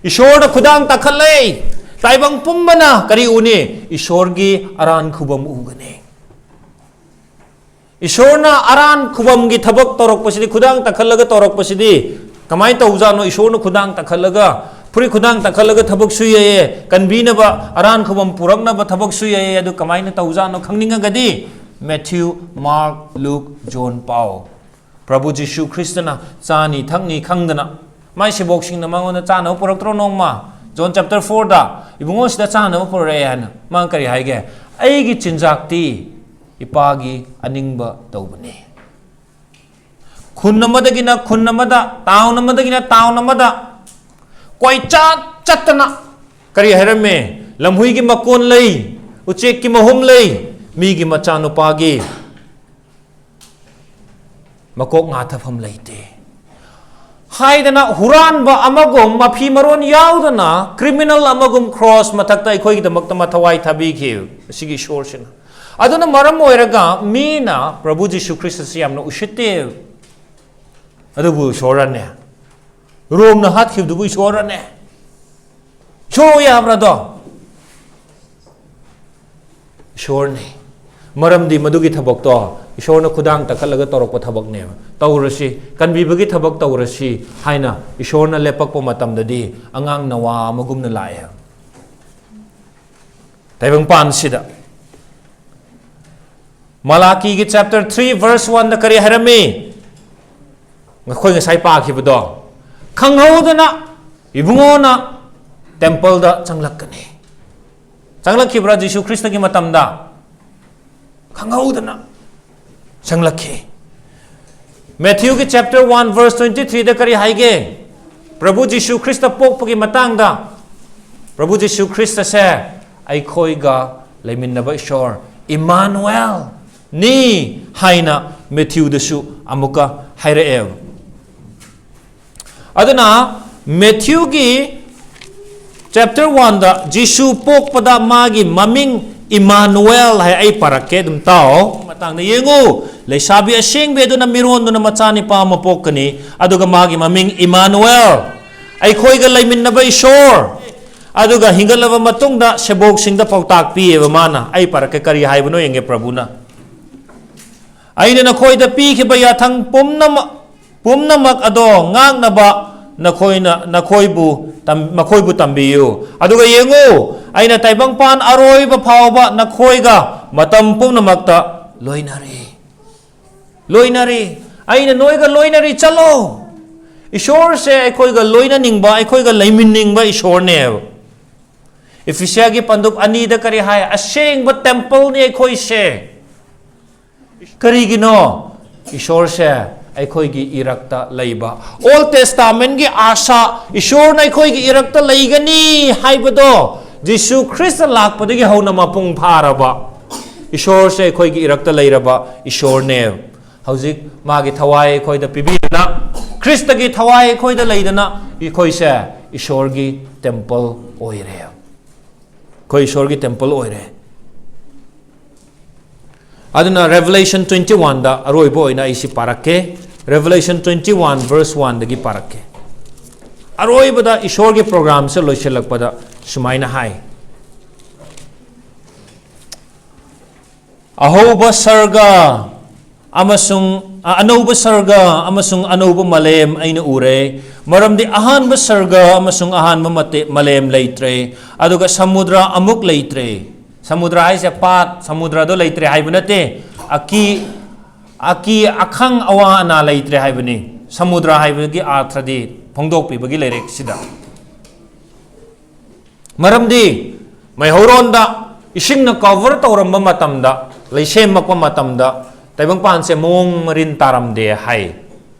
ꯏꯁꯣꯔꯗ ꯈꯨꯗꯥꯡ ꯇꯥꯈꯠꯂꯦ꯫ ꯇꯥꯏꯕꯪ ꯄꯨꯝꯕꯅ ꯀꯔꯤ ꯎꯅꯤ? ꯏꯁꯣꯔꯒꯤ ꯑꯔꯥꯟ ꯈꯨꯕꯝ ꯎꯒꯅꯤ꯫ ꯏꯁꯣꯔꯅ ꯑꯔꯥꯟ ꯈꯨꯕꯝꯒꯤ ꯊꯕꯛ ꯇꯧꯔꯛꯄꯁꯤꯗꯤ, ꯈꯨꯗꯥꯡ ꯇꯛꯈꯠꯂꯒ ꯇꯧꯔꯛꯄꯁꯤꯗꯤ ꯀꯃꯥꯏꯅ ꯇꯧꯖꯥꯠꯅꯣ? ꯏꯁꯣꯔꯅ ꯈꯨꯗꯥꯡ ꯇꯛꯈꯠꯂꯒ, ꯐꯨꯔꯤꯠ ꯈꯨꯗꯥꯡ ꯇꯛꯈꯠꯂꯒ ꯊꯕꯛ ꯁꯨꯏꯌꯦ, ꯀꯟꯕꯤꯅꯕ, ꯑꯔꯥꯟ ꯈꯨꯕꯝ ꯄꯨꯔꯛꯅꯕ ꯊꯕꯛ ꯁꯨꯏꯌꯦ, ꯑꯗꯨ ꯀꯃꯥꯏꯅ ꯇꯧꯖꯥꯠꯅꯣ ꯈꯪꯅꯤꯡꯉꯒꯗꯤ ꯃꯦꯊ꯭ꯌꯨ, ꯃꯥꯔꯛ, ꯂꯨꯛ, ꯖꯣꯟ ꯄꯥꯎ꯫ ꯄ꯭ꯔꯚꯨ ꯖꯤꯁꯨ ꯈ꯭ꯔꯤꯁꯇꯅ ꯆꯥꯅꯤ ꯊꯛꯅꯤ ꯈꯪꯗꯅ, ꯃꯥꯏ ꯁꯦꯕꯣꯛꯁꯤꯡꯅ ꯃꯉꯣꯟꯗ ꯆꯥꯅꯕ ꯄꯨꯔꯛꯇ꯭ꯔꯣ ꯅꯣꯡꯃ? ꯖꯣꯟ ꯆꯦꯞꯇꯔ ꯐꯣꯔꯗ, "ꯏꯕꯨꯡꯉꯣ, ꯁꯤꯗ ꯆꯥꯅꯕ ꯄꯨꯔꯛꯑꯦ" ꯍꯥꯏꯅ꯫ ꯃꯥ ꯀꯔꯤ ꯍꯥꯏꯒꯦ? "ꯑꯩꯒꯤ ꯆꯤꯟꯖꯥꯛꯇꯤ ꯏꯄꯥꯒꯤ ꯑꯅꯤꯡꯕ ꯇꯧꯕꯅꯤ"꯫ ꯈꯨꯟ ꯑꯃꯗꯒꯤꯅ ꯈꯨꯟ ꯑꯃꯗ, ꯇꯥꯎꯟ ꯑꯃꯗꯒꯤꯅ ꯇꯥꯎꯟ ꯑꯃꯗ ꯀꯣꯏꯆꯠ ꯆꯠꯇꯅ ꯀꯔꯤ ꯍꯥꯏꯔꯝꯃꯦ? "ꯂꯝꯍꯨꯏꯒꯤ ꯃꯀꯣꯟ ꯂꯩ, ꯎꯆꯦꯛꯀꯤ ꯃꯍꯨꯝ ꯂꯩ, ꯃꯤꯒꯤ ꯃꯆꯥꯅꯨꯄꯥꯒꯤ ꯃꯀꯣꯛ ꯉꯥꯊꯐꯝ ꯂꯩꯇꯦ" ꯍꯥꯏꯗꯅ, ꯍꯨꯔꯥꯟꯕ ꯑꯃꯒꯨꯝ, ꯃꯐꯤ ꯃꯔꯣꯟ ꯌꯥꯎꯗꯅ ꯀ꯭ꯔꯤꯃꯤꯅꯦꯜ ꯑꯃꯒꯨꯝ ꯀ꯭ꯔꯣꯁ ꯃꯊꯛꯇ ꯑꯩꯈꯣꯏꯒꯤꯗꯃꯛꯇ ꯃꯊꯋꯥꯏ ꯊꯥꯕꯤꯈꯤ ꯑꯁꯤꯒꯤ ꯏꯁꯣꯔꯁꯤꯅ꯫ ꯑꯗꯨꯅ ꯃꯔꯝ ꯑꯣꯏꯔꯒ ꯃꯤꯅ ꯄ꯭ꯔꯚꯨ ꯖꯤꯁꯨ ꯈ꯭ꯔꯤꯁꯇꯁꯤ ꯌꯥꯝꯅ ꯎꯁꯤꯠꯇꯦ꯫ ꯑꯗꯨꯕꯨ ꯏꯁꯣꯔꯅꯦ, ꯔꯣꯝꯅ ꯍꯥꯠꯈꯤꯕꯗꯨꯕꯨ ꯏꯁꯣꯔꯅꯦ꯫ ꯏꯁꯣꯔ ꯌꯥꯕ꯭ꯔꯥꯗꯣ? ꯏꯁꯣꯔꯅꯤ꯫ ꯃꯔꯝꯗꯤ ꯃꯗꯨꯒꯤ ꯊꯕꯛꯇꯣ ꯏꯁꯣꯔꯅ ꯈꯨꯗꯥꯡ ꯇꯛꯈꯠꯂꯒ ꯇꯧꯔꯛꯄ ꯊꯕꯛꯅꯦꯕ꯫ "ꯇꯧꯔꯁꯤ, ꯀꯟꯕꯤꯕꯒꯤ ꯊꯕꯛ ꯇꯧꯔꯁꯤ" ꯍꯥꯏꯅ ꯏꯁꯣꯔꯅ ꯂꯦꯞꯄꯛꯄ ꯃꯇꯝꯗꯗꯤ ꯑꯉꯥꯡ ꯅꯋꯥ ꯑꯃꯒꯨꯝꯅ ꯂꯥꯛꯑꯦ꯫ ꯇꯥꯏꯕꯪꯄꯥꯟꯁꯤꯗ ꯃꯥꯂꯥꯀꯤꯒꯤ ꯆꯦꯞꯇꯔ ꯊ꯭ꯔꯤ ꯚꯔꯁ ꯋꯥꯟꯗ ꯀꯔꯤ ꯍꯥꯏꯔꯝꯃꯤ? ꯑꯩꯈꯣꯏ ꯉꯁꯥꯏ ꯄꯥꯈꯤꯕꯗꯣ, "ꯈꯪꯍꯧꯗꯅ ꯏꯕꯨꯡꯉꯣꯅ ꯇꯦꯝꯄꯜꯗ ꯆꯪꯂꯛꯀꯅꯤ"꯫ ꯆꯪꯂꯛꯈꯤꯕ꯭ꯔꯥ ꯖꯤꯁꯨ ꯈ꯭ꯔꯤꯁꯇꯒꯤ ꯃꯇꯝꯗ? ꯈꯪꯍꯧꯗꯅ ꯆꯪꯂꯛꯈꯤ꯫ ꯃꯦꯊ꯭ꯌꯨꯒꯤ ꯆꯦꯞꯇꯔ ꯋꯥꯟ ꯚꯔꯁ ꯇ꯭ꯋꯦꯟꯇꯤ ꯊ꯭ꯔꯤꯗ ꯀꯔꯤ ꯍꯥꯏꯒꯦ? ꯄ꯭ꯔꯚꯨ ꯖꯤꯁꯨ ꯈ꯭ꯔꯤꯁꯇ ꯄꯣꯛꯄꯒꯤ ꯃꯇꯥꯡꯗ, "ꯄ꯭ꯔꯚꯨ ꯖꯤꯁꯨ ꯈ꯭ꯔꯤꯁꯇꯁꯦ ꯑꯩꯈꯣꯏꯒ ꯂꯩꯃꯤꯟꯅꯕ ꯏꯁꯣꯔ, ꯏꯃꯥꯅꯨꯑꯦꯜ ꯅꯤ" ꯍꯥꯏꯅ ꯃꯦꯊ꯭ꯌꯨꯗꯁꯨ ꯑꯃꯨꯛꯀ ꯍꯥꯏꯔꯛꯑꯦꯕ꯫ ꯑꯗꯨꯅ ꯃꯦꯊ꯭ꯌꯨꯒꯤ ꯆꯦꯞꯇꯔ ꯋꯥꯟꯗ ꯖꯤꯁꯨ ꯄꯣꯛꯄꯗ ꯃꯥꯒꯤ ꯃꯃꯤꯡ ꯏꯃꯥꯅꯨꯑꯦꯜ ꯍꯥꯏ꯫ ꯑꯩ ꯄꯥꯔꯛꯀꯦ, ꯑꯗꯨꯝ ꯇꯥꯎ꯫ ꯃꯇꯥꯡꯗ ꯌꯦꯡꯉꯨ, "ꯂꯩꯁꯥꯕꯤ ꯑꯁꯦꯡꯕꯤ ꯑꯗꯨꯅ ꯃꯤꯔꯣꯟꯗꯨꯅ ꯃꯆꯥꯅꯤꯄꯥ ꯑꯃ ꯄꯣꯛꯀꯅꯤ, ꯑꯗꯨꯒ ꯃꯥꯒꯤ ꯃꯃꯤꯡ ꯏꯃꯥꯅꯨꯑꯦꯜ, ꯑꯩꯈꯣꯏꯒ ꯂꯩꯃꯤꯟꯅꯕ ꯏꯁꯣꯔ"꯫ ꯑꯗꯨꯒ ꯍꯤꯡꯒꯠꯂꯕ ꯃꯇꯨꯡꯗ ꯁꯦꯕꯣꯛꯁꯤꯡꯗ ꯄꯥꯎꯇꯥꯛ ꯄꯤꯌꯦꯕ ꯃꯥꯅ꯫ ꯑꯩ ꯄꯥꯔꯛꯀꯦ, ꯀꯔꯤ ꯍꯥꯏꯕꯅꯣ ꯌꯦꯡꯒꯦ ꯄ꯭ꯔꯚꯨꯅ꯫ ꯑꯩꯅ ꯅꯈꯣꯏꯗ ꯄꯤꯈꯤꯕ ꯌꯥꯊꯪ ꯄꯨꯝꯅꯃꯛ, ꯄꯨꯝꯅꯃꯛ ꯑꯗꯣ ꯉꯥꯛꯅꯕ ꯅꯈꯣꯏꯅ, ꯅꯈꯣꯏꯕꯨ ꯇꯝ-, ꯃꯈꯣꯏꯕꯨ ꯇꯝꯕꯤꯌꯨ꯫ ꯑꯗꯨꯒ ꯌꯦꯡꯉꯨ, ꯑꯩꯅ ꯇꯥꯏꯕꯪꯄꯥꯟ ꯑꯔꯣꯏꯕ ꯐꯥꯎꯕ ꯅꯈꯣꯏꯒ ꯃꯇꯝ ꯄꯨꯝꯅꯃꯛꯇ ꯂꯣꯏꯅꯔꯤ꯫ ꯂꯣꯏꯅꯔꯤ꯫ ꯑꯩꯅ ꯅꯣꯏꯒ ꯂꯣꯏꯅꯔꯤ꯫ ꯆꯠꯂꯣ꯫ ꯏꯁꯣꯔꯁꯦ ꯑꯩꯈꯣꯏꯒ ꯂꯣꯏꯅꯅꯤꯡꯕ, ꯑꯩꯈꯣꯏꯒ ꯂꯩꯃꯤꯟꯅꯤꯡꯕ ꯏꯁꯣꯔꯅꯦꯕ꯫ ꯏꯐꯤꯁꯤꯌꯥꯒꯤ ꯄꯟꯗꯨꯞ ꯑꯅꯤꯗ ꯀꯔꯤ ꯍꯥꯏ? ꯑꯁꯦꯡꯕ ꯇꯦꯝꯄꯜꯅꯤ ꯑꯩꯈꯣꯏꯁꯦ꯫ ꯀꯔꯤꯒꯤꯅꯣ? ꯏꯁꯣꯔꯁꯦ ꯑꯩꯈꯣꯏꯒꯤ ꯏꯔꯛꯇ ꯂꯩꯕ꯫ ꯑꯣꯜ ꯇꯦꯁꯇꯥꯃꯦꯟꯒꯤ ꯑꯥꯁꯥ, ꯏꯁꯣꯔꯅ ꯑꯩꯈꯣꯏꯒꯤ ꯏꯔꯛꯇ ꯂꯩꯒꯅꯤ ꯍꯥꯏꯕꯗꯣ, ꯖꯤꯁꯨ ꯈ꯭ꯔꯤꯁꯇ ꯂꯥꯛꯄꯗꯒꯤ ꯍꯧꯅ ꯃꯄꯨꯡ ꯐꯥꯔꯕ ꯏꯁꯣꯔꯁꯦ ꯑꯩꯈꯣꯏꯒꯤ ꯏꯔꯛꯇ ꯂꯩꯔꯕ ꯏꯁꯣꯔꯅꯦ꯫ ꯍꯧꯖꯤꯛ ꯃꯥꯒꯤ ꯊꯋꯥꯏ ꯑꯩꯈꯣꯏꯗ ꯄꯤꯕꯤꯗꯅ, ꯈ꯭ꯔꯤꯁꯇꯒꯤ ꯊꯋꯥꯏ ꯑꯩꯈꯣꯏꯗ ꯂꯩꯗꯅ, ꯑꯩꯈꯣꯏꯁꯦ ꯏꯁꯣꯔꯒꯤ ꯇꯦꯝꯄꯜ ꯑꯣꯏꯔꯦ꯫ ꯑꯩꯈꯣꯏ ꯏꯁꯣꯔꯒꯤ ꯇꯦꯝꯄꯜ ꯑꯣꯏꯔꯦ꯫ ꯑꯗꯨꯅ Revelation twenty oneꯗ ꯑꯔꯣꯏꯕ ꯑꯣꯏꯅ ꯑꯩ ꯁꯤ ꯄꯥꯔꯛꯀꯦ꯫ Revelation twenty one verse oneꯗꯒꯤ ꯄꯥꯔꯛꯀꯦ꯫ ꯑꯔꯣꯏꯕꯗ ꯏꯁꯣꯔꯒꯤ ꯄ꯭ꯔꯣꯒ꯭ꯔꯥꯝꯁꯦ ꯂꯣꯏꯁꯤꯜꯂꯛꯄꯗ ꯁꯨꯃꯥꯏꯅ ꯍꯥꯏ, "ꯑꯍꯧꯕ ꯁꯔꯒ ꯑꯃꯁꯨꯡ, ꯑ, ꯑꯅꯧꯕ ꯁꯔꯒ ꯑꯃꯁꯨꯡ ꯑꯅꯧꯕ ꯃꯥꯂꯦꯝ ꯑꯩꯅ ꯎꯔꯦ, ꯃꯔꯝꯗꯤ ꯑꯍꯥꯟꯕ ꯁꯔꯒ ꯑꯃꯁꯨꯡ ꯑꯍꯥꯟꯕ ꯃꯇꯦ-, ꯃꯥꯂꯦꯝ ꯂꯩꯇ꯭ꯔꯦ, ꯑꯗꯨꯒ ꯁꯃꯨꯗ꯭ꯔ ꯑꯃꯨꯛ ꯂꯩꯇ꯭ꯔꯦ꯫" ꯁꯃꯨꯗ꯭ꯔ ꯍꯥꯏꯁꯦ ꯄꯥꯠ, ꯁꯃꯨꯗ꯭ꯔꯗꯣ ꯂꯩꯇ꯭ꯔꯦ ꯍꯥꯏꯕ ꯅꯠꯇꯦ꯫ ꯑꯀꯤ, ꯑꯀꯤ ꯑꯈꯪ ꯑꯋꯥ ꯑꯅꯥ ꯂꯩꯇ꯭ꯔꯦ ꯍꯥꯏꯕꯅꯤ꯫ ꯁꯃꯨꯗ꯭ꯔ ꯍꯥꯏꯕꯒꯤ ꯑꯥꯔꯊꯗꯤ ꯐꯣꯡꯗꯣꯛꯄꯤꯕꯒꯤ ꯂꯥꯏꯔꯤꯛꯁꯤꯗ꯫ ꯃꯔꯝꯗꯤ ꯃꯩꯍꯧꯔꯣꯟꯗ ꯏꯁꯤꯡꯅ cover ꯇꯧꯔꯝꯕ ꯃꯇꯝꯗ, ꯂꯩꯁꯦꯝꯃꯛꯄ ꯃꯇꯝꯗ, ꯇꯥꯏꯕꯪꯄꯥꯟꯁꯦ ꯃꯑꯣꯡ ꯃꯔꯤꯟ ꯇꯥꯔꯝꯗꯦ ꯍꯥꯏ꯫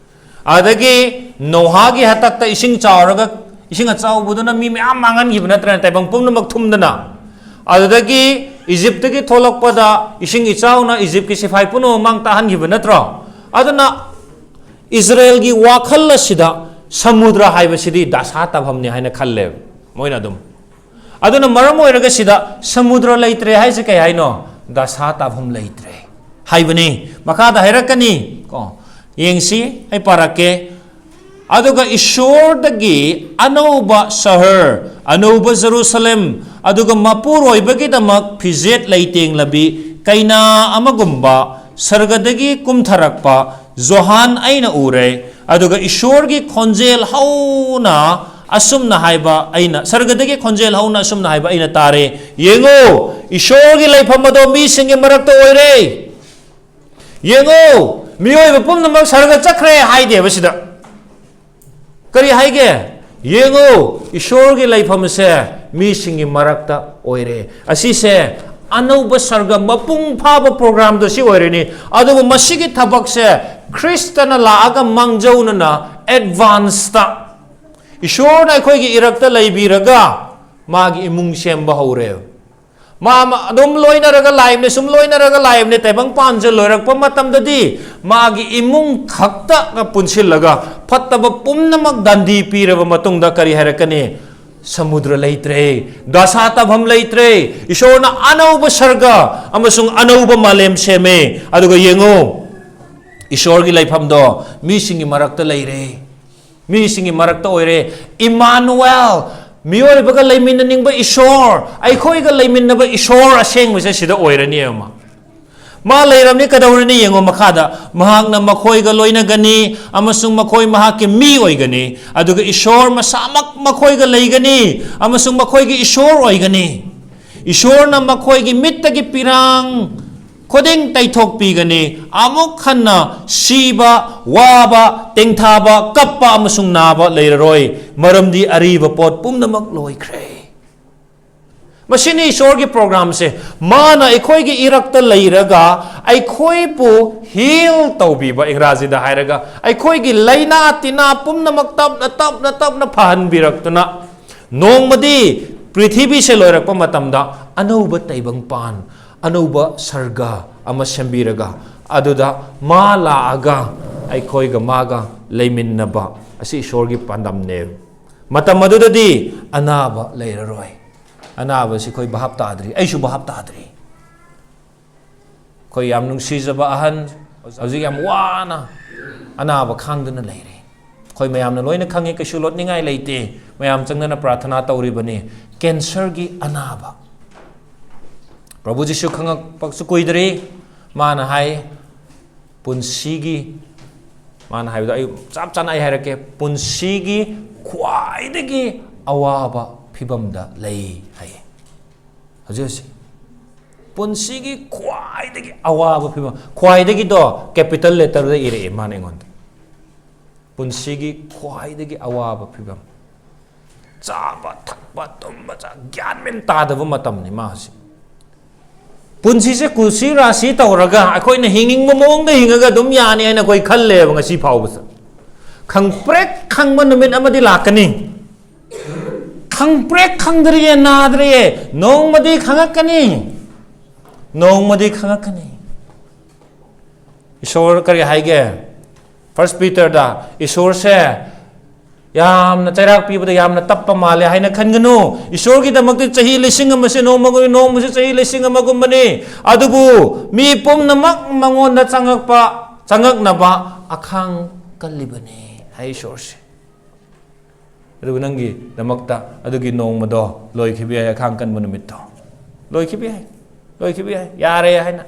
ꯑꯗꯒꯤ ꯅꯣꯍꯥꯒꯤ ꯍꯥꯛꯇꯛꯇ ꯏꯁꯤꯡ ꯆꯥꯎꯔꯒ, ꯏꯁꯤꯡ ꯑꯆꯧꯕꯗꯨꯅ ꯃꯤ ꯃꯌꯥꯝ ꯃꯥꯡꯍꯟꯈꯤꯕ ꯅꯠꯇ꯭ꯔꯅꯦ, ꯇꯥꯏꯕꯪ ꯄꯨꯝꯅꯃꯛ ꯊꯨꯝꯗꯅ? ꯑꯗꯨꯗꯒꯤ ꯏꯖꯤꯞꯇꯒꯤ ꯊꯣꯛꯂꯛꯄꯗ ꯏꯁꯤꯡ ꯏꯆꯥꯎꯅ ꯏꯖꯤꯞꯀꯤ ꯁꯤꯐꯥꯏ ꯄꯨꯝꯅꯃꯛ ꯃꯥꯡ ꯇꯥꯛꯍꯟꯈꯤꯕ ꯅꯠꯇ꯭ꯔꯣ? ꯑꯗꯨꯅ ꯏꯖꯔꯦꯜꯒꯤ ꯋꯥꯈꯜ ꯑꯁꯤꯗ ꯁꯃꯨꯗ꯭ꯔ ꯍꯥꯏꯕꯁꯤꯗꯤ ꯗꯁꯥ ꯇꯥꯐꯝꯅꯤ ꯍꯥꯏꯅ ꯈꯜꯂꯦꯕ ꯃꯣꯏꯅ ꯑꯗꯨꯝ꯫ ꯑꯗꯨꯅ ꯃꯔꯝ ꯑꯣꯏꯔꯒ ꯁꯤꯗ ꯁꯃꯨꯗ꯭ꯔ ꯂꯩꯇ꯭ꯔꯦ ꯍꯥꯏꯁꯦ ꯀꯩ ꯍꯥꯏꯅꯣ? ꯗꯁꯥ ꯇꯥꯐꯝ ꯂꯩꯇ꯭ꯔꯦ ꯍꯥꯏꯕꯅꯤ꯫ ꯃꯈꯥꯗ ꯍꯥꯏꯔꯛꯀꯅꯤ ꯀꯣ, ꯌꯦꯡꯁꯤ, ꯑꯩ ꯄꯥꯔꯛꯀꯦ꯫ "ꯑꯗꯨꯒ ꯏꯁꯣꯔꯗꯒꯤ ꯑꯅꯧꯕ ꯁꯍꯔ, ꯑꯅꯧꯕ ꯖꯦꯔꯨꯁꯂꯦꯝ, ꯑꯗꯨꯒ ꯃꯄꯨꯔꯣꯏꯕꯒꯤꯗꯃꯛ ꯐꯤꯖꯦꯠ ꯂꯩꯇꯦꯡꯂꯕꯤ ꯀꯩꯅꯥ ꯑꯃꯒꯨꯝꯕ ꯁꯔꯒꯗꯒꯤ ꯀꯨꯝꯊꯔꯛꯄ ꯖꯣꯍꯥꯟ ꯑꯩꯅ ꯎꯔꯦ, ꯑꯗꯨꯒ ꯏꯁꯣꯔꯒꯤ ꯈꯣꯟꯖꯦꯜ ꯍꯧꯅ ꯑꯁꯨꯝꯅ ꯍꯥꯏꯕ ꯑꯩꯅ, ꯁꯔꯒꯗꯒꯤ ꯈꯣꯟꯖꯦꯜ ꯍꯧꯅ ꯑꯁꯨꯝꯅ ꯍꯥꯏꯕ ꯑꯩꯅ ꯇꯥꯔꯦ, "ꯌꯦꯡꯉꯨ, ꯏꯁꯣꯔꯒꯤ ꯂꯩꯐꯝ ꯑꯗꯣ ꯃꯤꯁꯤꯡꯒꯤ ꯃꯔꯛꯇ ꯑꯣꯏꯔꯦ꯫ ꯌꯦꯡꯉꯨ, ꯃꯤꯑꯣꯏꯕ ꯄꯨꯝꯅꯃꯛ ꯁꯔꯒ ꯆꯠꯈ꯭ꯔꯦ" ꯍꯥꯏꯗꯦꯕ ꯁꯤꯗ꯫ ꯀꯔꯤ ꯍꯥꯏꯒꯦ? "ꯌꯦꯡꯉꯨ, ꯏꯁꯣꯔꯒꯤ ꯂꯩꯐꯝꯁꯦ ꯃꯤꯁꯤꯡꯒꯤ ꯃꯔꯛꯇ ꯑꯣꯏꯔꯦ"꯫ ꯑꯁꯤꯁꯦ ꯑꯅꯧꯕ ꯁꯔꯒ ꯃꯄꯨꯡ ꯐꯥꯕ ꯄ꯭ꯔꯣꯒ꯭ꯔꯥꯝꯗꯣ ꯁꯤ ꯑꯣꯏꯔꯅꯤ꯫ ꯑꯗꯨꯕꯨ ꯃꯁꯤꯒꯤ ꯊꯕꯛꯁꯦ ꯈ꯭ꯔꯤꯁꯇꯅ ꯂꯥꯛꯑꯒ ꯃꯥꯡꯖꯧꯅꯅ ꯑꯦꯗꯚꯥꯟꯁꯇ ꯏꯁꯣꯔꯅ ꯑꯩꯈꯣꯏꯒꯤ ꯏꯔꯛꯇ ꯂꯩꯕꯤꯔꯒ ꯃꯥꯒꯤ ꯏꯃꯨꯡ ꯁꯦꯝꯕ ꯍꯧꯔꯦ꯫ ꯃꯥ ꯑꯗꯨꯝ ꯂꯣꯏꯅꯔꯒ ꯂꯥꯛꯏꯕꯅꯦ, ꯁꯨꯝ ꯂꯣꯏꯅꯔꯒ ꯂꯥꯛꯏꯕꯅꯦ꯫ ꯇꯥꯏꯕꯪ ꯄꯥꯟꯁꯦ ꯂꯣꯏꯔꯛꯄ ꯃꯇꯝꯗꯗꯤ ꯃꯥꯒꯤ ꯏꯃꯨꯡ ꯈꯛꯇꯒ ꯄꯨꯟꯁꯤꯜꯂꯒ ꯐꯠꯇꯕ ꯄꯨꯝꯅꯃꯛ ꯗꯟꯗꯤ ꯄꯤꯔꯕ ꯃꯇꯨꯡꯗ ꯀꯔꯤ ꯍꯥꯏꯔꯛꯀꯅꯤ? ꯁꯃꯨꯗ꯭ꯔ ꯂꯩꯇ꯭ꯔꯦ, ꯗꯥꯁꯥ ꯇꯥꯐꯝ ꯂꯩꯇ꯭ꯔꯦ꯫ ꯏꯁꯣꯔꯅ ꯑꯅꯧꯕ ꯁꯔꯒ ꯑꯃꯁꯨꯡ ꯑꯅꯧꯕ ꯃꯥꯂꯦꯝ ꯁꯦꯝꯃꯦ꯫ ꯑꯗꯨꯒ ꯌꯦꯡꯉꯨ, ꯏꯁꯣꯔꯒꯤ ꯂꯩꯐꯝꯗꯣ ꯃꯤꯁꯤꯡꯒꯤ ꯃꯔꯛꯇ ꯂꯩꯔꯦ, ꯃꯤꯁꯤꯡꯒꯤ ꯃꯔꯛꯇ ꯑꯣꯏꯔꯦ꯫ ꯏꯃꯥꯅꯨꯑꯦꯜ, ꯃꯤꯑꯣꯏꯕꯒ ꯂꯩꯃꯤꯟꯅꯅꯤꯡꯕ ꯏꯁꯣꯔ, ꯑꯩꯈꯣꯏꯒ ꯂꯩꯃꯤꯟꯅꯕ ꯏꯁꯣꯔ ꯑꯁꯦꯡꯕꯁꯦ ꯁꯤꯗ ꯑꯣꯏꯔꯅꯤ꯫ ꯑꯃ ꯃꯥ ꯂꯩꯔꯝꯅꯤ, ꯀꯩꯗꯧꯔꯅꯤ? ꯌꯦꯡꯉꯣ ꯃꯈꯥꯗ, "ꯃꯍꯥꯛꯅ ꯃꯈꯣꯏꯒ ꯂꯣꯏꯅꯒꯅꯤ ꯑꯃꯁꯨꯡ ꯃꯈꯣꯏ ꯃꯍꯥꯛꯀꯤ ꯃꯤ ꯑꯣꯏꯒꯅꯤ, ꯑꯗꯨꯒ ꯏꯁꯣꯔ ꯃꯁꯥꯃꯛ ꯃꯈꯣꯏꯒ ꯂꯩꯒꯅꯤ ꯑꯃꯁꯨꯡ ꯃꯈꯣꯏꯒꯤ ꯏꯁꯣꯔ ꯑꯣꯏꯒꯅꯤ꯫ ꯏꯁꯣꯔꯅ ꯃꯈꯣꯏꯒꯤ ꯃꯤꯠꯇꯒꯤ ꯄꯤꯔꯥꯡ ꯈꯨꯗꯤꯡ ꯇꯩꯊꯣꯛꯄꯤꯒꯅꯤ꯫ ꯑꯃꯨꯛ ꯍꯟꯅ ꯁꯤꯕ, ꯋꯥꯕ, ꯇꯦꯡꯊꯥꯕ, ꯀꯞꯄ ꯑꯃꯁꯨꯡ ꯅꯥꯕ ꯂꯩꯔꯔꯣꯏ, ꯃꯔꯝꯗꯤ ꯑꯔꯤꯕ ꯄꯣꯠ ꯄꯨꯝꯅꯃꯛ ꯂꯣꯏꯈ꯭ꯔꯦ"꯫ ꯃꯁꯤꯅꯤ ꯏꯁꯣꯔꯒꯤ ꯄ꯭ꯔꯣꯒ꯭ꯔꯥꯝꯁꯦ꯫ ꯃꯥꯅ ꯑꯩꯈꯣꯏꯒꯤ ꯏꯔꯛꯇ ꯂꯩꯔꯒ ꯑꯩꯈꯣꯏꯕꯨ ꯍꯤꯜ ꯇꯧꯕꯤꯕ, ꯏꯪꯒ꯭ꯔꯥꯖꯤꯗ ꯍꯥꯏꯔꯒ ꯑꯩꯈꯣꯏꯒꯤ ꯂꯥꯏꯅꯥ ꯇꯤꯟꯅꯥ ꯄꯨꯝꯅꯃꯛ ꯇꯞꯅ, ꯇꯞꯅ, ꯇꯞꯅ ꯐꯍꯟꯕꯤꯔꯛꯇꯨꯅ, ꯅꯣꯡꯃꯗꯤ ꯄ꯭ꯔꯤꯊꯤꯕꯤꯁꯦ ꯂꯣꯏꯔꯛꯄ ꯃꯇꯝꯗ ꯑꯅꯧꯕ ꯇꯥꯏꯕꯪꯄꯥꯟ, ꯑꯅꯧꯕ ꯁꯔꯒ ꯑꯃ ꯁꯦꯝꯕꯤꯔꯒ, ꯑꯗꯨꯗ ꯃꯥ ꯂꯥꯛꯑꯒ ꯑꯩꯈꯣꯏꯒ ꯃꯥꯒ ꯂꯩꯃꯤꯟꯅꯕ ꯑꯁꯤ ꯏꯁꯣꯔꯒꯤ ꯄꯥꯟꯗꯝꯅꯦ꯫ ꯃꯇꯝ ꯑꯗꯨꯗꯗꯤ ꯑꯅꯥꯕ ꯂꯩꯔꯔꯣꯏ꯫ ꯑꯅꯥꯕꯁꯤ ꯑꯩꯈꯣꯏ ꯚꯥꯞ ꯇꯥꯗ꯭ꯔꯤ, ꯑꯩꯁꯨ ꯚꯥꯞ ꯇꯥꯗ꯭ꯔꯤ꯫ ꯑꯩꯈꯣꯏ ꯌꯥꯝ ꯅꯨꯡꯁꯤꯖꯕ ꯑꯍꯟ ꯍꯧꯖꯤꯛ ꯌꯥꯝ ꯋꯥꯅ ꯑꯅꯥꯕ ꯈꯥꯡꯗꯨꯅ ꯂꯩꯔꯦ꯫ ꯑꯩꯈꯣꯏ ꯃꯌꯥꯝꯅ ꯂꯣꯏꯅ ꯈꯪꯉꯤ, ꯀꯩꯁꯨ ꯂꯣꯠꯅꯤꯡꯉꯥꯏ ꯂꯩꯇꯦ꯫ ꯃꯌꯥꯝ ꯆꯪꯗꯅ ꯄ꯭ꯔꯥꯊꯅꯥ ꯇꯧꯔꯤꯕꯅꯤ꯫ ꯀꯦꯟꯁꯔꯒꯤ ꯑꯅꯥꯕ꯫ ꯄ꯭ꯔꯚꯨ ꯖꯤꯁꯨ ꯈꯪꯉꯛꯄꯁꯨ ꯀꯨꯏꯗ꯭ꯔꯤ꯫ ꯃꯥꯅ ꯍꯥꯏ, ꯄꯨꯟꯁꯤꯒꯤ, ꯃꯥꯅ ꯍꯥꯏꯕꯗꯣ ꯑꯩ ꯆꯞ ꯆꯥꯅ ꯑꯩ ꯍꯥꯏꯔꯛꯀꯦ, ꯄꯨꯟꯁꯤꯒꯤ ꯈ꯭ꯋꯥꯏꯗꯒꯤ ꯑꯋꯥꯕ ꯐꯤꯕꯝꯗ ꯂꯩ ꯍꯥꯏꯌꯦ꯫ ꯍꯧꯖꯤꯛ ꯍꯧꯖꯤꯛ ꯄꯨꯟꯁꯤꯒꯤ ꯈ꯭ꯋꯥꯏꯗꯒꯤ ꯑꯋꯥꯕ ꯐꯤꯕꯝ, ꯈ꯭ꯋꯥꯏꯗꯒꯤꯗꯣ capital letterꯗ ꯏꯔꯛꯑꯦ ꯃꯥꯅ ꯑꯩꯉꯣꯟꯗ꯫ ꯄꯨꯟꯁꯤꯒꯤ ꯈ꯭ꯋꯥꯏꯗꯒꯤ ꯑꯋꯥꯕ ꯐꯤꯕꯝ, ꯆꯥꯕ ꯊꯛꯄ ꯇꯨꯝꯕ ꯆꯥ ꯒ꯭ꯌꯥꯟ ꯃꯦꯟ ꯇꯥꯗꯕ ꯃꯇꯝꯅꯤ ꯃꯥ ꯍꯧꯖꯤꯛ꯫ ꯄꯨꯟꯁꯤꯁꯦ ꯀꯨꯁꯤ ꯔꯥꯁꯤ ꯇꯧꯔꯒ ꯑꯩꯈꯣꯏꯅ ꯍꯤꯡꯅꯤꯡꯕ ꯃꯑꯣꯡꯗ ꯍꯤꯡꯉꯒ ꯑꯗꯨꯝ ꯌꯥꯅꯤ ꯍꯥꯏꯅ ꯑꯩꯈꯣꯏ ꯈꯜꯂꯦꯕ ꯉꯁꯤ ꯐꯥꯎꯕꯁꯦ꯫ ꯈꯪꯄ꯭ꯔꯦꯛ ꯈꯪꯕ ꯅꯨꯃꯤꯠ ꯑꯃꯗꯤ ꯂꯥꯛꯀꯅꯤ꯫ ꯈꯪꯄ꯭ꯔꯦꯛ ꯈꯪꯗ꯭ꯔꯤꯌꯦ, ꯅꯥꯗ꯭ꯔꯤꯌꯦ, ꯅꯣꯡꯃꯗꯤ ꯈꯪꯉꯛꯀꯅꯤ꯫ ꯅꯣꯡꯃꯗꯤ ꯈꯪꯉꯛꯀꯅꯤ꯫ ꯏꯁꯣꯔ ꯀꯔꯤ ꯍꯥꯏꯒꯦ? First Peterꯗ ꯏꯁꯣꯔꯁꯦ ꯌꯥꯝꯅ ꯆꯩꯔꯥꯛ ꯄꯤꯕꯗ ꯌꯥꯝꯅ ꯇꯞꯄ ꯃꯥꯜꯂꯦ ꯍꯥꯏꯅ ꯈꯟꯒꯅꯨ꯫ ꯏꯁꯣꯔꯒꯤꯗꯃꯛꯇꯤ ꯆꯍꯤ ꯂꯤꯁꯤꯡ ꯑꯃꯁꯦ ꯅꯣꯡꯃꯒꯨꯝ, ꯅꯣꯡꯃꯁꯦ ꯆꯍꯤ ꯂꯤꯁꯤꯡ ꯑꯃꯒꯨꯝꯕꯅꯤ꯫ ꯑꯗꯨꯕꯨ ꯃꯤ ꯄꯨꯝꯅꯃꯛ ꯃꯉꯣꯟꯗ ꯆꯪꯉꯛꯄ, ꯆꯪꯉꯛꯅꯕ ꯑꯈꯥꯡ ꯀꯜꯂꯤꯕꯅꯤ ꯍꯥꯏ ꯏꯁꯣꯔꯁꯦ꯫ ꯑꯗꯨꯕꯨ ꯅꯪꯒꯤꯗꯃꯛꯇ ꯑꯗꯨꯒꯤ ꯅꯣꯡꯃꯗꯣ ꯂꯣꯏꯈꯤꯕ ꯌꯥꯏ, ꯑꯈꯥꯡ ꯀꯟꯕ ꯅꯨꯃꯤꯠꯇꯣ꯫ ꯂꯣꯏꯈꯤꯕ ꯌꯥꯏ, ꯂꯣꯏꯈꯤꯕ ꯌꯥꯏ, ꯌꯥꯔꯦ ꯍꯥꯏꯅ꯫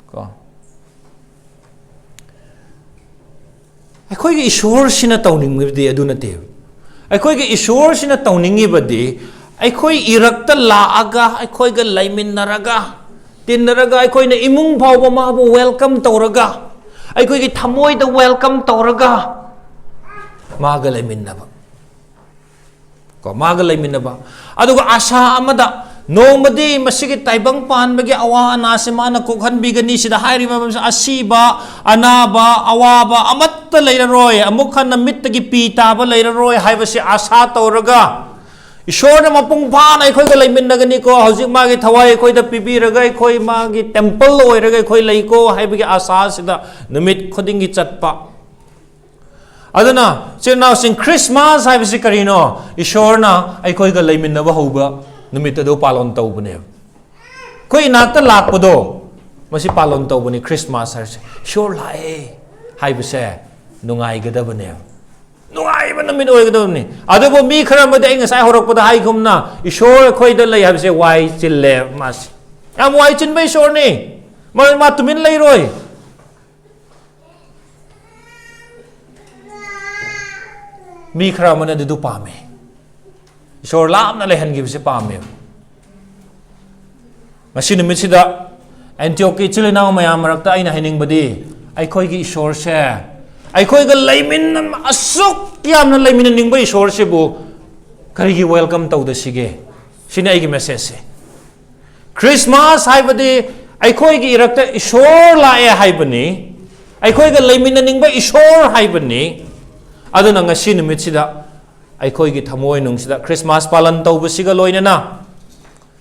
ꯀꯣ꯫ ꯑꯩꯈꯣꯏꯒꯤ ꯏꯁꯣꯔꯁꯤꯅ ꯇꯧꯅꯤꯡꯕꯗꯤ ꯑꯗꯨ ꯅꯠꯇꯦꯕ꯫ ꯑꯩꯈꯣꯏꯒꯤ ꯏꯁꯣꯔꯁꯤꯅ ꯇꯧꯅꯤꯡꯉꯤꯕꯗꯤ ꯑꯩꯈꯣꯏ ꯏꯔꯛꯇ ꯂꯥꯛꯑꯒ, ꯑꯩꯈꯣꯏꯒ ꯂꯩꯃꯤꯟꯅꯔꯒ, ꯇꯤꯟꯅꯔꯒ, ꯑꯩꯈꯣꯏꯅ ꯏꯃꯨꯡ ꯐꯥꯎꯕ ꯃꯥꯕꯨ welcome ꯇꯧꯔꯒ, ꯑꯩꯈꯣꯏꯒꯤ ꯊꯃꯣꯏꯗ welcome ꯇꯧꯔꯒ ꯃꯥꯒ ꯂꯩꯃꯤꯟꯅꯕ꯫ ꯀꯣ, ꯃꯥꯒ ꯂꯩꯃꯤꯟꯅꯕ꯫ ꯑꯗꯨꯒ ꯑꯁꯥ ꯑꯃꯗ ꯅꯣꯡꯃꯗꯤ ꯃꯁꯤꯒꯤ ꯇꯥꯏꯕꯪ ꯄꯥꯟꯕꯒꯤ ꯑꯋꯥ ꯑꯅꯥꯁꯤ ꯃꯥꯅ ꯀꯣꯛꯍꯟꯕꯤꯒꯅꯤ꯫ ꯁꯤꯗ ꯍꯥꯏꯔꯤꯕ ꯃꯐꯝꯁꯤ ꯑꯁꯤꯕ, ꯑꯅꯥꯕ, ꯑꯋꯥꯕ ꯑꯃꯠꯇ ꯂꯩꯔꯔꯣꯏ, ꯑꯃꯨꯛ ꯍꯟꯅ ꯃꯤꯠꯇꯒꯤ ꯄꯤ ꯇꯥꯕ ꯂꯩꯔꯔꯣꯏ ꯍꯥꯏꯕꯁꯤ ꯑꯁꯥ ꯇꯧꯔꯒ, ꯏꯁꯣꯔꯅ ꯃꯄꯨꯡ ꯐꯥꯅ ꯑꯩꯈꯣꯏꯒ ꯂꯩꯃꯤꯟꯅꯒꯅꯤꯀꯣ, ꯍꯧꯖꯤꯛ ꯃꯥꯒꯤ ꯊꯋꯥꯏ ꯑꯩꯈꯣꯏꯗ ꯄꯤꯕꯤꯔꯒ, ꯑꯩꯈꯣꯏ ꯃꯥꯒꯤ temple ꯑꯣꯏꯔꯒ ꯑꯩꯈꯣꯏ ꯂꯩꯀꯣ ꯍꯥꯏꯕꯒꯤ ꯑꯁꯥꯁꯤꯗ ꯅꯨꯃꯤꯠ ꯈꯨꯗꯤꯡꯒꯤ ꯆꯠꯄ꯫ ꯑꯗꯨꯅ, ꯏꯆꯤꯟ ꯏꯅꯥꯎꯁꯤꯡ, Christmas ꯍꯥꯏꯕꯁꯤ ꯀꯔꯤꯅꯣ? ꯏꯁꯣꯔꯅ ꯑꯩꯈꯣꯏꯒ ꯂꯩꯃꯤꯟꯅꯕ ꯍꯧꯕ ꯅꯨꯃꯤꯠ ꯑꯗꯨ ꯄꯥꯂꯣꯟ ꯇꯧꯕꯅꯦꯕ꯫ ꯑꯩꯈꯣꯏ ꯏꯅꯥꯛꯇ ꯂꯥꯛꯄꯗꯣ, ꯃꯁꯤ ꯄꯥꯂꯣꯟ ꯇꯧꯕꯅꯤ꯫ Christmas ꯍꯥꯏꯔꯤꯁꯦ, ꯏꯁꯣꯔ ꯂꯥꯛꯑꯦ ꯍꯥꯏꯕꯁꯦ ꯅꯨꯡꯉꯥꯏꯒꯗꯕꯅꯦꯕ꯫ ꯅꯨꯡꯉꯥꯏꯕ ꯅꯨꯃꯤꯠ ꯑꯣꯏꯒꯗꯕꯅꯤ꯫ ꯑꯗꯨꯕꯨ ꯃꯤ ꯈꯔ ꯑꯃꯗꯤ ꯑꯩ ꯉꯁꯥꯏ ꯍꯧꯔꯛꯄꯗ ꯍꯥꯏꯒꯨꯝꯅ, ꯏꯁꯣꯔ ꯑꯩꯈꯣꯏꯗ ꯂꯩ ꯍꯥꯏꯕꯁꯦ ꯋꯥꯏ ꯆꯤꯜꯂꯦ ꯃꯥꯁꯤ꯫ ꯌꯥꯝ ꯋꯥꯏ ꯆꯤꯟꯕ ꯏꯁꯣꯔꯅꯤ꯫ ꯃꯔꯝꯗꯤ ꯃꯥ ꯇꯨꯃꯤꯟ ꯂꯩꯔꯣꯏ꯫ ꯃꯤ ꯈꯔ ꯑꯃꯅꯗꯤ ꯑꯗꯨ ꯄꯥꯝꯃꯦ꯫ ꯏꯁꯣꯔ ꯂꯥꯞꯅ ꯂꯩꯍꯟꯈꯤꯕꯁꯦ ꯄꯥꯝꯃꯦꯕ꯫ ꯉꯁꯤ ꯅꯨꯃꯤꯠꯁꯤꯗ ꯑꯦꯟꯇꯤꯑꯣꯛꯀꯤ ꯏꯆꯤꯜ ꯏꯅꯥꯎ ꯃꯌꯥꯝ ꯃꯔꯛꯇ ꯑꯩꯅ ꯍꯥꯏꯅꯤꯡꯕꯗꯤ, ꯑꯩꯈꯣꯏꯒꯤ ꯏꯁꯣꯔꯁꯦ, ꯑꯩꯈꯣꯏꯒ ꯂꯩꯃꯤꯟꯅ-, ꯑꯁꯨꯛ ꯌꯥꯝꯅ ꯂꯩꯃꯤꯟꯅꯅꯤꯡꯕ ꯏꯁꯣꯔꯁꯤꯕꯨ ꯀꯔꯤꯒꯤ welcome ꯇꯧꯗꯁꯤꯒꯦ? ꯁꯤꯅꯤ ꯑꯩꯒꯤ messageꯁꯦ꯫ ꯈ꯭ꯔꯤꯁꯃꯥꯁ ꯍꯥꯏꯕꯗꯤ ꯑꯩꯈꯣꯏꯒꯤ ꯏꯔꯛꯇ ꯏꯁꯣꯔ ꯂꯥꯛꯑꯦ ꯍꯥꯏꯕꯅꯤ, ꯑꯩꯈꯣꯏꯒ ꯂꯩꯃꯤꯟꯅꯅꯤꯡꯕ ꯏꯁꯣꯔ ꯍꯥꯏꯕꯅꯤ꯫ ꯑꯗꯨꯅ ꯉꯁꯤ ꯅꯨꯃꯤꯠꯁꯤꯗ ꯑꯩꯈꯣꯏꯒꯤ ꯊꯃꯣꯏꯅꯨꯡꯁꯤꯗ ꯈ꯭ꯔꯤꯁꯃꯥꯁ ꯄꯥꯂꯟ ꯇꯧꯕꯁꯤꯒ ꯂꯣꯏꯅꯅ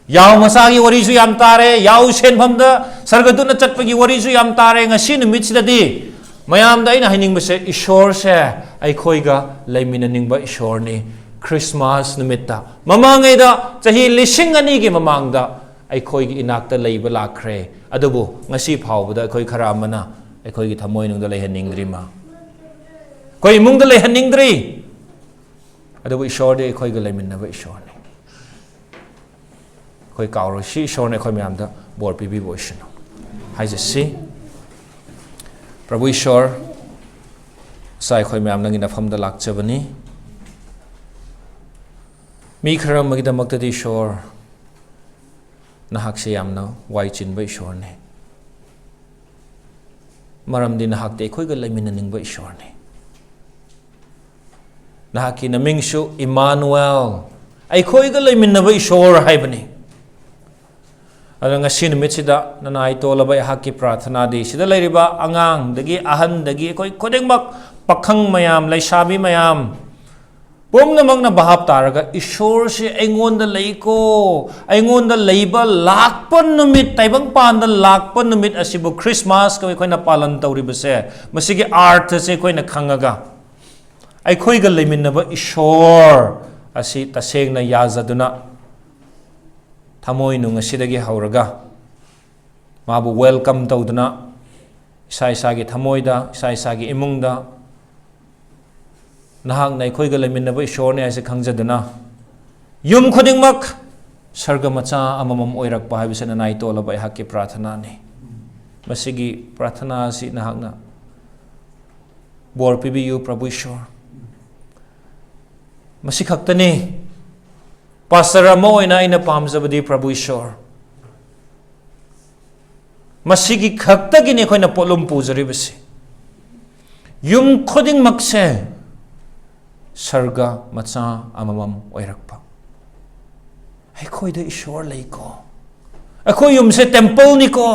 ꯌꯥꯎ ꯃꯆꯥꯒꯤ ꯋꯥꯔꯤꯁꯨ ꯌꯥꯝ ꯇꯥꯔꯦ, ꯌꯥꯎ ꯁꯦꯟꯐꯝꯗ ꯁꯔꯒꯗꯨꯠꯅ ꯆꯠꯄꯒꯤ ꯋꯥꯔꯤꯁꯨ ꯌꯥꯝ ꯇꯥꯔꯦ꯫ ꯉꯁꯤ ꯅꯨꯃꯤꯠꯁꯤꯗꯗꯤ ꯃꯌꯥꯝꯗ ꯑꯩꯅ ꯍꯥꯏꯅꯤꯡꯕꯁꯦ, ꯏꯁꯣꯔꯁꯦ ꯑꯩꯈꯣꯏꯒ ꯂꯩꯃꯤꯟꯅꯅꯤꯡꯕ ꯏꯁꯣꯔꯅꯤ꯫ ꯈ꯭ꯔꯤꯁꯃꯥꯁ ꯅꯨꯃꯤꯠꯇ, ꯃꯃꯥꯡꯉꯩꯗ, ꯆꯍꯤ ꯂꯤꯁꯤꯡ ꯑꯅꯤꯒꯤ ꯃꯃꯥꯡꯗ ꯑꯩꯈꯣꯏꯒꯤ ꯏꯅꯥꯛꯇ ꯂꯩꯕ ꯂꯥꯛꯈ꯭ꯔꯦ꯫ ꯑꯗꯨꯕꯨ ꯉꯁꯤ ꯐꯥꯎꯕꯗ ꯑꯩꯈꯣꯏ ꯈꯔ ꯑꯃꯅ ꯑꯩꯈꯣꯏꯒꯤ ꯊꯃꯣꯏꯅꯨꯡꯗ ꯂꯩꯍꯟꯅꯤꯡꯗ꯭ꯔꯤ ꯃꯥ꯫ ꯑꯩꯈꯣꯏ ꯏꯃꯨꯡꯗ ꯂꯩꯍꯟꯅꯤꯡꯗ꯭ꯔꯤ꯫ ꯑꯗꯨꯕꯨ ꯏꯁꯣꯔꯗꯤ ꯑꯩꯈꯣꯏꯒ ꯂꯩꯃꯤꯟꯅꯕ ꯏꯁꯣꯔꯅꯤ꯫ ꯑꯩꯈꯣꯏ ꯀꯥꯎꯔꯣꯏ꯫ ꯁꯤ ꯏꯁꯣꯔꯅ ꯑꯩꯈꯣꯏ ꯃꯌꯥꯝꯗ ꯕꯣꯔ ꯄꯤꯕꯤꯕ ꯑꯣꯏꯁꯅꯨ ꯍꯥꯏꯖꯁꯤ꯫ ꯄ꯭ꯔꯚꯨ ꯏꯁꯣꯔ, ꯉꯁꯥꯏ ꯑꯩꯈꯣꯏ ꯃꯌꯥꯝ ꯅꯪꯒꯤ ꯅꯐꯝꯗ ꯂꯥꯛꯆꯕꯅꯤ꯫ ꯃꯤ ꯈꯔ ꯑꯃꯒꯤꯗꯃꯛꯇꯗꯤ ꯏꯁꯣꯔ, ꯅꯍꯥꯛꯁꯦ ꯌꯥꯝꯅ ꯋꯥꯏ ꯆꯤꯟꯕ ꯏꯁꯣꯔꯅꯤ꯫ ꯃꯔꯝꯗꯤ ꯅꯍꯥꯛꯇꯤ ꯑꯩꯈꯣꯏꯒ ꯂꯩꯃꯤꯟꯅꯅꯤꯡꯕ ꯏꯁꯣꯔꯅꯤ꯫ ꯅꯍꯥꯛꯀꯤ ꯅꯃꯤꯡꯁꯨ ꯏꯃꯥꯅꯨꯑꯦꯜ, ꯑꯩꯈꯣꯏꯒ ꯂꯩꯃꯤꯟꯅꯕ ꯏꯁꯣꯔ ꯍꯥꯏꯕꯅꯤ꯫ ꯑꯗꯨꯅ ꯉꯁꯤ ꯅꯨꯃꯤꯠꯁꯤꯗ ꯅꯅꯥꯏ ꯇꯣꯜꯂꯕ ꯑꯩꯍꯥꯛꯀꯤ ꯄ꯭ꯔꯥꯊꯅꯥꯗꯤ ꯁꯤꯗ ꯂꯩꯔꯤꯕ ꯑꯉꯥꯡꯗꯒꯤ ꯑꯍꯟꯗꯒꯤ ꯑꯩꯈꯣꯏ ꯈꯨꯗꯤꯡꯃꯛ, ꯄꯥꯈꯪ ꯃꯌꯥꯝ, ꯂꯩꯁꯥꯕꯤ ꯃꯌꯥꯝ, ꯄꯨꯝꯅꯃꯛꯅ ꯚꯥꯞ ꯇꯥꯔꯒ ꯏꯁꯣꯔꯁꯤ ꯑꯩꯉꯣꯟꯗ ꯂꯩꯀꯣ, ꯑꯩꯉꯣꯟꯗ ꯂꯩꯕ ꯂꯥꯛꯄ ꯅꯨꯃꯤꯠ, ꯇꯥꯏꯕꯪꯄꯥꯟꯗ ꯂꯥꯛꯄ ꯅꯨꯃꯤꯠ ꯑꯁꯤꯕꯨ ꯈ꯭ꯔꯤꯁꯃꯥꯁꯀ ꯑꯩꯈꯣꯏꯅ ꯄꯥꯂꯟ ꯇꯧꯔꯤꯕꯁꯦ, ꯃꯁꯤꯒꯤ ꯑꯥꯔꯊꯁꯦ ꯑꯩꯈꯣꯏꯅ ꯈꯪꯉꯒ ꯑꯩꯈꯣꯏꯒ ꯂꯩꯃꯤꯟꯅꯕ ꯏꯁꯣꯔ ꯑꯁꯤ ꯇꯁꯦꯡꯅ ꯌꯥꯖꯗꯨꯅ ꯊꯃꯣꯏꯅꯨꯡ ꯑꯁꯤꯗꯒꯤ ꯍꯧꯔꯒ ꯃꯥꯕꯨ welcome ꯇꯧꯗꯨꯅ ꯏꯁꯥ ꯏꯁꯥꯒꯤ ꯊꯃꯣꯏꯗ, ꯏꯁꯥ ꯏꯁꯥꯒꯤ ꯏꯃꯨꯡꯗ ꯅꯍꯥꯛꯅ ꯑꯩꯈꯣꯏꯒ ꯂꯩꯃꯤꯟꯅꯕ ꯏꯁꯣꯔꯅꯤ ꯍꯥꯏꯁꯦ ꯈꯪꯖꯗꯨꯅ ꯌꯨꯝ ꯈꯨꯗꯤꯡꯃꯛ ꯁꯔꯒ ꯃꯆꯥ ꯑꯃꯃꯝ ꯑꯣꯏꯔꯛꯄ ꯍꯥꯏꯕꯁꯤꯅ ꯅꯥꯏꯇꯣꯂꯕ ꯑꯩꯍꯥꯛꯀꯤ ꯄ꯭ꯔꯥꯊꯅꯥꯅꯤ꯫ ꯃꯁꯤꯒꯤ ꯄ꯭ꯔꯥꯊꯅꯥ ꯑꯁꯤ ꯅꯍꯥꯛꯅ ꯕꯣꯔ ꯄꯤꯕꯤꯌꯨ, ꯄ꯭ꯔꯚꯨ ꯏꯁꯣꯔ꯫ ꯃꯁꯤ ꯈꯛꯇꯅꯤ꯫ ꯄꯥꯁꯇꯔ ꯑꯃ ꯑꯣꯏꯅ ꯑꯩꯅ ꯄꯥꯝꯖꯕꯗꯤ, ꯄ꯭ꯔꯚꯨ ꯏꯁꯣꯔ, ꯃꯁꯤꯒꯤ ꯈꯛꯇꯒꯤꯅꯤ ꯑꯩꯈꯣꯏꯅ ꯄꯣꯠꯂꯨꯝ ꯄꯨꯖꯔꯤꯕꯁꯤ꯫ ꯌꯨꯝ ꯈꯨꯗꯤꯡꯃꯛꯁꯦ ꯁꯔꯒ ꯃꯆꯥ ꯑꯃꯃꯝ ꯑꯣꯏꯔꯛꯄ꯫ ꯑꯩꯈꯣꯏꯗ ꯏꯁꯣꯔ ꯂꯩꯀꯣ꯫ ꯑꯩꯈꯣꯏ ꯌꯨꯝꯁꯦ ꯇꯦꯝꯄꯜꯅꯤꯀꯣ꯫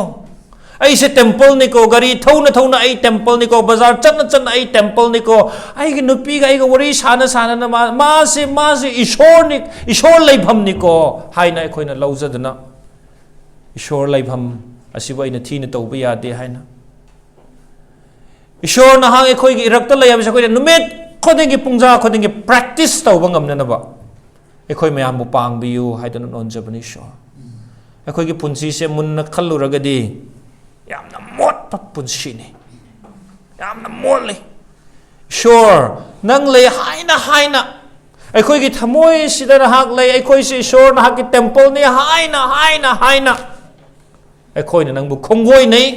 ꯑꯩꯁꯦ ꯇꯦꯝꯄꯜꯅꯤꯀꯣ꯫ ꯒꯥꯔꯤ ꯊꯧꯅ ꯊꯧꯅ ꯑꯩ ꯇꯦꯝꯄꯜꯅꯤꯀꯣ꯫ ꯕꯖꯥꯔ ꯆꯠꯅ ꯆꯠꯅ ꯑꯩ ꯇꯦꯝꯄꯜꯅꯤꯀꯣ꯫ ꯑꯩꯒꯤ ꯅꯨꯄꯤꯒ ꯑꯩꯒ ꯋꯥꯔꯤ ꯁꯥꯅ ꯁꯥꯅꯅ ꯃꯥ-, ꯃꯥꯁꯦ, ꯃꯥꯁꯦ ꯏꯁꯣꯔꯅꯤ, ꯏꯁꯣꯔ ꯂꯩꯐꯝꯅꯤꯀꯣ ꯍꯥꯏꯅ ꯑꯩꯈꯣꯏꯅ ꯂꯧꯖꯗꯨꯅ, ꯏꯁꯣꯔ ꯂꯩꯐꯝ ꯑꯁꯤꯕꯨ ꯑꯩꯅ ꯊꯤꯅ ꯇꯧꯕ ꯌꯥꯗꯦ ꯍꯥꯏꯅ, ꯏꯁꯣꯔ ꯅꯍꯥꯛ ꯑꯩꯈꯣꯏꯒꯤ ꯏꯔꯛꯇ ꯂꯩ ꯍꯥꯏꯕꯁꯦ ꯑꯩꯈꯣꯏꯅ ꯅꯨꯃꯤꯠ ꯈꯨꯗꯤꯡꯒꯤ, ꯄꯨꯡꯖꯥ ꯈꯨꯗꯤꯡꯒꯤ ꯄ꯭ꯔꯦꯛꯇꯤꯁ ꯇꯧꯕ ꯉꯝꯅꯅꯕ ꯑꯩꯈꯣꯏ ꯃꯌꯥꯝꯕꯨ ꯄꯥꯡꯕꯤꯌꯨ ꯍꯥꯏꯗꯨꯅ ꯅꯣꯟꯖꯕꯅꯤ, ꯏꯁꯣꯔ꯫ ꯑꯩꯈꯣꯏꯒꯤ ꯄꯨꯟꯁꯤꯁꯦ ꯃꯨꯟꯅ ꯈꯜꯂꯨꯔꯒꯗꯤ ꯌꯥꯝꯅ ꯃꯣꯠꯄ ꯄꯨꯟꯁꯤꯅꯤ꯫ ꯌꯥꯝꯅ ꯃꯣꯠꯂꯤ꯫ ꯏꯁꯣꯔ, ꯅꯪ ꯂꯩ ꯍꯥꯏꯅ ꯍꯥꯏꯅ, ꯑꯩꯈꯣꯏꯒꯤ ꯊꯃꯣꯏꯁꯤꯗ ꯅꯍꯥꯛ ꯂꯩ, ꯑꯩꯈꯣꯏꯁꯤ ꯏꯁꯣꯔ ꯅꯍꯥꯛꯀꯤ ꯇꯦꯝꯄꯜꯅꯤ ꯍꯥꯏꯅ ꯍꯥꯏꯅ ꯍꯥꯏꯅ ꯑꯩꯈꯣꯏꯅ ꯅꯪꯕꯨ ꯈꯣꯡꯒꯣꯏꯅꯩ꯫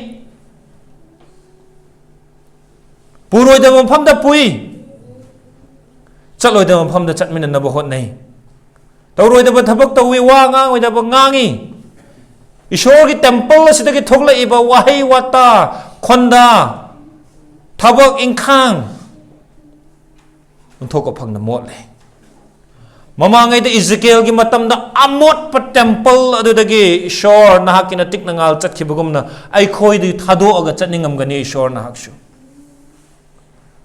ꯄꯨꯔꯣꯏꯗꯕ ꯃꯐꯝꯗ ꯄꯨꯏ, ꯆꯠꯂꯣꯏꯗꯕ ꯃꯐꯝꯗ ꯆꯠꯃꯤꯟꯅꯅꯕ ꯍꯣꯠꯅꯩ, ꯇꯧꯔꯣꯏꯗꯕ ꯊꯕꯛ ꯇꯧꯏ, ꯋꯥ ꯉꯥꯡꯉꯣꯏꯗꯕ ꯉꯥꯡꯉꯤ꯫ ꯏꯁꯣꯔꯒꯤ ꯇꯦꯝꯄꯜ ꯑꯁꯤꯗꯒꯤ ꯊꯣꯛꯂꯛꯏꯕ ꯋꯥꯍꯩ ꯋꯥꯇꯥ, ꯈꯣꯟꯗꯥ, ꯊꯕꯛ ꯏꯪꯈꯥꯡ ꯑꯣꯟꯊꯣꯛꯄ ꯐꯪꯅ ꯃꯣꯠꯂꯦ꯫ ꯃꯃꯥꯡꯉꯩꯗ ꯏꯖꯤꯀꯦꯜꯒꯤ ꯃꯇꯝꯗ ꯑꯃꯣꯠꯄ ꯇꯦꯝꯄꯜ ꯑꯗꯨꯗꯒꯤ ꯏꯁꯣꯔ ꯅꯍꯥꯛꯀꯤ ꯅꯇꯤꯛ ꯅꯉꯥꯜ ꯆꯠꯈꯤꯕꯒꯨꯝꯅ ꯑꯩꯈꯣꯏꯗꯤ ꯊꯥꯗꯣꯛꯑꯒ ꯆꯠꯅꯤꯡꯉꯝꯒꯅꯤ ꯏꯁꯣꯔ ꯅꯍꯥꯛꯁꯨ꯫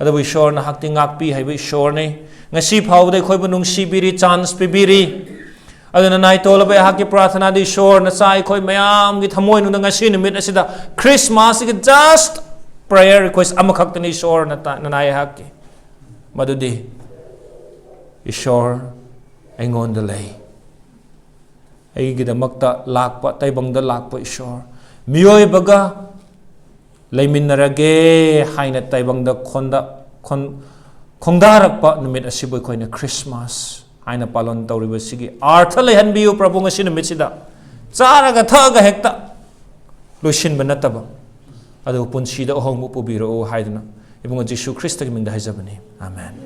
ꯑꯗꯨꯕꯨ ꯏꯁꯣꯔ ꯅꯍꯥꯛꯇꯤ ꯉꯥꯛꯄꯤ ꯍꯩꯕ ꯏꯁꯣꯔꯅꯤ꯫ ꯉꯁꯤ ꯐꯥꯎꯕꯗ ꯑꯩꯈꯣꯏꯕꯨ ꯅꯨꯡꯁꯤꯕꯤꯔꯤ, ꯆꯥꯟꯁ ꯄꯤꯕꯤꯔꯤ꯫ ꯑꯗꯨꯅ ꯅꯥꯏꯇꯣꯂꯕ ꯑꯩꯍꯥꯛꯀꯤ ꯄ꯭ꯔꯥꯊꯅꯥꯗꯤ, ꯏꯁꯣꯔ ꯅꯆꯥ ꯑꯩꯈꯣꯏ ꯃꯌꯥꯝꯒꯤ ꯊꯃꯣꯏꯅꯨꯡꯗ ꯉꯁꯤ ꯅꯨꯃꯤꯠ ꯑꯁꯤꯗ ꯈ꯭ꯔꯤꯁꯃꯥꯁꯀꯤ just prayer request ꯑꯃꯈꯛꯇꯅꯤ ꯏꯁꯣꯔꯅ ꯇꯥ-, ꯅꯅꯥꯏ ꯑꯩꯍꯥꯛꯀꯤ꯫ ꯃꯗꯨꯗꯤ, ꯏꯁꯣꯔ ꯑꯩꯉꯣꯟꯗ ꯂꯩ꯫ ꯑꯩꯒꯤꯗꯃꯛꯇ ꯂꯥꯛꯄ, ꯇꯥꯏꯕꯪꯗ ꯂꯥꯛꯄ ꯏꯁꯣꯔ, ꯃꯤꯑꯣꯏꯕꯒ ꯂꯩꯃꯤꯟꯅꯔꯒꯦ ꯍꯥꯏꯅ ꯇꯥꯏꯕꯪꯗ ꯈꯣꯟꯗ-, ꯈꯣꯟ-, ꯈꯣꯡꯗꯥꯔꯛꯄ ꯅꯨꯃꯤꯠ ꯑꯁꯤꯕꯨ ꯑꯩꯈꯣꯏꯅ ꯈ꯭ꯔꯤꯁꯃꯥꯁ ꯍꯥꯏꯅ ꯄꯥꯂꯟ ꯇꯧꯔꯤꯕꯁꯤꯒꯤ ꯑꯥꯔꯊ ꯂꯩꯍꯟꯕꯤꯌꯨ ꯄ꯭ꯔꯚꯨ꯫ ꯉꯁꯤ ꯅꯨꯃꯤꯠꯁꯤꯗ ꯆꯥꯔꯒ ꯊꯛꯑꯒ ꯍꯦꯛꯇ ꯂꯣꯏꯁꯤꯟꯕ ꯅꯠꯇꯕ, ꯑꯗꯨꯕꯨ ꯄꯨꯟꯁꯤꯗ ꯑꯍꯣꯡꯕ ꯄꯨꯕꯤꯔꯛꯎ ꯍꯥꯏꯗꯨꯅ ꯏꯕꯨꯡꯉꯣ ꯖꯤꯁꯨ ꯈ꯭ꯔꯤꯁꯇꯒꯤ ꯃꯤꯡꯗ ꯍꯥꯏꯖꯕꯅꯤ꯫ ꯑꯥꯃꯦꯟ꯫